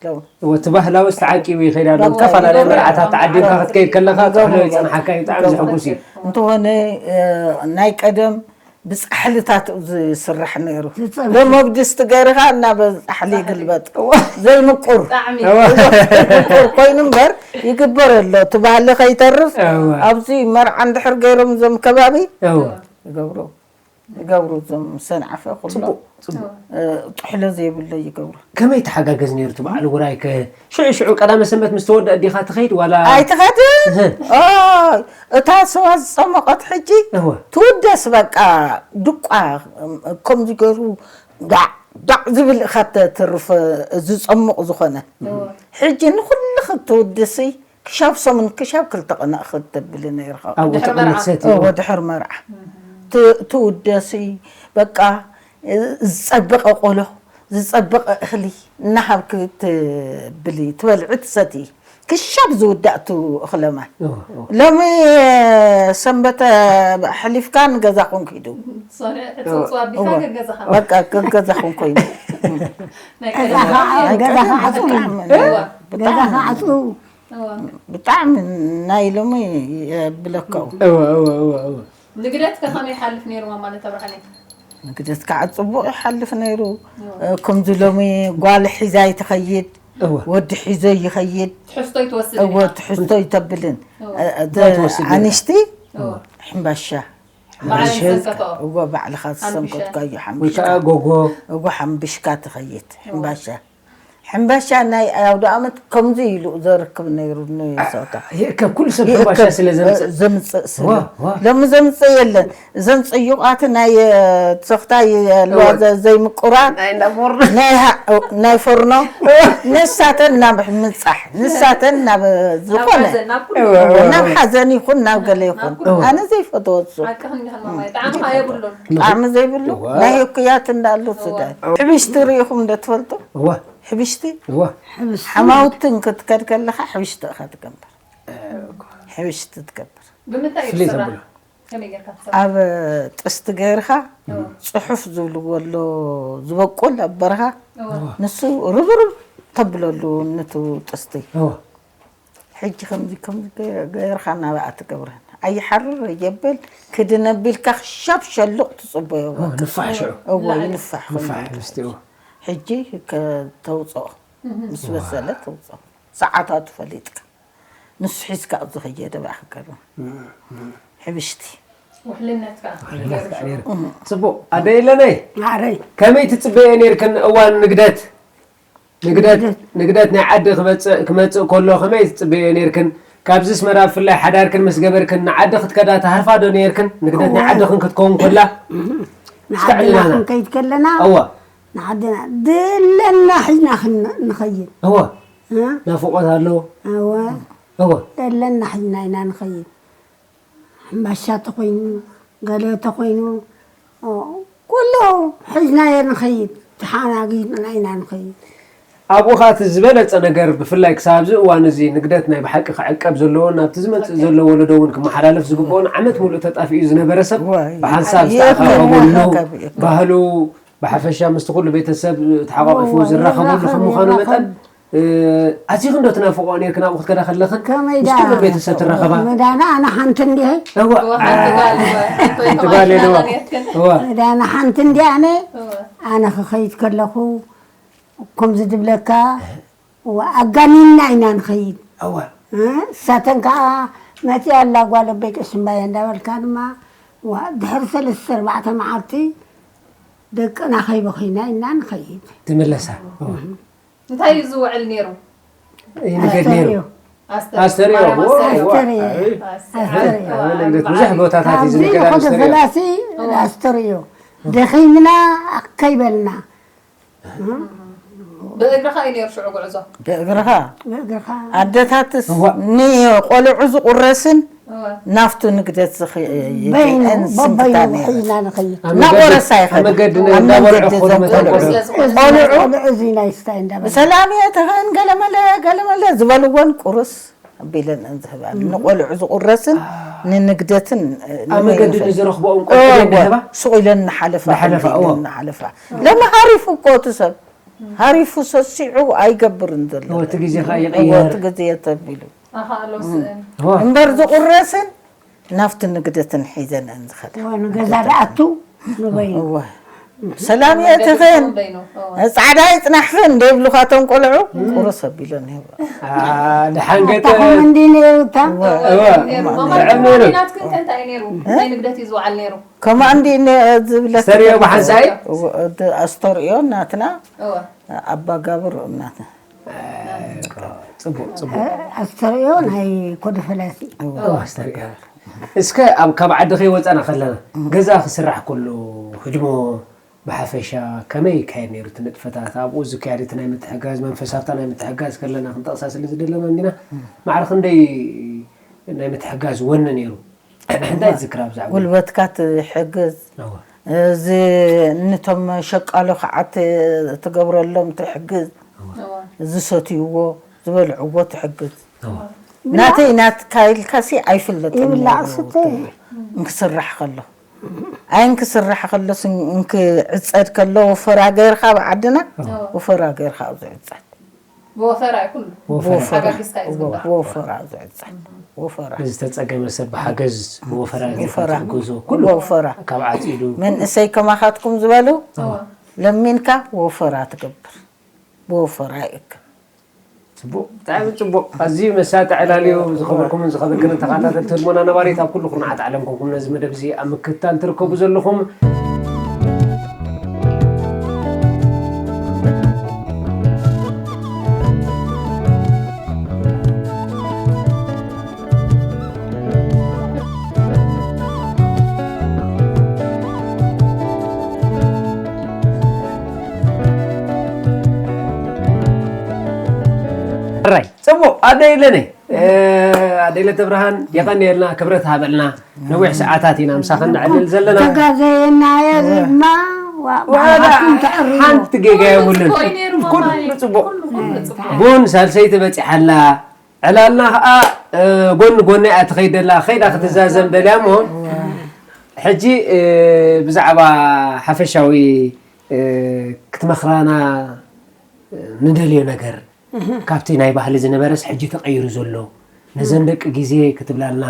ኣለዉ። እቲ ባህላዊ ዝተዓቂቡ ይኸይድ ኣሎ። ዝተፈላለዩ መርዓታት ተዓዲምካ ክትከይድ ከለኻ ጥሕሎ ይፀንሓካ እዩ። ብጣዕሚ ዘሐጉስ እዩ። እንተኾነ ናይ ቀደም ብፃሕልታት እዩ ዝስራሕ ነይሩ። ሎሚ ብድስቲ ገይርኻ እና በፃሕሊ ይግልበጥ ዘይምቁር ምቁር ኮይኑ እምበር ይግበር ኣሎ። እቲ ባህሊ ከይተርፍ ኣብዚ መርዓ እንድሕር ገይሮም እዞም ከባቢ ይገብሩ። ይገብሩ እዞም ሰንዓፈ ኩሎም ጥሕሎ ዘይብሎ ይገብሩ። ከመይ ተሓጋገዝ ነይሩ እቲ በዓል ውራይ ከ ሽዑ ሽዑ ቀዳመ ሰንበት ምስ ተወድአ ዲኻ ትኸይድ ዋላ? ኣይትኸድን። እታ ስዋ ዝፀመቐት ሕጂ ትውደስ በቃ ድቋ ከምዚ ገይሩ ዳዕ ዳዕ ዝብል ኢኻ ተትርፍ ዝፀሙቕ ዝኾነ ሕጂ ንኹሉ ክትውድሲ ክሻብ ሰሙን ክሻብ ክልተ ቀን ክትብሊ ነይርካ ኣብኡ ጥቕሚ ትሰቲ እዎ ድሕር መርዓ ትውደሲ በቃ ዝፀበቐ ቆሎ ዝፀበቐ እኽሊ እናሃብክ ትብሊ ትበልዒ ትሰቲ ክሻብ ዝውዳእ ቱ እኽለማ ሎሚ ሰንበተ ሕሊፍካ ንገዛ ኮንኪ ዱ በቃ ገገዛ ኮንኮይኑ ናይ ገዛ ቀደም ከዓ-፣ ናይ ገዛ ቀደም ከዓጹ። ብጣዕሚ፣ እዋ። ገዛ ብጣዕሚ፣ ከዓጹ። እዋ። ብጣዕሚ ናይ ሎሚ የብለካኡ። እወ፣ እወ፣ እወ፣ እወ። ንግደት ከ ከመይ ይሓልፍ ነይሩ ማማ ነተብርሃነይ? ንግደት ከዓ ጽቡቕ ይሓልፍ ነይሩ። እወ። እ፣ ከምዚ ሎሚ ጓል ሒዛ ይትኸይድ፣ እወ። ወዲ ሒዞ ይኸይድ። ትሕዝቶ ይትወስድ እወ፣ ነይራ። ትሕዝቶ ይተብልን። እወ። እ፣ እ፣ እንታይ ትወስድ ነይራ? ኣንሽቲ እወ። ሕምባሻ። ባዕለን ሕምባሻ። ዝሰንከተኦ። እወ፣ ባዕልኻ ሓምቢሻ። ዝሰንከትካዮ ወይ ሓምቢሽካ። ከዓ ጎጎ። እወ፣ ሓምቢሽካ ትኸይድ፣ እወ። ሕምባሻ። ሕምባሻ ናይ ኣውደ ኣመት ከምዚ ኢሉ ዘርክብ ነይሩ ንሶታ። ይእከብ፣ ኩሉ ሰብ ይእከብ፣ ሕምባሻ ስለ ዘምጽእ። እ፣ ዘምጽእ ስለ። ዋ፣ ዋ። ሎሚ ዘምጽእ የለን። እዘን ጽዩቓት ናይ፣ እ፣ ተኽታይ፣ እ፣ ልዋ እወ። ዘ-፣ ዘይምቁራት ናይ እንዳ ፎርኖ። ናይ ሃ-፣ እ፣ ናይ ፎርኖ። ንሳተን ናብ ምጻሕ፣ ንሳተን ናብ ዝኾነ። ናብ ሓዘን፣ ናብ ኩሉ። እወ፣ እወ፣ ናብ እወ። ሓዘን ይኹን፣ ናብ ገለ ይኹን። ናብ ኩሉ። ኣነ ዘይፈትዎ እሱ። ሓቅኽን ዲኽን ማማይ። ጣዕሚ ከ የብሉን። ጣዕሚ ዘይብሉ እወ። ናይ ህኩያት እንዳሉ እወ። ስደ። ሕብሽቲ ርኢኹም ዶ ትፈልጡ? እወ። ሕብሽቲ? እወ። ሕብሽቲ። ሓማውትን ክትከድ ከለኻ ሕብሽቲ ኢኻ ትገብር። እኮ። ሕብሽቲ ትገብር። ብምንታይ እዩ ፍልይ ዝስራሕ? ተብሎ። ከመይ ጌርካ ትሰርሕ? ኣብ ጥስቲ ገይርካ እወ። ጽሑፍ ዝብልዎ ኣሎ ዝበቁል ኣብ በረኻ። እወ። ንሱ ርብርብ ተብለሉ ነቱ ጥስቲ። እወ። ሕጂ ከምዚ፣ ከምዚ ገ-፣ ገይርካ ናብኣ ትገብረን። ኣይሓርር የብል፣ ክድን ኣቢልካ ክሻብ ሸሉቕ ትጽበዮ እወ፣ በቃ። ንፋሕ ሽዑ። እወ፣ ንፋሕ። ይንፋሕ ንፋሕ ከምዚ። ንስቲ፣ እወ። ሕጂ ከተውጽኦ። እህ። ምስ በሰለ ተውጽኦ። ሰዓታቱ ፈሊጥካ። ንሱ ሒዝካ ኣብዚ ከየደ ብኣኻ ገርም። እህ፣ እህ። ሕብሽቲ። ውሕልነትካ። ውሕልነትካ ነይሩ። እህ። ጽቡቕ። ኣደ የለነይ? ማዕረይ። ከመይ ትጽበየ ነይርክን እዋን ንግደት? ንግደት፣ ንግደት። ንግደት ናይ ዓዲ ክመጽእ፣ ክመጽእ ከሎ ከመይ ትጽበዮ ነይርክን? ካብዚ ኣስመራ ብፍላይ ሓዳርክን ምስ ገበርክን ንዓዲ ክትከዳ ትሃርፋ ዶ ነይርክን? ንግደት ናይ እወ። ዓድኽን ክትከውን ከላ? እህ። እስከ ንዓድና ዕልላና። ክንከይድ ከለና፣ እወ። ንዓድና ዘለና ሒዝና ክን-፣ ንኸይድ። እወ። እ? ናፍቖት ኣሎ። እወ። እወ። ዘለና ሒዝና ኢና ንኸይድ። ሕምባሻ ተኾይኑ፣ ገለ ተኾይኑ፣ ኦ፣ ኩሉ ሒዝናዮ ንኸይድ፣ ተሓናጊድና ኢና ንኸይድ። ኣብኡ ኸኣ እቲ ዝበለጸ ነገር፣ ብፍላይ ክሳብ ኣብዚ እዋን እዚ ንግደት ናይ ብሓቂ ክዕቀብ ዘለዎን፣ ናብቲ ዝመጽእ ዘሎ ወለዶ እውን ክመሓላለፍ ዝግብኦን፣ ዓመት ሙሉእ ተጣፊኡ ዝነበረ ሰብ ዋይ። ብሓንሳብ ይእከብ፣ ዝተኣኻኸበሉ፣ ይእከብ፣ ይእከብ። ባህሉ ብሓፈሻ ምስቲ ኩሉ ቤተሰብ ተሓቋቒፉ እወ፣ ዝራኸበሉ ይራኸብ፣ ከም ምዃኑ ይራኸብ። መጠን፣ እ፣ ኣዚኽን ዶ ትናፍቕኦ ነይርክን ኣብኡ ክትከዳ ከለኽን? ከመይ ምስ ደኣ? ኩሉ ቤተሰብ ትራኸባ? መዳና ኣነ ሓንቲ እንዲየ። እወ። እወ፣ ሓንቲ ጓል፣ እወ። ሓንቲ ጓል እየ፣ እወ። ነይርክን? እወ። መዳና ሓንቲ እንዲየ ኣነ። እወ። ኣነ ክኸይድ ከለኹ፣ ከምዚ ድብለካ፣ እወ፣ ኣጋኒንና ኢና ንኸይድ። እወ። እ፣ እሳተን ከኣ መጺኣ ኣላ ጓል ኣቦይ ቀሽምባየ እንዳበልካ ድማ፣ ዋ፣ ድሕሪ ሰለስተ ኣርባዕተ መዓልቲ ደቅና ከይበኺና ኢና ንኸይድ። ትምለሳ። እወ። እንታይ እዩ ዝውዕል ነይሩ? ይንገድ ነይሩ። ኣስተርእዮ። ኣስተርእዮ። ኣስተርእዮ። ማርያም ኣስተርእዮ። ኣስተርእዮ። ኣይ፣ ኣስተርእዮ። ኣይ፣ ኣይ፣ ኣይ፣ ብዙሕ ቦታታት እዩ ካብዚ ዝንገድ ንኸደ ኣስተርእዮ። ፈላሲ ኣስተርእዮ። ደኺምና ከይበልና። ብእግርኻ እዩ ነይሩ ሽዑ ጉዕዞ? ብእግርኻ። ብእግርኻ። ኣደታትስ እዋ። ንቆልዑ ዝቑረስን እዋ። ናብቱ ንግደት ዝኸ-፣ በይኑ፣ ይገዝአን በበይኑ ስንክታ ነይሩ። ሒዝና ንኸይድ። ኣብ መገዲ፣ እናቆረሳ ይኸዳ። ኣብ መገዲ ኣብ እንዳበልዑ መንገዲ ክኸዱ እዞም መጠን ቆልዑ። ስለ ዝኾነ። ቆልዑ ቆልዑ እዚ ናይ ስታይ እንዳበሉ። ብሰላም እየ ተኸን ገለመለ፣ ገለመለ ዝበልዎን ቁርስ ኣቢለን እንዝህባን። ንቆልዑ ዝቑረስን ንንግደትን፣ ኣብ ንመይ መገዲ ይኽእል? ንዝረኽብኦም ቆልዑ እወ፣ እንዳህባ? ሱቕ ኢለን እናሓለፋ፣ እንዳሓለፋ፣ ከምዚ ኢለን እወ። እናሓለፋ። ሎሚ ሃሪፉ እኮ እቲ ሰብ። ሃሪፉ ሰሲዑ ኣይገብርን ዘሎ። እወ፣ እቲ ግዜ ኸኣ እወ፣ ይቕየር። እቲ ግዜ ተቢሉ። ኣኻ ኣሎ ስእን። እወ። እምበር ዝቑረስን ናብቲ ንግደትን ሒዘን እየን ዝኸዳ። እወ፣ ንገዛ ደኣቱ ንበይኑ። እወ። ሰላም እየ ትኽን። በይኑ፣ እወ። ጻዕዳ ይጽናሕኽን ደይብሉኻ እቶም ቆልዑ፣ ቁርስ ኣቢለን ይህባ። ኣ፣ ደሓን ገጠ-፣ ኣታ ኸም እንዲ ነይሩ እታ። እወ። እወ። ነይሩ። ማማ፣ ጥዑም ነይሩ። ናትክን ከ እንታይ ነይሩ? ናይ ንግደት እዩ ዝወዓል ነይሩ? ከምኣ እንዲ ነ-፣ ዝብለት ኣስተርእዮ ብሓንሳእ? እወ፣ እቲ ኣስተርእዮ ናትና እወ። ኣባ ጋብር ናትና። ጽቡቕ፣ ጽቡቕ። እ፣ ኣስተርእዮ ናይ ኮደ ፈላሲ። እወ፣ ኣስተርእዮ። እስከ ኣብ፣ ካብ ዓዲ ከይወጻና ከለና፣ ገዛ ክስራሕ ከሎ፣ ህድሞ ብሓፈሻ ከመይ ይካየድ ነይሩ እቲ ንጥፈታት? ኣብኡ ዝካየድ እቲ ናይ ምትሕጋዝ መንፈስ፣ ኣብታ ናይ ምትሕጋዝ ከለና ክንጠቕሳ ስለ ዝደለና እንዲና፣ ማዕረ ክንደይ ናይ ምትሕጋዝ ወነ ነይሩ? እንታይ ትዝክር ኣብዛ ጉዳይ? ጉልበትካ ትሕግዝ፣ እወ። እዚ ንቶም ሸቃሎ ከዓ ት-፣ ትገብረሎም ትሕግዝ፣ እወ። ዝሰትይዎ ዝበልዕዎ ትሕግዝ። እወ። ናተይ ናትካ ኢልካሲ ኣይፍለጥን ይብላዕ ነይሩ ስተ። ትብል። እንክስራሕ ከሎ። ኣይን ክስራሕ ከሎስ እንክዕጸድ ከሎ ወፈራ ገይርካ ኣብ ዓድና፣ ወፈራ ገይርካ ኣብዚ ዕጸድ። ብወፈራ እዩ ኩሉ። ብወፈራ ተሓጋጊዝካ እዩ ዝግባእ። ብወፈራ ኣብዚ ዕጸድ። ወፈራ። ንዝተፀገመ ሰብ ብሓገዝ ብወፈራ ጌርካ ወፈራ። ትሕግዞ ኩሉ ወፈራ። ካብ ዓፂዱ መንእሰይ ከማኻትኩም ዝበሉ ለሚንካ ወፈራ ትገብር። ብወፈራ ይእክብ። ፅቡቅ ብጣዕሚ ፅቡቅ ኣዝዩ መሳጢ ዕላል እዩ። ዝኸበርኩምን ዝኸበርክንን ተኸታተልቲ ህድሞና ነባሪት ኣብ ኩሉ ኩርናዓት ዓለም ኮንኩም ነዚ መደብ እዚ ኣብ ምክትታል ትርከቡ ዘለኹም ሕራይ ፅቡቅ ኣደ ኢለነ ኣደ ኢለተ ብርሃን የቀንየልና ክብረት ሃበልና ነዊሕ ሰዓታት ኢና ምሳኸ ንዕልል ዘለና ተጋዘየናዮ ድማ ዋላ ሓንቲ ጌጋ የብሉን ኩሉ ፅቡቅ ቡን ሳልሰይቲ በፂሓላ ዕላልና ከዓ ጎኒ ጎኒ እያ ትኸይድ ዘላ ከይዳ ክትዛዘም ደልያ እሞ ሕጂ ብዛዕባ ሓፈሻዊ ክትመኽራና ንደልዮ ነገር ካብቲ ናይ ባህሊ ዝነበረስ ሕጂ ተቐይሩ ዘሎ ነዘን ደቂ ግዜ ክትብላልና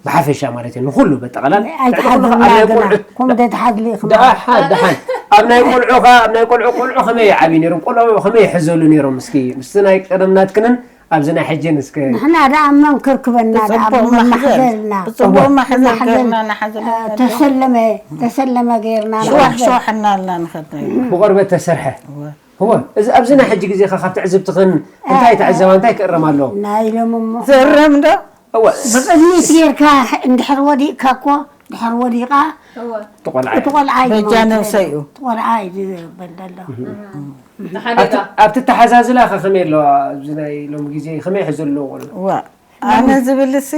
ብሓፈሻ ማለት እዩ ንኩሉ በጠቐላል ኣይትሓዝልና ግና ከምኡ ዘይትሓዝሉ ኢኹም ደሓን ደሓን ኣብ ናይ ቆልዑ ከ ኣብ ናይ ቆልዑ ቆልዑ ከመይ ይዓብዩ ነይሮም ቆልዑ ከመይ ይሕዘሉ ነይሮም እስኪ ምስቲ ናይ ቀደም ናትክንን ኣብዚ ናይ ሕጅን እስከ ንሕና ደኣ መን ክርክበና ደኣ ብፅቡቅ መሕዘል መማሕዘልና ብፅቡቅ መሕዘል ገርና እናሓዘልና ንኸድ ተሰለመ ተሰለመ ገይርና ሽዋሕ ንኸድ። ሽዋሕ እናልና ንኸድ ብቆርበት ተሰርሐ እወ እዚ ኣብዚ ናይ ሕጂ ግዜ ከ ካብ ትዕዝብትኽን እንታይ ትዕዘባ እንታይ ክእረም ኣለዎ ናይ ሎም እሞ ዘረም ዶ እወ ብቕድሚት ጌርካ እንድሕር ወዲቕካ እኮ ድሕር ወዲቓ እወ እቲ ቆልዓ እዩ እቲ ቆልዓ እዩ በጃ ዝመውት ነብሰ እዩ። እቲ ቆልዓ እዩ ዝበል ዘሎ ንሓደጋ ኣብቲ ተሓዛዝላ ከ ከመይ ኣለዋ ኣብዚ ናይ ሎም ግዜ ከመይ ይሕዘ ኣለዎ ቆልዑ እዋ ኣነ ዝብል እሲ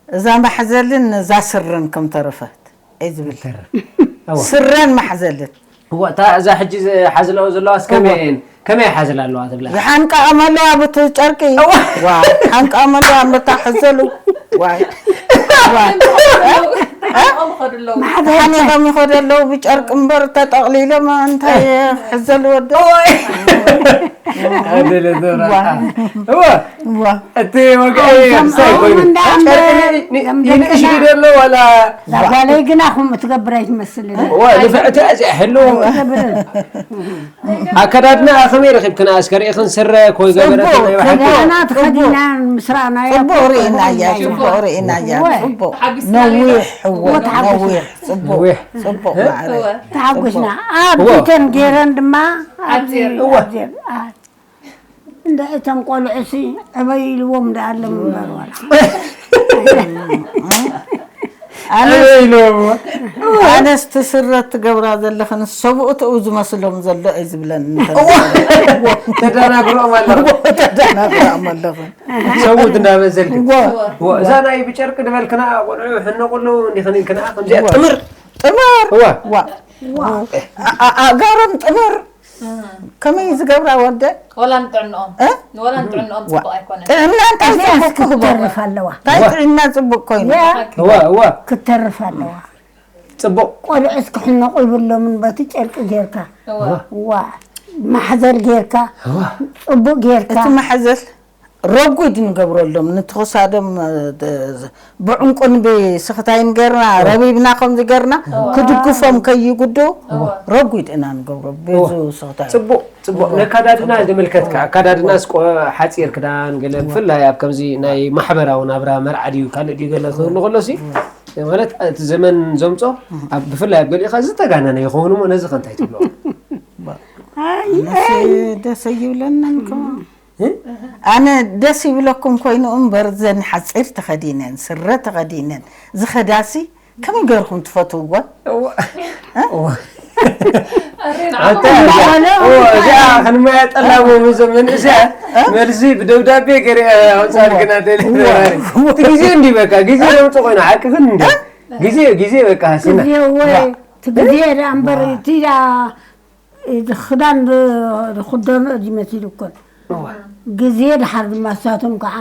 እዛ ማሕዘልን እዛ ስረን ከም ተረፈት እየ ዝብል። ስረን ማሕዘልን። እዋ እታ እዛ ሕጂ ዝሓዝለኦ ዘለዋስ ከመይ እየን? ከመይ ይሓዝላ ኣለዋ ትብላ? ይሓንቀቐም ኣለዋ ብቲ ጨርቂ። ዋ ይሓንቀቐም ኣለዋ በታ ሕዘሉ። ዋይ ዋይ ሓኒቐም ይኸዱ ኣለዉ ብጨርቂ እምበር ተጠቕሊሎም እንታይ ሕዘሉ ወደ። እዋ እዋ እቲ ወግዒ ክሳይ ኮይኑ ይንእሽግደ ኣሎ ዋላ ዛጓለይ ግና ከምኡ ትገብር ኣይትመስልን ዋ ንፍዕቲ እዚኣ ሕልው ኣከዳድና ከመይ ረኺብክና እስከ ርኢኽን ስረ ኮይ ገበረት ናይ ባሕቂ ክዳና ተኸዲና ምስ ረኣናያ ጽቡቅ ርኢናያ ጽቡቅ ርኢናያ ጽቡቅ ነዊሕ እዎ ነዊሕ ጽቡቅ ጽቡቅ ማዕረ ተሓጒስና ኣብ ቢተን ገይረን ድማ ኣብዚ ኣብዚ እንዳ እቶም ቆልዑ ሲ ዕበይ ኢልዎም ደኣ ኣሎም እምበር ዋላ ኣነስ ትስረት ትገብራ ዘለኽን ሰብኡትኡ ዝመስሎም ዘሎ እዩ ዝብለን ተደናግሮም ኣለኹ ተደናግሮም ኣለኹ ሰብኡት እንዳበዘልክ እዛ ናይ ብጨርቂ ድበልክና ቆልዑ ሕነቁሉ እንዲኽን ኢልክና ከምዚኣ ጥምር ጥምር ኣእጋሮም ጥምር ከመይ ዝገብራ ወደ ወላ ንጥዕንኦም እ? ንወላ ንጥዕንኦም ፅቡቅ ኣይኮነን ጥዕና እንታይ እዚኣስ ፅቡቅ ክህቦ ክትተርፍ ኣለዋ እንታይ ጥዕና ፅቡቅ ኮይኑ ያ እዋ እዋ ክትተርፍ ኣለዋ ፅቡቅ ቆልዑስ ክሕነቁ ይብሎምን በቲ ጨርቂ ጌርካ እዋ ዋ ማሕዘል ጌርካ እዋ ፅቡቅ ጌርካ እቲ ማሕዘል ረጒድ ንገብረሎም ንትኽሳዶም ብዕንቁን ብስኽታይን ገርና ረቢብና ከምዚ ገርና ክድግፎም ከይጉዱ ረጒድ ኢና ንገብሮ ቤዙ ስኽታይ ጽቡቅ ጽቡቅ ነካዳድና ዝምልከትካ ኣካዳድና ስቆ ሓጺር ክዳን ገለ ብፍላይ ኣብ ከምዚ ናይ ማሕበራዊ ናብራ መርዓ ድዩ ካልእ ድዩ ገለ ክህሉ ከሎ ሲ ማለት እቲ ዘመን ዘምጾ ብፍላይ ኣብ ገሊኡ ዝተጋነነ ይኸውን እሞ ነዚ ከ እንታይ ትብሎ ደስ ይብለንን ኣነ ደስ ይብለኩም ኮይኑ እምበር ዘን ሓፂር ተኸዲነን ስረ ተኸዲነን ዝኸዳሲ ከመይ ገርኩም ትፈትውወን እዚኣ ክንመያ ጠላቦም እዞም መንእሰያት መልሲ ብደብዳቤ ገሪአ ኣውፃልክና ደሊ እቲ ግዜ እንዲ በቃ ግዜ ዘምፅ ኮይኑ ሓቅኽን እንዲ ግዜ ግዜ በቃ ስና ግዜ ወ እቲ ግዜ ዳ እምበር እቲ ዳ ክዳን ዝኽደኖ እዚ መሲሉ እኮ ግዜ ድሓር ድማ እሳቶም ከዓ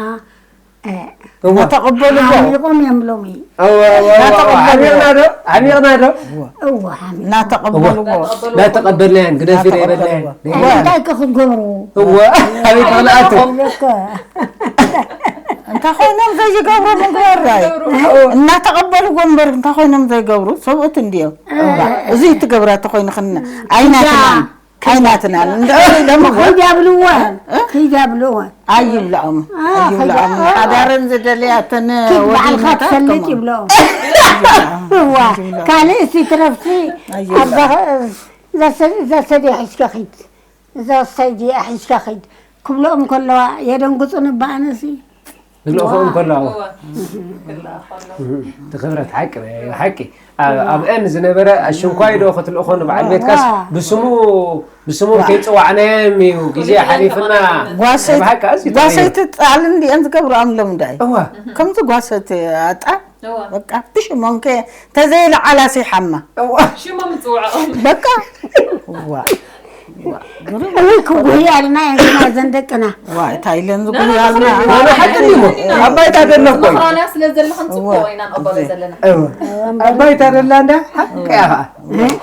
እዋ። እናተቐበልዎ። ሓሚቖም እዮም ሎሚ። እዋ፣ እዋ፣ እዋ፣ እዋ። እናተቐበልዎ። ሓሚቕና ዶ? ሓሚቕና ዶ? እዋ፣ ሓሚቖም። እናተቐበልዎ። እናተቐበልናየን፣ ግደፊ ዶ የበልናየን? እናተቐበልዎ። እዋ። እንታይ ከ ክገብሩ? እዋ፣ ኣበይ ተኽልኣቱ? እኮ። እንታይ ኮይኖም ዘይገብሩ ምግባር ራይ? እናተቐበልዎ እምበር እንታይ ኮይኖም ዘይገብሩ? ሰብኡት እንድዮም። እዋ። እዚ ትገብራ ተኾይኑ ክን-፣ ኣይናትና። ኣይናትናን። እንደ-፣ ደሞ ኺድ ያብልወን፣ እ? ኺድ ያብልወን። ኣይብልዖም፣ አ፣ ኣይብልዖም። ኺድ፣ አ፣ ሓዳረን ዝደልያ እተን ኪድ ባዕልኻ ወዲነታት ትፈልጥ ከማን። ይብልዖም። እዋ፣ ኣይብልዖም። ካልእ እስቲ ትረፍሲ፣ ኣይብልዖም። ኣብዛ ኸ-፣ እዛ ሰ-፣ እዛ ሰድያ ሒዝካ ኺድ። እዛ ሰድያ ሒዝካ ኺድ። ክብልኦም ከለዋ የደንግጹኒ እባ ኣነሲ። ዝልእኽኦም ከለዉ። እዋ። እህ፣ እቲ ክብረት ሓቂ፣ ሓቂ። ኣብ፣ ኣብአን ዝነበረ ኣሽንኳይ ዶ ክትልእኾ ንበዓል ቤትካስ እዋ። ብስሙ፣ ብስሙ እዋ። ከይጸዋዕናዮም እዩ ግዜ ሓሊፍና። ጓሰይ-፣ ብሓቂ ኣዝዩ ተቐይሩ። ጓሰይቲ ጣል እንዲአን ዝገብርኦም ሎምዳይ። እዋ። ከምዚ ጓሰይቲ ኣጣ፣ እዋ። በቃ ብሽሞም ከ-፣ ተዘይለዓላ ሲሓማ። እዋ። ሽሞም ምጽውዖም። በቃ። እዋ። እውይ፣ ክጉህያልና እየን ግና እዘን ደቅና። ዋ፣ እንታይ ኢለን ዝጉህያልና? ዋላ ሓቂ እንዲሞ፣ ኣብ ባይታ ደሎ እኮ እዩ። ምኽራና ስለ ዘለኽን ጽቡቕ እዋ። ኢና ንቕበሎ ዘለና። እዋ። ኣብ ባይታ ደላ እንዳ ሓቂ እያ ኸዓ።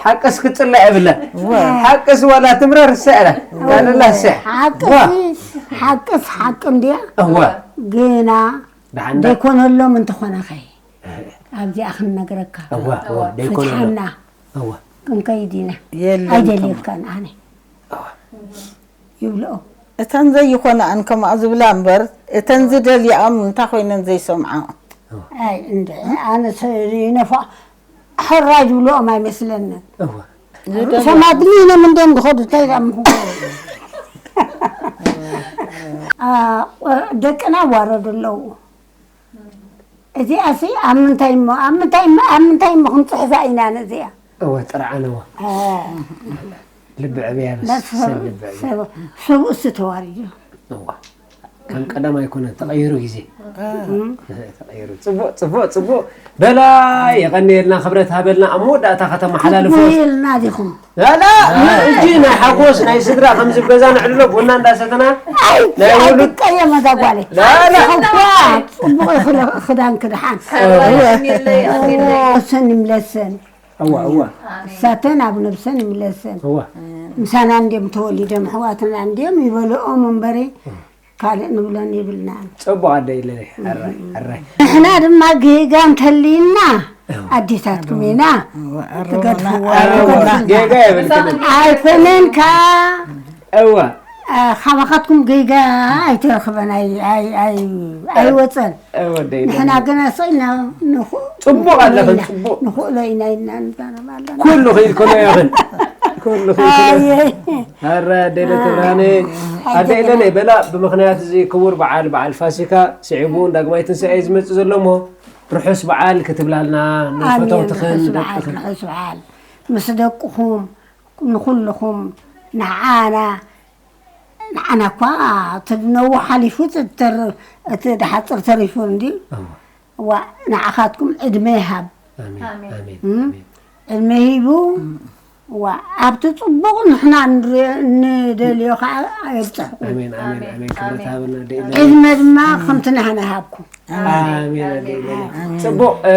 ሓቅስ ክጽላእ የብላን። እዋ። ሓቅስ ዋላ ትምረር እሳ እያ። ካለላ እሳ እያ። ሓቅስ፣ ዋ። ሓቅስ ሓቂ እንድያ። እዋ። ግና ደሓን ዳ- ደይኮነሎም እንተኾነ ኸ? ኣብዚኣ ክንነግረካ። እዋ፣ እዋ፣ ደይኮነሎም። ፍትሓና። እዋ። ክንከይድ ኢና። የለን ኣይደልየካን ኣነ። እዋ። ይብልኦ። እተን ዘይኾነኣን ከምኣ ዝብላ እምበር፣ እተን ዝደልያኦም እንታይ ኮይነን ዘይሰምዓ። ኣይ፣ እንደ ኣነ ሰ-፣ ይነፋ-፣ ሕራይ ዝብልኦም ኣይመስለንን። እዋ። ርእሶም ኣድኒኖም እንድዮም ዝኸዱ፣ እንታይ ደኣ ምኹ-፣ ኣ፣ ደቅና ዋረዱ ኣለዉ። እዚኣሲ ኣብ ምንታይ እሞ፣ ኣብ ምንታይ እሞ፣ ኣብ ምንታይ እሞ ክንጽሕፋ ኢና ነዚኣ? እወ፣ ጥርዓን እወ። እ። ልቢ ዕብያ በስ፣ መስ-፣ ሰብ ልቢ ዕብያ። ሰብ፣ ሰብኡሲ ተዋሪዱ። እወ። ከም ቀደም ኣይኮነን፣ ተቐይሩ ግዜ። እም። ተቐይሩ። ጽቡቕ፣ ጽቡቕ፣ ጽቡቕ። በላ፣ የቐንየልና፣ ክብረት ሃበልና። ኣብ መወዳእታ ከተመሓላልፎ። ትጉህይልና ዲኹም? ላላ፣ ሕጂ ናይ ሓጎስ ናይ ስድራ ከምዚ ገዛ ነዕልሎ ቡና እንዳሰተና ኣይ፣ ናይ ውሉድ ኣይትቀየም እዛ ጓለይ። ላላ። እኳ ጽቡቕ ይኽለ-፣ ክዳንኪ ደሓን። ሰላም የለይ፣ ኣሜን። ሰን ይምለሰን። እዋ፣ እዋ። እሳተን ኣብ ነብሰን ይምለሰን። እዋ። ምሳና እንድዮም ተወሊዶም፣ ኣሕዋትና እንድዮም ይበልኦም እምበሪ። ካልእ ንብሎን የብልናን። ጽቡቕ ኣደ ኢለለይ፣ ሕራይ፣ ሕራይ። ንሕና ድማ ጌጋ እንተልዩና፣ እዎ። ኣዴታትኩም ኢና። እዎ፣ ኣርሙና፣ ትገድፍዎ፣ ኣርሙና። ትገድፍና። ጌጋ የብልክን። ኣይኮነን ከኣ፣ እዎ። ኣ፣ ካባኻትኩም ጌጋ ኣይተረኽበን፣ ኣይ-፣ ኣይ-፣ ኣይ-፣ ኣይወጸን። እዎ፣ ኣደ ኢለለይ። ንሕና ግና ስቕ ኢልና ንኹ-፣ ጽቡቕ ኣለኽን፣ ንኹእሎ ኢና፣ ጽቡቕ። ንኹእሎ ኢና ኢልና ንዛረብ ኣለና። ኩሉ ኽኢልክኖ ኢኽን። ኩሉ ኽኢልክኖ። ኣየ። ኣረ፣ ኣደ ኢለለይ ትብራነ። ኣደ ኢለለይ በላ፣ ብምኽንያት እዚ ክቡር በዓል፣ በዓል ፋሲካ ስዒቡ ዳግማይ ትንሳኤ እዩ ዝመጽእ ዘሎ እሞ፣ ርሑስ በዓል ክትብላልና ኣሜን። ንፈተውትኽን ርሑስ በዓል፣ ደቅኽን። ርሑስ በዓል። ምስ ደቅኹም፣ ንኹልኹም፣ ንዓና፣ ንዓና እኳ እቲ ነዊሕ ሓሊፉ፣ እቲ ተር-፣ እቲ ድሓጽር ተሪፉ እንድዩ። እዎ። ዋ፣ ንዓኻትኩም ዕድመ ይሃብ። ኣሜን፣ ኣሜን። ኣሜን፣ እም? ኣሜን። ዕድመ ሂቡ፣ ዋ፣ ኣብቲ ጽቡቕ ንሕና ንር-፣ ንደልዮ ኸዓ የብጽሕኩም። ኣሜን፣ ኣሜን፣ ኣሜን። ኣሜን። ክብረት ኣሜን። ሃበና፣ ኣደ ኢለለይ። ዕድመ ድማ ከምቲ ናህና ይሃብኩም። ኣሜን፣ ኣሜን። ኣደ ኢለለይ። ኣሜን። ጽቡቕ፣ እ፣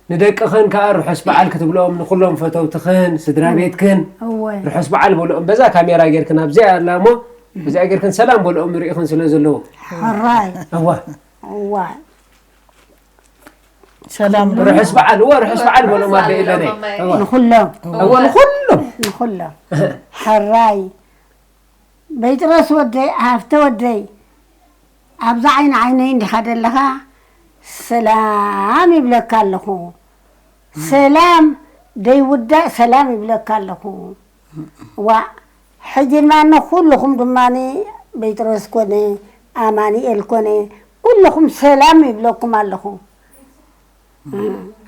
ንደቅኽን ከኣ ርሑስ በዓል ክትብሎም፣ ንኹሎም ፈተውትኽን፣ ስድራ ቤትክን እወ። ርሑስ በዓል በልኦም። በዛ ካሜራ ጌርክን ኣብዚኣ ኣላ እሞ፣ በዚኣ ጌርክን ሰላም በልኦም፣ ንሪኢኽን ስለ ዘለዉ። ሕራይ። እዋ። እዋ። ሰላም ርሑስ በዓል፣ እወ፣ ርሑስ በዓል በሎም ኣደ ኢለለይ። እወ። ንኹሎም። እወ፣ ንኹሎም። ንኹሎም። ሕራይ። ቤጥሮስ ወደይ፣ ሃፍተ ወደይ፣ ኣብዛ ዓይኒ ዓይነይ እንዲኻ ደለኻ፣ ሰላም ይብለካ ኣለኹ። ሰላም ደይውዳእ ሰላም ይብለካ ኣለኹ። ዋእ፣ ሕጂ ድማ ንኹልኹም ድማ ቤጥሮስ ኮነ፣ ኣማኑኤል ኮነ፣ ኩልኹም ሰላም ይብለኩም ኣለኹ።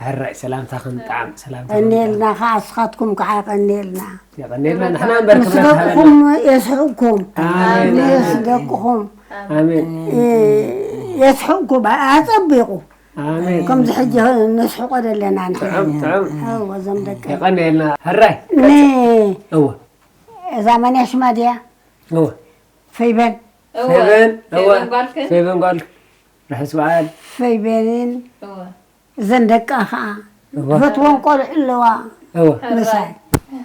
ሕራይ ሰላምታኽን ጣዕም ሰላምታኽን የቐንየልና ጣዕም። ከኣ፣ ንስኻትኩም ከኣ የቐንየልና። የቐንየልና፣ ንሕና እምበር ምስ ክብረት ደቅኹም ሃበና። የስሕቕኩም። ኣሜን፣ ምስ ኣሜን። ደቅኹም ኣሜን። እ፣ የስሕቕኩም፣ ኣጸቢቑ። ኣሜን። ከምዚ ሕጂ ነስሕቆ ዘለና ንሕና። ጥዑም፣ ጥዑም። እወ፣ እዞም ደቂ። የቐንየልና። ሕራይ። ን-፣ እወ። እዛ መን እያ ሽማ ድያ? እወ። ፌበን። እወ፣ ፌበን፣ እወ። ፌበን ጓልክን? ፌበን ጓልክ። ርሑስ በዓል። ፈይቤንን እወ። እዘን ደቃ ኸዓ እወ። ዝፈትወን ቆልዑ ኣለዋ። እወ። ምሳይ።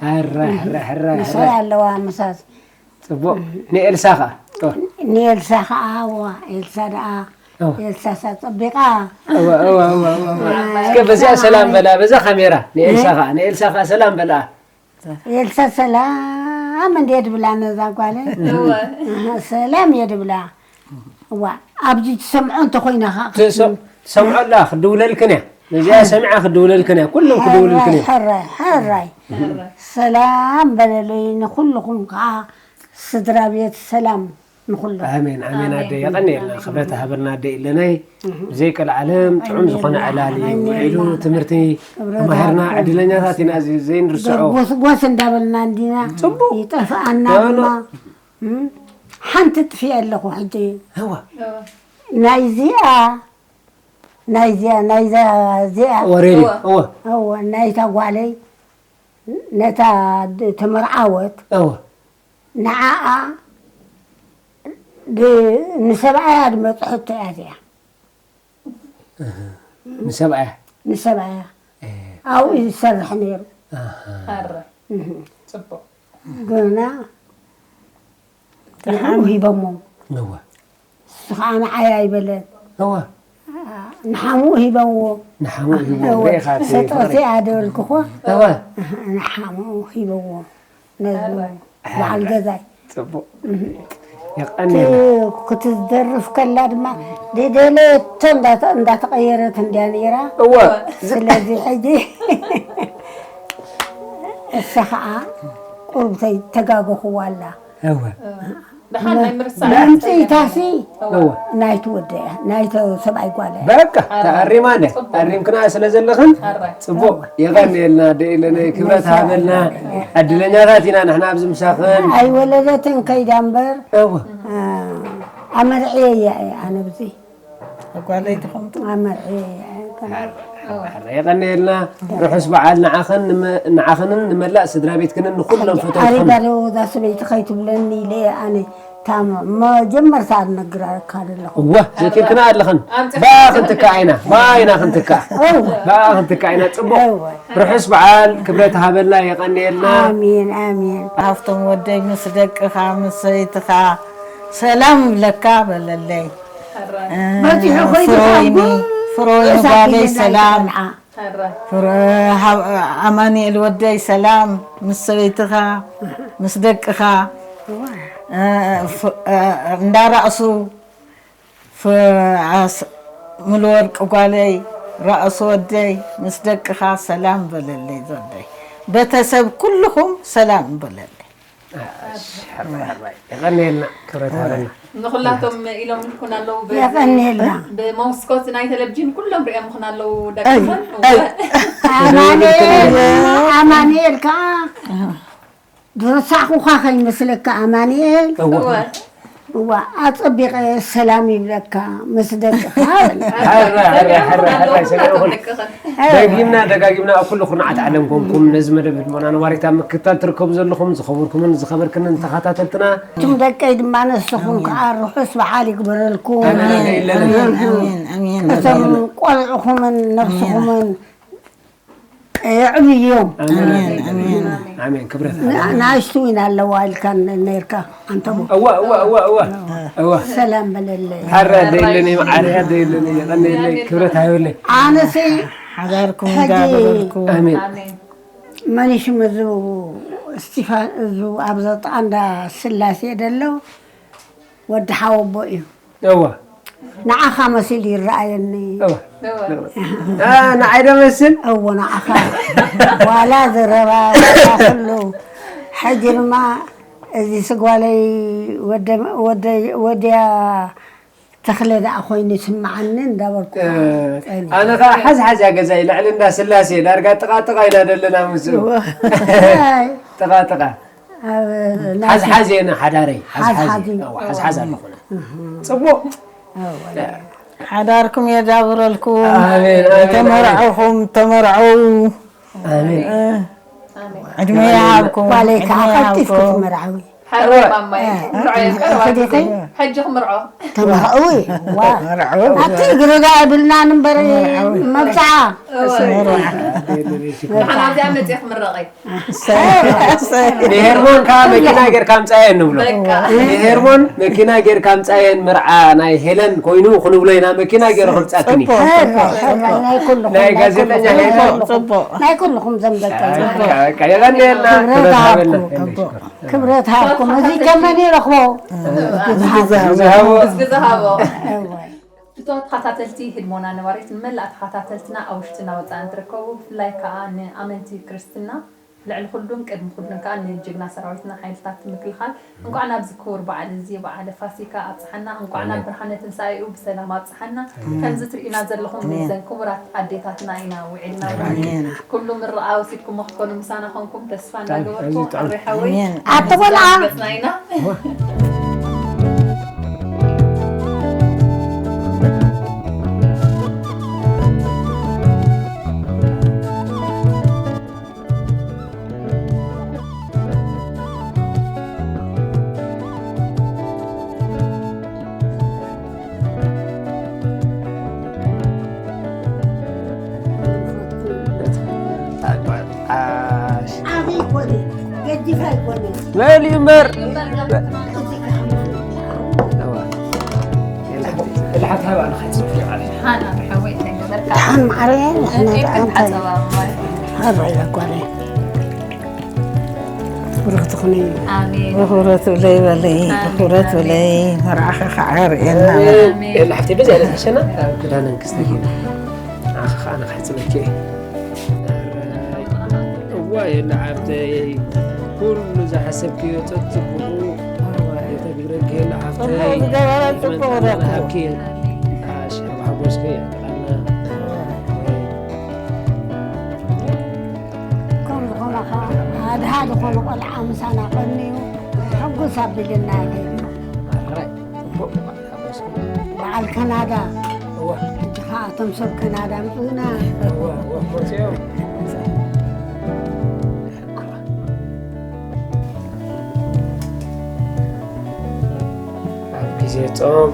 ሕራይ፣ ሕራይ፣ ሕራይ፣ ምሳይ ሕራይ። ኣለዋ፣ ምሳስ። ጽቡቕ። ንኤልሳ ኸዓ? እወ። ንኤልሳ ኸዓ፣ እዋ፣ ኤልሳ ደኣ፣ እወ። ኤልሳ ሳ ጸቢቓ። እወ፣ እወ፣ እወ፣ እወ፣ እወ። ኣይ፣ እስከ በዚኣ ሰላም በላ፣ በዛ ካሜራ። ንኤልሳ ኸዓ፣ ንኤልሳ ኸዓ ሰላም በላ። ኤልሳ ሰላም እንዴ ድብላ ነዛ ጓለይ? እወ። ሰላም እየ ድብላ። እዋ፣ ኣብዚ ትሰምዖ እንተኾይና ኸዓ ትሰ-፣ ትሰምዖ ኣላ፣ ክድውለልክን እያ። ነዚኣ ሰሚዓ ክድውለልክን እያ። ኩሎም ክድውልልክን እዮም። ሕራይ፣ ሕራይ። ሰላም በለለይ ንኹልኹም ከዓ ስድራ ቤት ሰላም ንኹሎም። ኣሜን፣ ኣሜን። ኣሜን። ኣደይ፣ የቐንየልና። ክብረት ሃበልና ኣደይ ኣለናይ። ብዘይቀልዓለም ጥዑም ዝኾነ ዕላል እዩ ውዒሉ። ትምህርቲ ተማሂርና ዕድለኛታት ኢና፣ እዚ ዘይንርስዖ። ጎስ፣ ጎስ እንዳበልና እንዲና። ጽቡቕ። ይጠፍኣና ኖ፣ ኖ። ድማ። እም? ሓንቲ ጥፊኤ ኣለኹ ሕጂ። እዋ። ናይዚኣ፣ ናይዚኣ፣ ናይዛ፣ እዚኣ። ወሬዲ። እዋ። እዋ። እዋ፣ ናይታ ጓለይ፣ ነታ ድ-፣ ተመርዓወት። እዋ። ንዓኣ ድ-፣ ንሰብኣያ ድመጽሐቶ እያ እዚኣ። እህ። ንሰብኣያ? ንሰብኣያ። እ። ኣብኡ እዩ ዝሰርሕ ነይሩ። ኣሃ። ኣረ። እህ። ጽቡቕ። ግና ንሕኡ ሂቦሞ። እወ። ንሱ ኸዓ ንዓይ ኣይበለን። እወ። ንሓሙኡ ሂበዎ። ንሓሙኡ ሂብዎ። እወ። ርኢኻ እቲ ሰጠቲ ፍቕሪ። ኣደበልክዎ። እወ። ንሓሙኡ ሂበዎ። ነዚ ኣረ። በዓል ገዛይ። ጽቡቕ። እህ። የቐንየልና። እቲ ክትደርፍ ከላ ድማ ደደለቶ እንዳተ-፣ እንዳተቐየረት እንድያ ነይራ። እወ። ስለዚ ሕጂ እሳ ኸዓ ቁሩብ ተይ-፣ ተጋገኹዋ ኣላ። እወ። ደሓን ናይ ምርሳዕ መምጽኢታሲ እወ። ናይቲ ወደያ፣ ናይቲ ሰብኣይ ጓል እያ። በቃ፣ ኣረ። ተኣሪማ እንደ፣ ጽቡቕ። ኣሪምክና ስለ ዘለኽን፣ ኣረ። ጽቡቕ። የቐንየልና፣ ኣደ ኢለነይ፣ ክብረት ሃበልና። ዕድለኛታት ኢና ንሕና ኣብዚ ምሳኽን። ኣይወለደትን ከይዳ እምበር፣ እወ። ኣ-፣ ኣመርዕየ እያ፣ ኣነ ብዚ። ጓለይ ትኾምቱ? ኣመርዕየ እያ፣ ከና። ኣረ፣ ኣረ፣ የቐንየልና። ርሑስ በዓል ንዓኽን፣ ንመ-፣ ንዓኽንን ንመላእ ስድራ ቤትክንን ንኹሎም ፈተውትኽን። ኣሪጋ ዶ እዛ ሰበይቲ ከይትብለኒ ኢለ እየ ኣነ። ታም-፣ መጀመርታ ኣነግራካ ዘለኹ። እወ፣ ዘኪርክና ኣለኽን። ኣምጽእ። ብኣ ክንትካእ ኢና። ብኣ ኢና ክንትካእ። እወ። ብኣ ክንትካእ ኢና። ጽቡቕ። እወ። ርሑስ በዓል፣ ክብረት ሃበልና፣ የቐንየልና። ኣሜን፣ ኣሜን። ሃፍቶም ወደይ ምስ ደቅኻ፣ ምስ ሰበይትኻ ሰላም እብለካ በለለይ። ሕራይ። እ፣ በጺሑ ኾይኑ ፍሮይኒ፣ ካብ ፍሮይኒ እሳት ጓለይ ይለና ሰላም። ይበልዓ። ሕራይ። ፍረ-፣ ሃብ-፣ ኣማኑኤል ወደይ ሰላም ምስ ሰበይትኻ፣ ምስ ደቅኻ፣ እዋ። እ፣ ፍ-፣ እ፣ እንዳ ራእሱ፣ ፍ-፣ ኣስ-፣ ሙሉወርቂ ጓለይ፣ ራእሱ ወደይ፣ ምስ ደቅኻ ሰላም በለለይ ዘወደይ። ቤተሰብ ኩልኹም ሰላም በለለይ። ኣሽ፣ ሕራይ፣ ሕራይ። የቐንየልና፣ ክብረት ሃበልና። ንኹላቶም ኢሎም ምልኩን ኣለዉ። ብ-፣ የቐንየልና። ብመስኮት ናይ ቴሌቪዥን ኩሎም ሪኦም ምኹን ኣለዉ ኣይ፣ ደቅኽን። ኣይ። ኣማኑኤል፣ ኣማኑኤል ከኣ ድረሳዕኹኻ ከይመስለካ ኣማኑኤል። እወ። እወ። እዋ፣ ኣጸቢቐ ሰላም ይብለካ ምስ ደቅኻ። ሕራይ፣ ሕራይ፣ ሕራይ፣ ሕራይ፣ ሰሚዕኹም። ደቅኽን። ደጊምና ደጋጊምና ኣብ ኩሉ ኩርናዓት ዓለም ኮንኩም ነዚ መደብ ህድሞና ነባሪት ኣብ ምክትታል ትርከቡ ዘለኹም ዝኸበርኩምን ዝኸበርክንን ተኸታተልትና። እቱም ደቀይ ድማ ንስኹም ከዓ ርሑስ በዓል ይግበረልኩም። ኣሜን፣ ኣሜን፣ ኣሜን፣ ኣሜን። እቶም ቆልዕኹምን ነብስኹምን የዕብዮም። ኣሜን፣ ኣሜን፣ ኣሜን። ኣሜን። ኣሜን። ክብረት ን-፣ ንኣሽቱ ኢና ኣለዋ ኢልካ ነ-፣ ነርካ ኣንተቦ። እወ፣ እወ፣ እወ፣ እወ። እወ። ሰላም በለለይ። ሓራ ደይለኒ፣ ማዕረ ደይለኒ፣ የቐንየለይ፣ ክብረት ሃበለይ። ኣነሲ ሓዳርኩም ሕጂ እንዳበረልኩ። ኣሜን። ኣሜን። መን እዩ ሽሙ፣ እዚ እስቲፋ-፣ እዚ ኣብ ዘጣ እንዳ ስላሴ ደሎ ወዲ ሓወቦ እዩ። እወ። ንዓኻ መሲሉ ይረኣየኒ። እወ። እወ። አ፣ ንዓይ ዶ መስል? እወ፣ ንዓኻ። ዋላ ዘረባ፣ ዋላ ኩሉ። ሕጂ ድማ እዚ ስጓለይ ወደ-፣ ወደ-፣ ወድያ ተኽለ ደኣ ኮይኑ ይስምዓኒ እንዳበልኩ እ፣ ጸኒሐ። ኣነ ኸኣ ሓዝ ሓዝ እያ ገዛይ፣ ልዕሊ እንዳ ስላሴ፣ ዳርጋ ጥቓ ጥቓ ኢና ዘለና ምስኡ። እወ። ጥቓ ጥቓ። ኣብ ናይ ሓዝ ሓዝ እየ ሓዳረይ፣ ሓዝ ሓዝ ሓዝ ሓዝ እየ። እዩ። እወ፣ ሓዝ ሓዝ ኣለኹና። እህ። ጽቡቕ። እወ። ሓዳርኩም የዳብረልኩም። ኣሜን፣ ኣሜን፣ ኣሜን። ተመርዕኹም፣ ተመርዐው። ኣሜን። እ፣ ኣሜን። ዕድመ ይሃብኩም፣ ጓለይ ከዓ ዕድመ ቀልጢፍኪ ይሃብኩም። ትመርዓዊ። ሓራይ ማማይ፣ ምርዖ እየ፣ ቀረባ ግዜ። ሕጂ ክምርዖ። ተመርዓዊ፣ ዋ። ኣቲ ግርጋ የብልናን እምበር፣ መብጽዓ። ንሓና ኣብዚኣ መጽየ ክምረቕ እየ። ንሄርሞን ከዓ መኪና ጌርካ ኣምጻየን ንብሎ። በቃ። ንሄርሞን መኪና ጌርካ ኣምጻየን፣ መርዓ ናይ ሄለን ኮይኑ ክንብሎ ኢና፣ መኪና ጌሩ ከምጻክኒ። ጽቡቕ፣ ጽቡቕ፣ ጽቡቕ። ናይ ኩልኹም፣ ናይ ናይ ኩልኹም፣ ጋዜጠኛ ሄለን። ጽቡቕ። ናይ ኩልኹም ዘምዘጠ። በቃ፣ በቃ፣ የቐንየልና። ክብረት ክብረት ሃበልና። ሃብኩም። ጽቡቕ። ክብረት ሃብኩም። እዚ ከመን ይረኽቦ? ዝሃቦ። ዝሃቦ። እወ። ፍቱዋት ተኸታተልቲ ህድሞና ነባሪት፣ ንመላእ ተኸታተልትና ኣብ ውሽጥን ኣብ ወጻእን ትርከቡ፣ ብፍላይ ከኣ ንኣመንቲ ክርስትና፣ ልዕሊ ኩሉን ቅድሚ ኩሉን ከኣ ንጅግና ሰራዊትና ሓይልታት ምክልኻል፣ እንቋዕ ናብዚ ክቡር በዓል እዚ፣ በዓለ ፋሲካ ኣብጽሓና፣ እንቋዕ ናብ ኣሜን። ብርሃነ ትንሳኤኡ ብሰላም ኣብጽሓና። ኣሜን። ከምዚ ትርእዩና ዘለኹም ኣሜን። ነዘን ክቡራት ኣዴታትና ኢና ውዒልና። ኣሜን። ኩሉ ምርቓ ወሲድኩሞ ክትኮኑ ምሳና ኮንኩም ተስፋ እንዳገበርኩ፣ ኣሜን። ኣሬ ሓወይ፣ ኣሜን። ኣቶ ቆልዓ። ገጽና ኢና። ዓቢ ኣይኮነ፣ ገዲፍ ኣይኮነ። በል እዩ እምበር። እዋ። የላ ሓፍቲ፣ የላ ሓፍቲ፣ ሃባ ንኸይድ ጽቡቕ ይባል። ሓና ብሓወይ እንታይ ገበርካ? ደሓን ማዕረ፣ ንሕና እንታይ ደኣ እንታይ? ሓሳብ ኣብ ማይ? ሃባ እያ ጓለይ። ብሩኽቲ ኩኒ። ኣሜን። ብኽብረት ብለይ በለይ፣ ኣሜን፣ ብኽብረት ኣሜን። ብለይ፣ መርዓኺ ከዓ የርእየና። ኣሜን። የላ ሓፍቲ፣ በዚ ያለ ተሸና፣ ክዳነን ክስተኪ። ንዓኺ ከዓ ንኽሕጽበኪ እየ። እዋ፣ የላ ሓፍተይ፣ ኩሉ ዝሓሰብክዮ ጸጥብቑ እዋ። የተግብረኪ፣ የላ ሓፍተይ። ጽቡቕ ዝገበረ ጽቡቕ ዕድመን ጥዕናን ረኽቡ። ሃብኪ። ኣሽ፣ ኣብ ሓጎስኪ የዕጥቓና። ከም ዝኾነ ኸዓ፣ ሓደ ሓደ ዝኾነ ቆልዓ ምሳና ቀንዩ፣ ሕጉስ ኣቢልና ከይዱ። ኣራይ፣ ጽቡቕ፣ ኣብ ሓጎስኪ። በዓል ካናዳ። እዋ። ሕጂ ኸዓ እቶም ሰብ ካናዳ ኣምጽኡና። እዋ፣ እዋ፣ መጺኦም። ኣብ ግዜ ጾም፣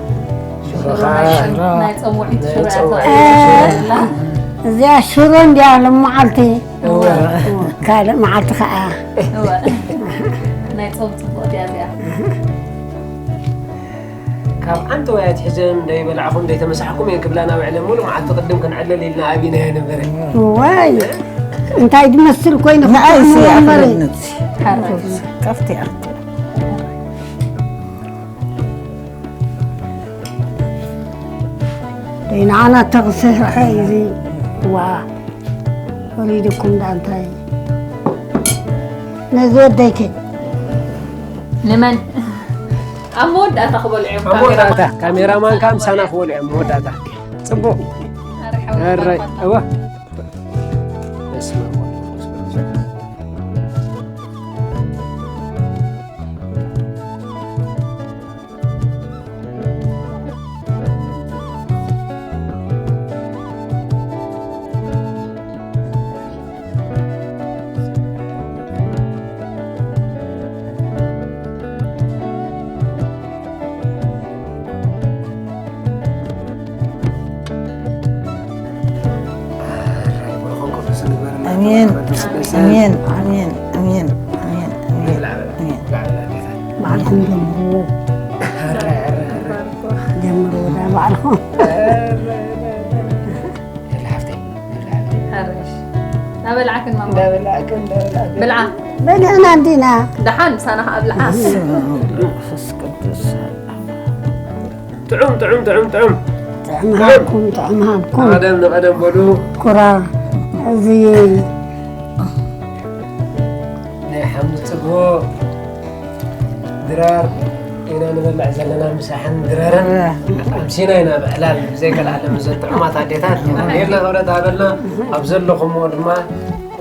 ሽሮኻ፣ ሽሮ፣ ናይ ጾም ውዒት ናይ ሽሮ ጾም እያ ውዒት ሽሮ። ተባሂላ። እዚኣ ሽሮ እንድያ ሎመዓልቲ። እዋ። ካልእ መዓልቲ ኸዓ። እዋ። ናይ ጾም ጽቡቕ እያ እዚኣ። ካብ ዓንተወይ ኣትሒዘን ደይበላዕኹም ደይተመሳሕኩም እየን ክብላና ውዕለን፣ ሙሉእ መዓልቲ ቅድም ክንዕልል ኢልና ኣቢናዮ ነበረ። ዋይ፣ እንታይ ዝመስል ኮይኑ ንኣይሲ ክትጥዕምዎ እምበር። ኣኽለነት። ሓራይ። ከፍቲ ኣቲ። ደይ ንዓና ተኽስሕ እዚ። ዋ። ወሪድኩም ደኣ እንታይ? ነዚ ወደይከይ። ንመን? ኣብ መወዳእታ ክበልዑ እዮም ኣብ መወዳእታ፣ ካሜራማን። ካሜራማን ከዓ ምሳና ክበልዑ እዮም መወዳእታ። ጽቡቕ። ኣረ ሓወይ፣ ኣረ፣ ባባ። እዋ። በስመ ኣብ ወወልድ ወመንፈስ ቅዱስ። ኣሜን፣ ኣሜን፣ ኣሜን፣ ኣሜን፣ ኣሜን፣ ኣሜን፣ ኣሜን። ባዕልኹም ጀምርዎ። ጀምርዎ ዳ ባዕልኹም። ሓርሽ። ናበላዕክን ማማ። እንዳበላዕክን፣ እንዳበላዕክን። ብልዓ። በሊዕና እንዲና። ደሓን ምሳና ከኣ ብልዓ። መንፈስ ቅዱስ። ጥዑም፣ ጥዑም፣ ጥዑም፣ ጥዑም። ጥዑም ሃብኩም፣ ጥዑም ሃብኩም። ንቐደም፣ ንቐደም በሉ። ኩራ። እዚ ናይ ሓሙስ ጽግቦ ድራር ኢና ንበልዕ ዘለና፣ ምሳሕን ድራርን። ኣምሲና ኢና ብዕላል ብዘይ ከልኣለ፣ ምስዘን ጥዑማት ኣዴታት። ኣሜን። ጌርና ክብረት ሃበልና። ኣብ ዘለኹምዎ ድማ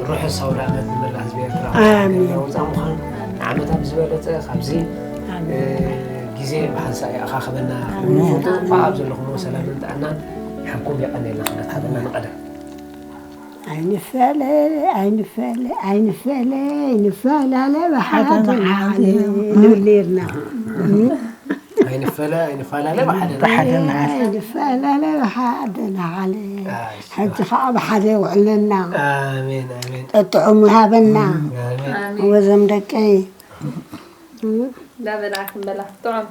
ርሑስ ኣውደ ዓመት ንመላእ ህዝቢ ኤርትራ። ኣሜን። ውፃእ ምዃን ንዓመታ ብዝበለፀ ካብዚ፣ ኣሜን። እ፣ ግዜ ብሓንሳእ ይኣኻኽበና። ኣሜን። ንፈልጦ እኳ ኣብ ዘለኹምዎ ሰላምን ጥዕናን ይሃብኩም። የቐንየልና። ክብረት ሃበልና። ንቐደም። ኣይንፈለ ኣይንፈለ ኣይንፈለ ኣይንፈላለ ብሓደ ንዓለ ንብል ነርና። ኣይንፈለ ኣይንፈላለ ብሓደ ብሓደ ንዓለ። ኣይንፈላለ ብሓደ ንዓለ። ሕጂ ከዓ ብሓደ የውዕለና። ኣሜን ኣሜን ጥዑም ይሃበና። ኣሜን ወዘም ደቀይ ዳበላ ክንበላ ጥዑም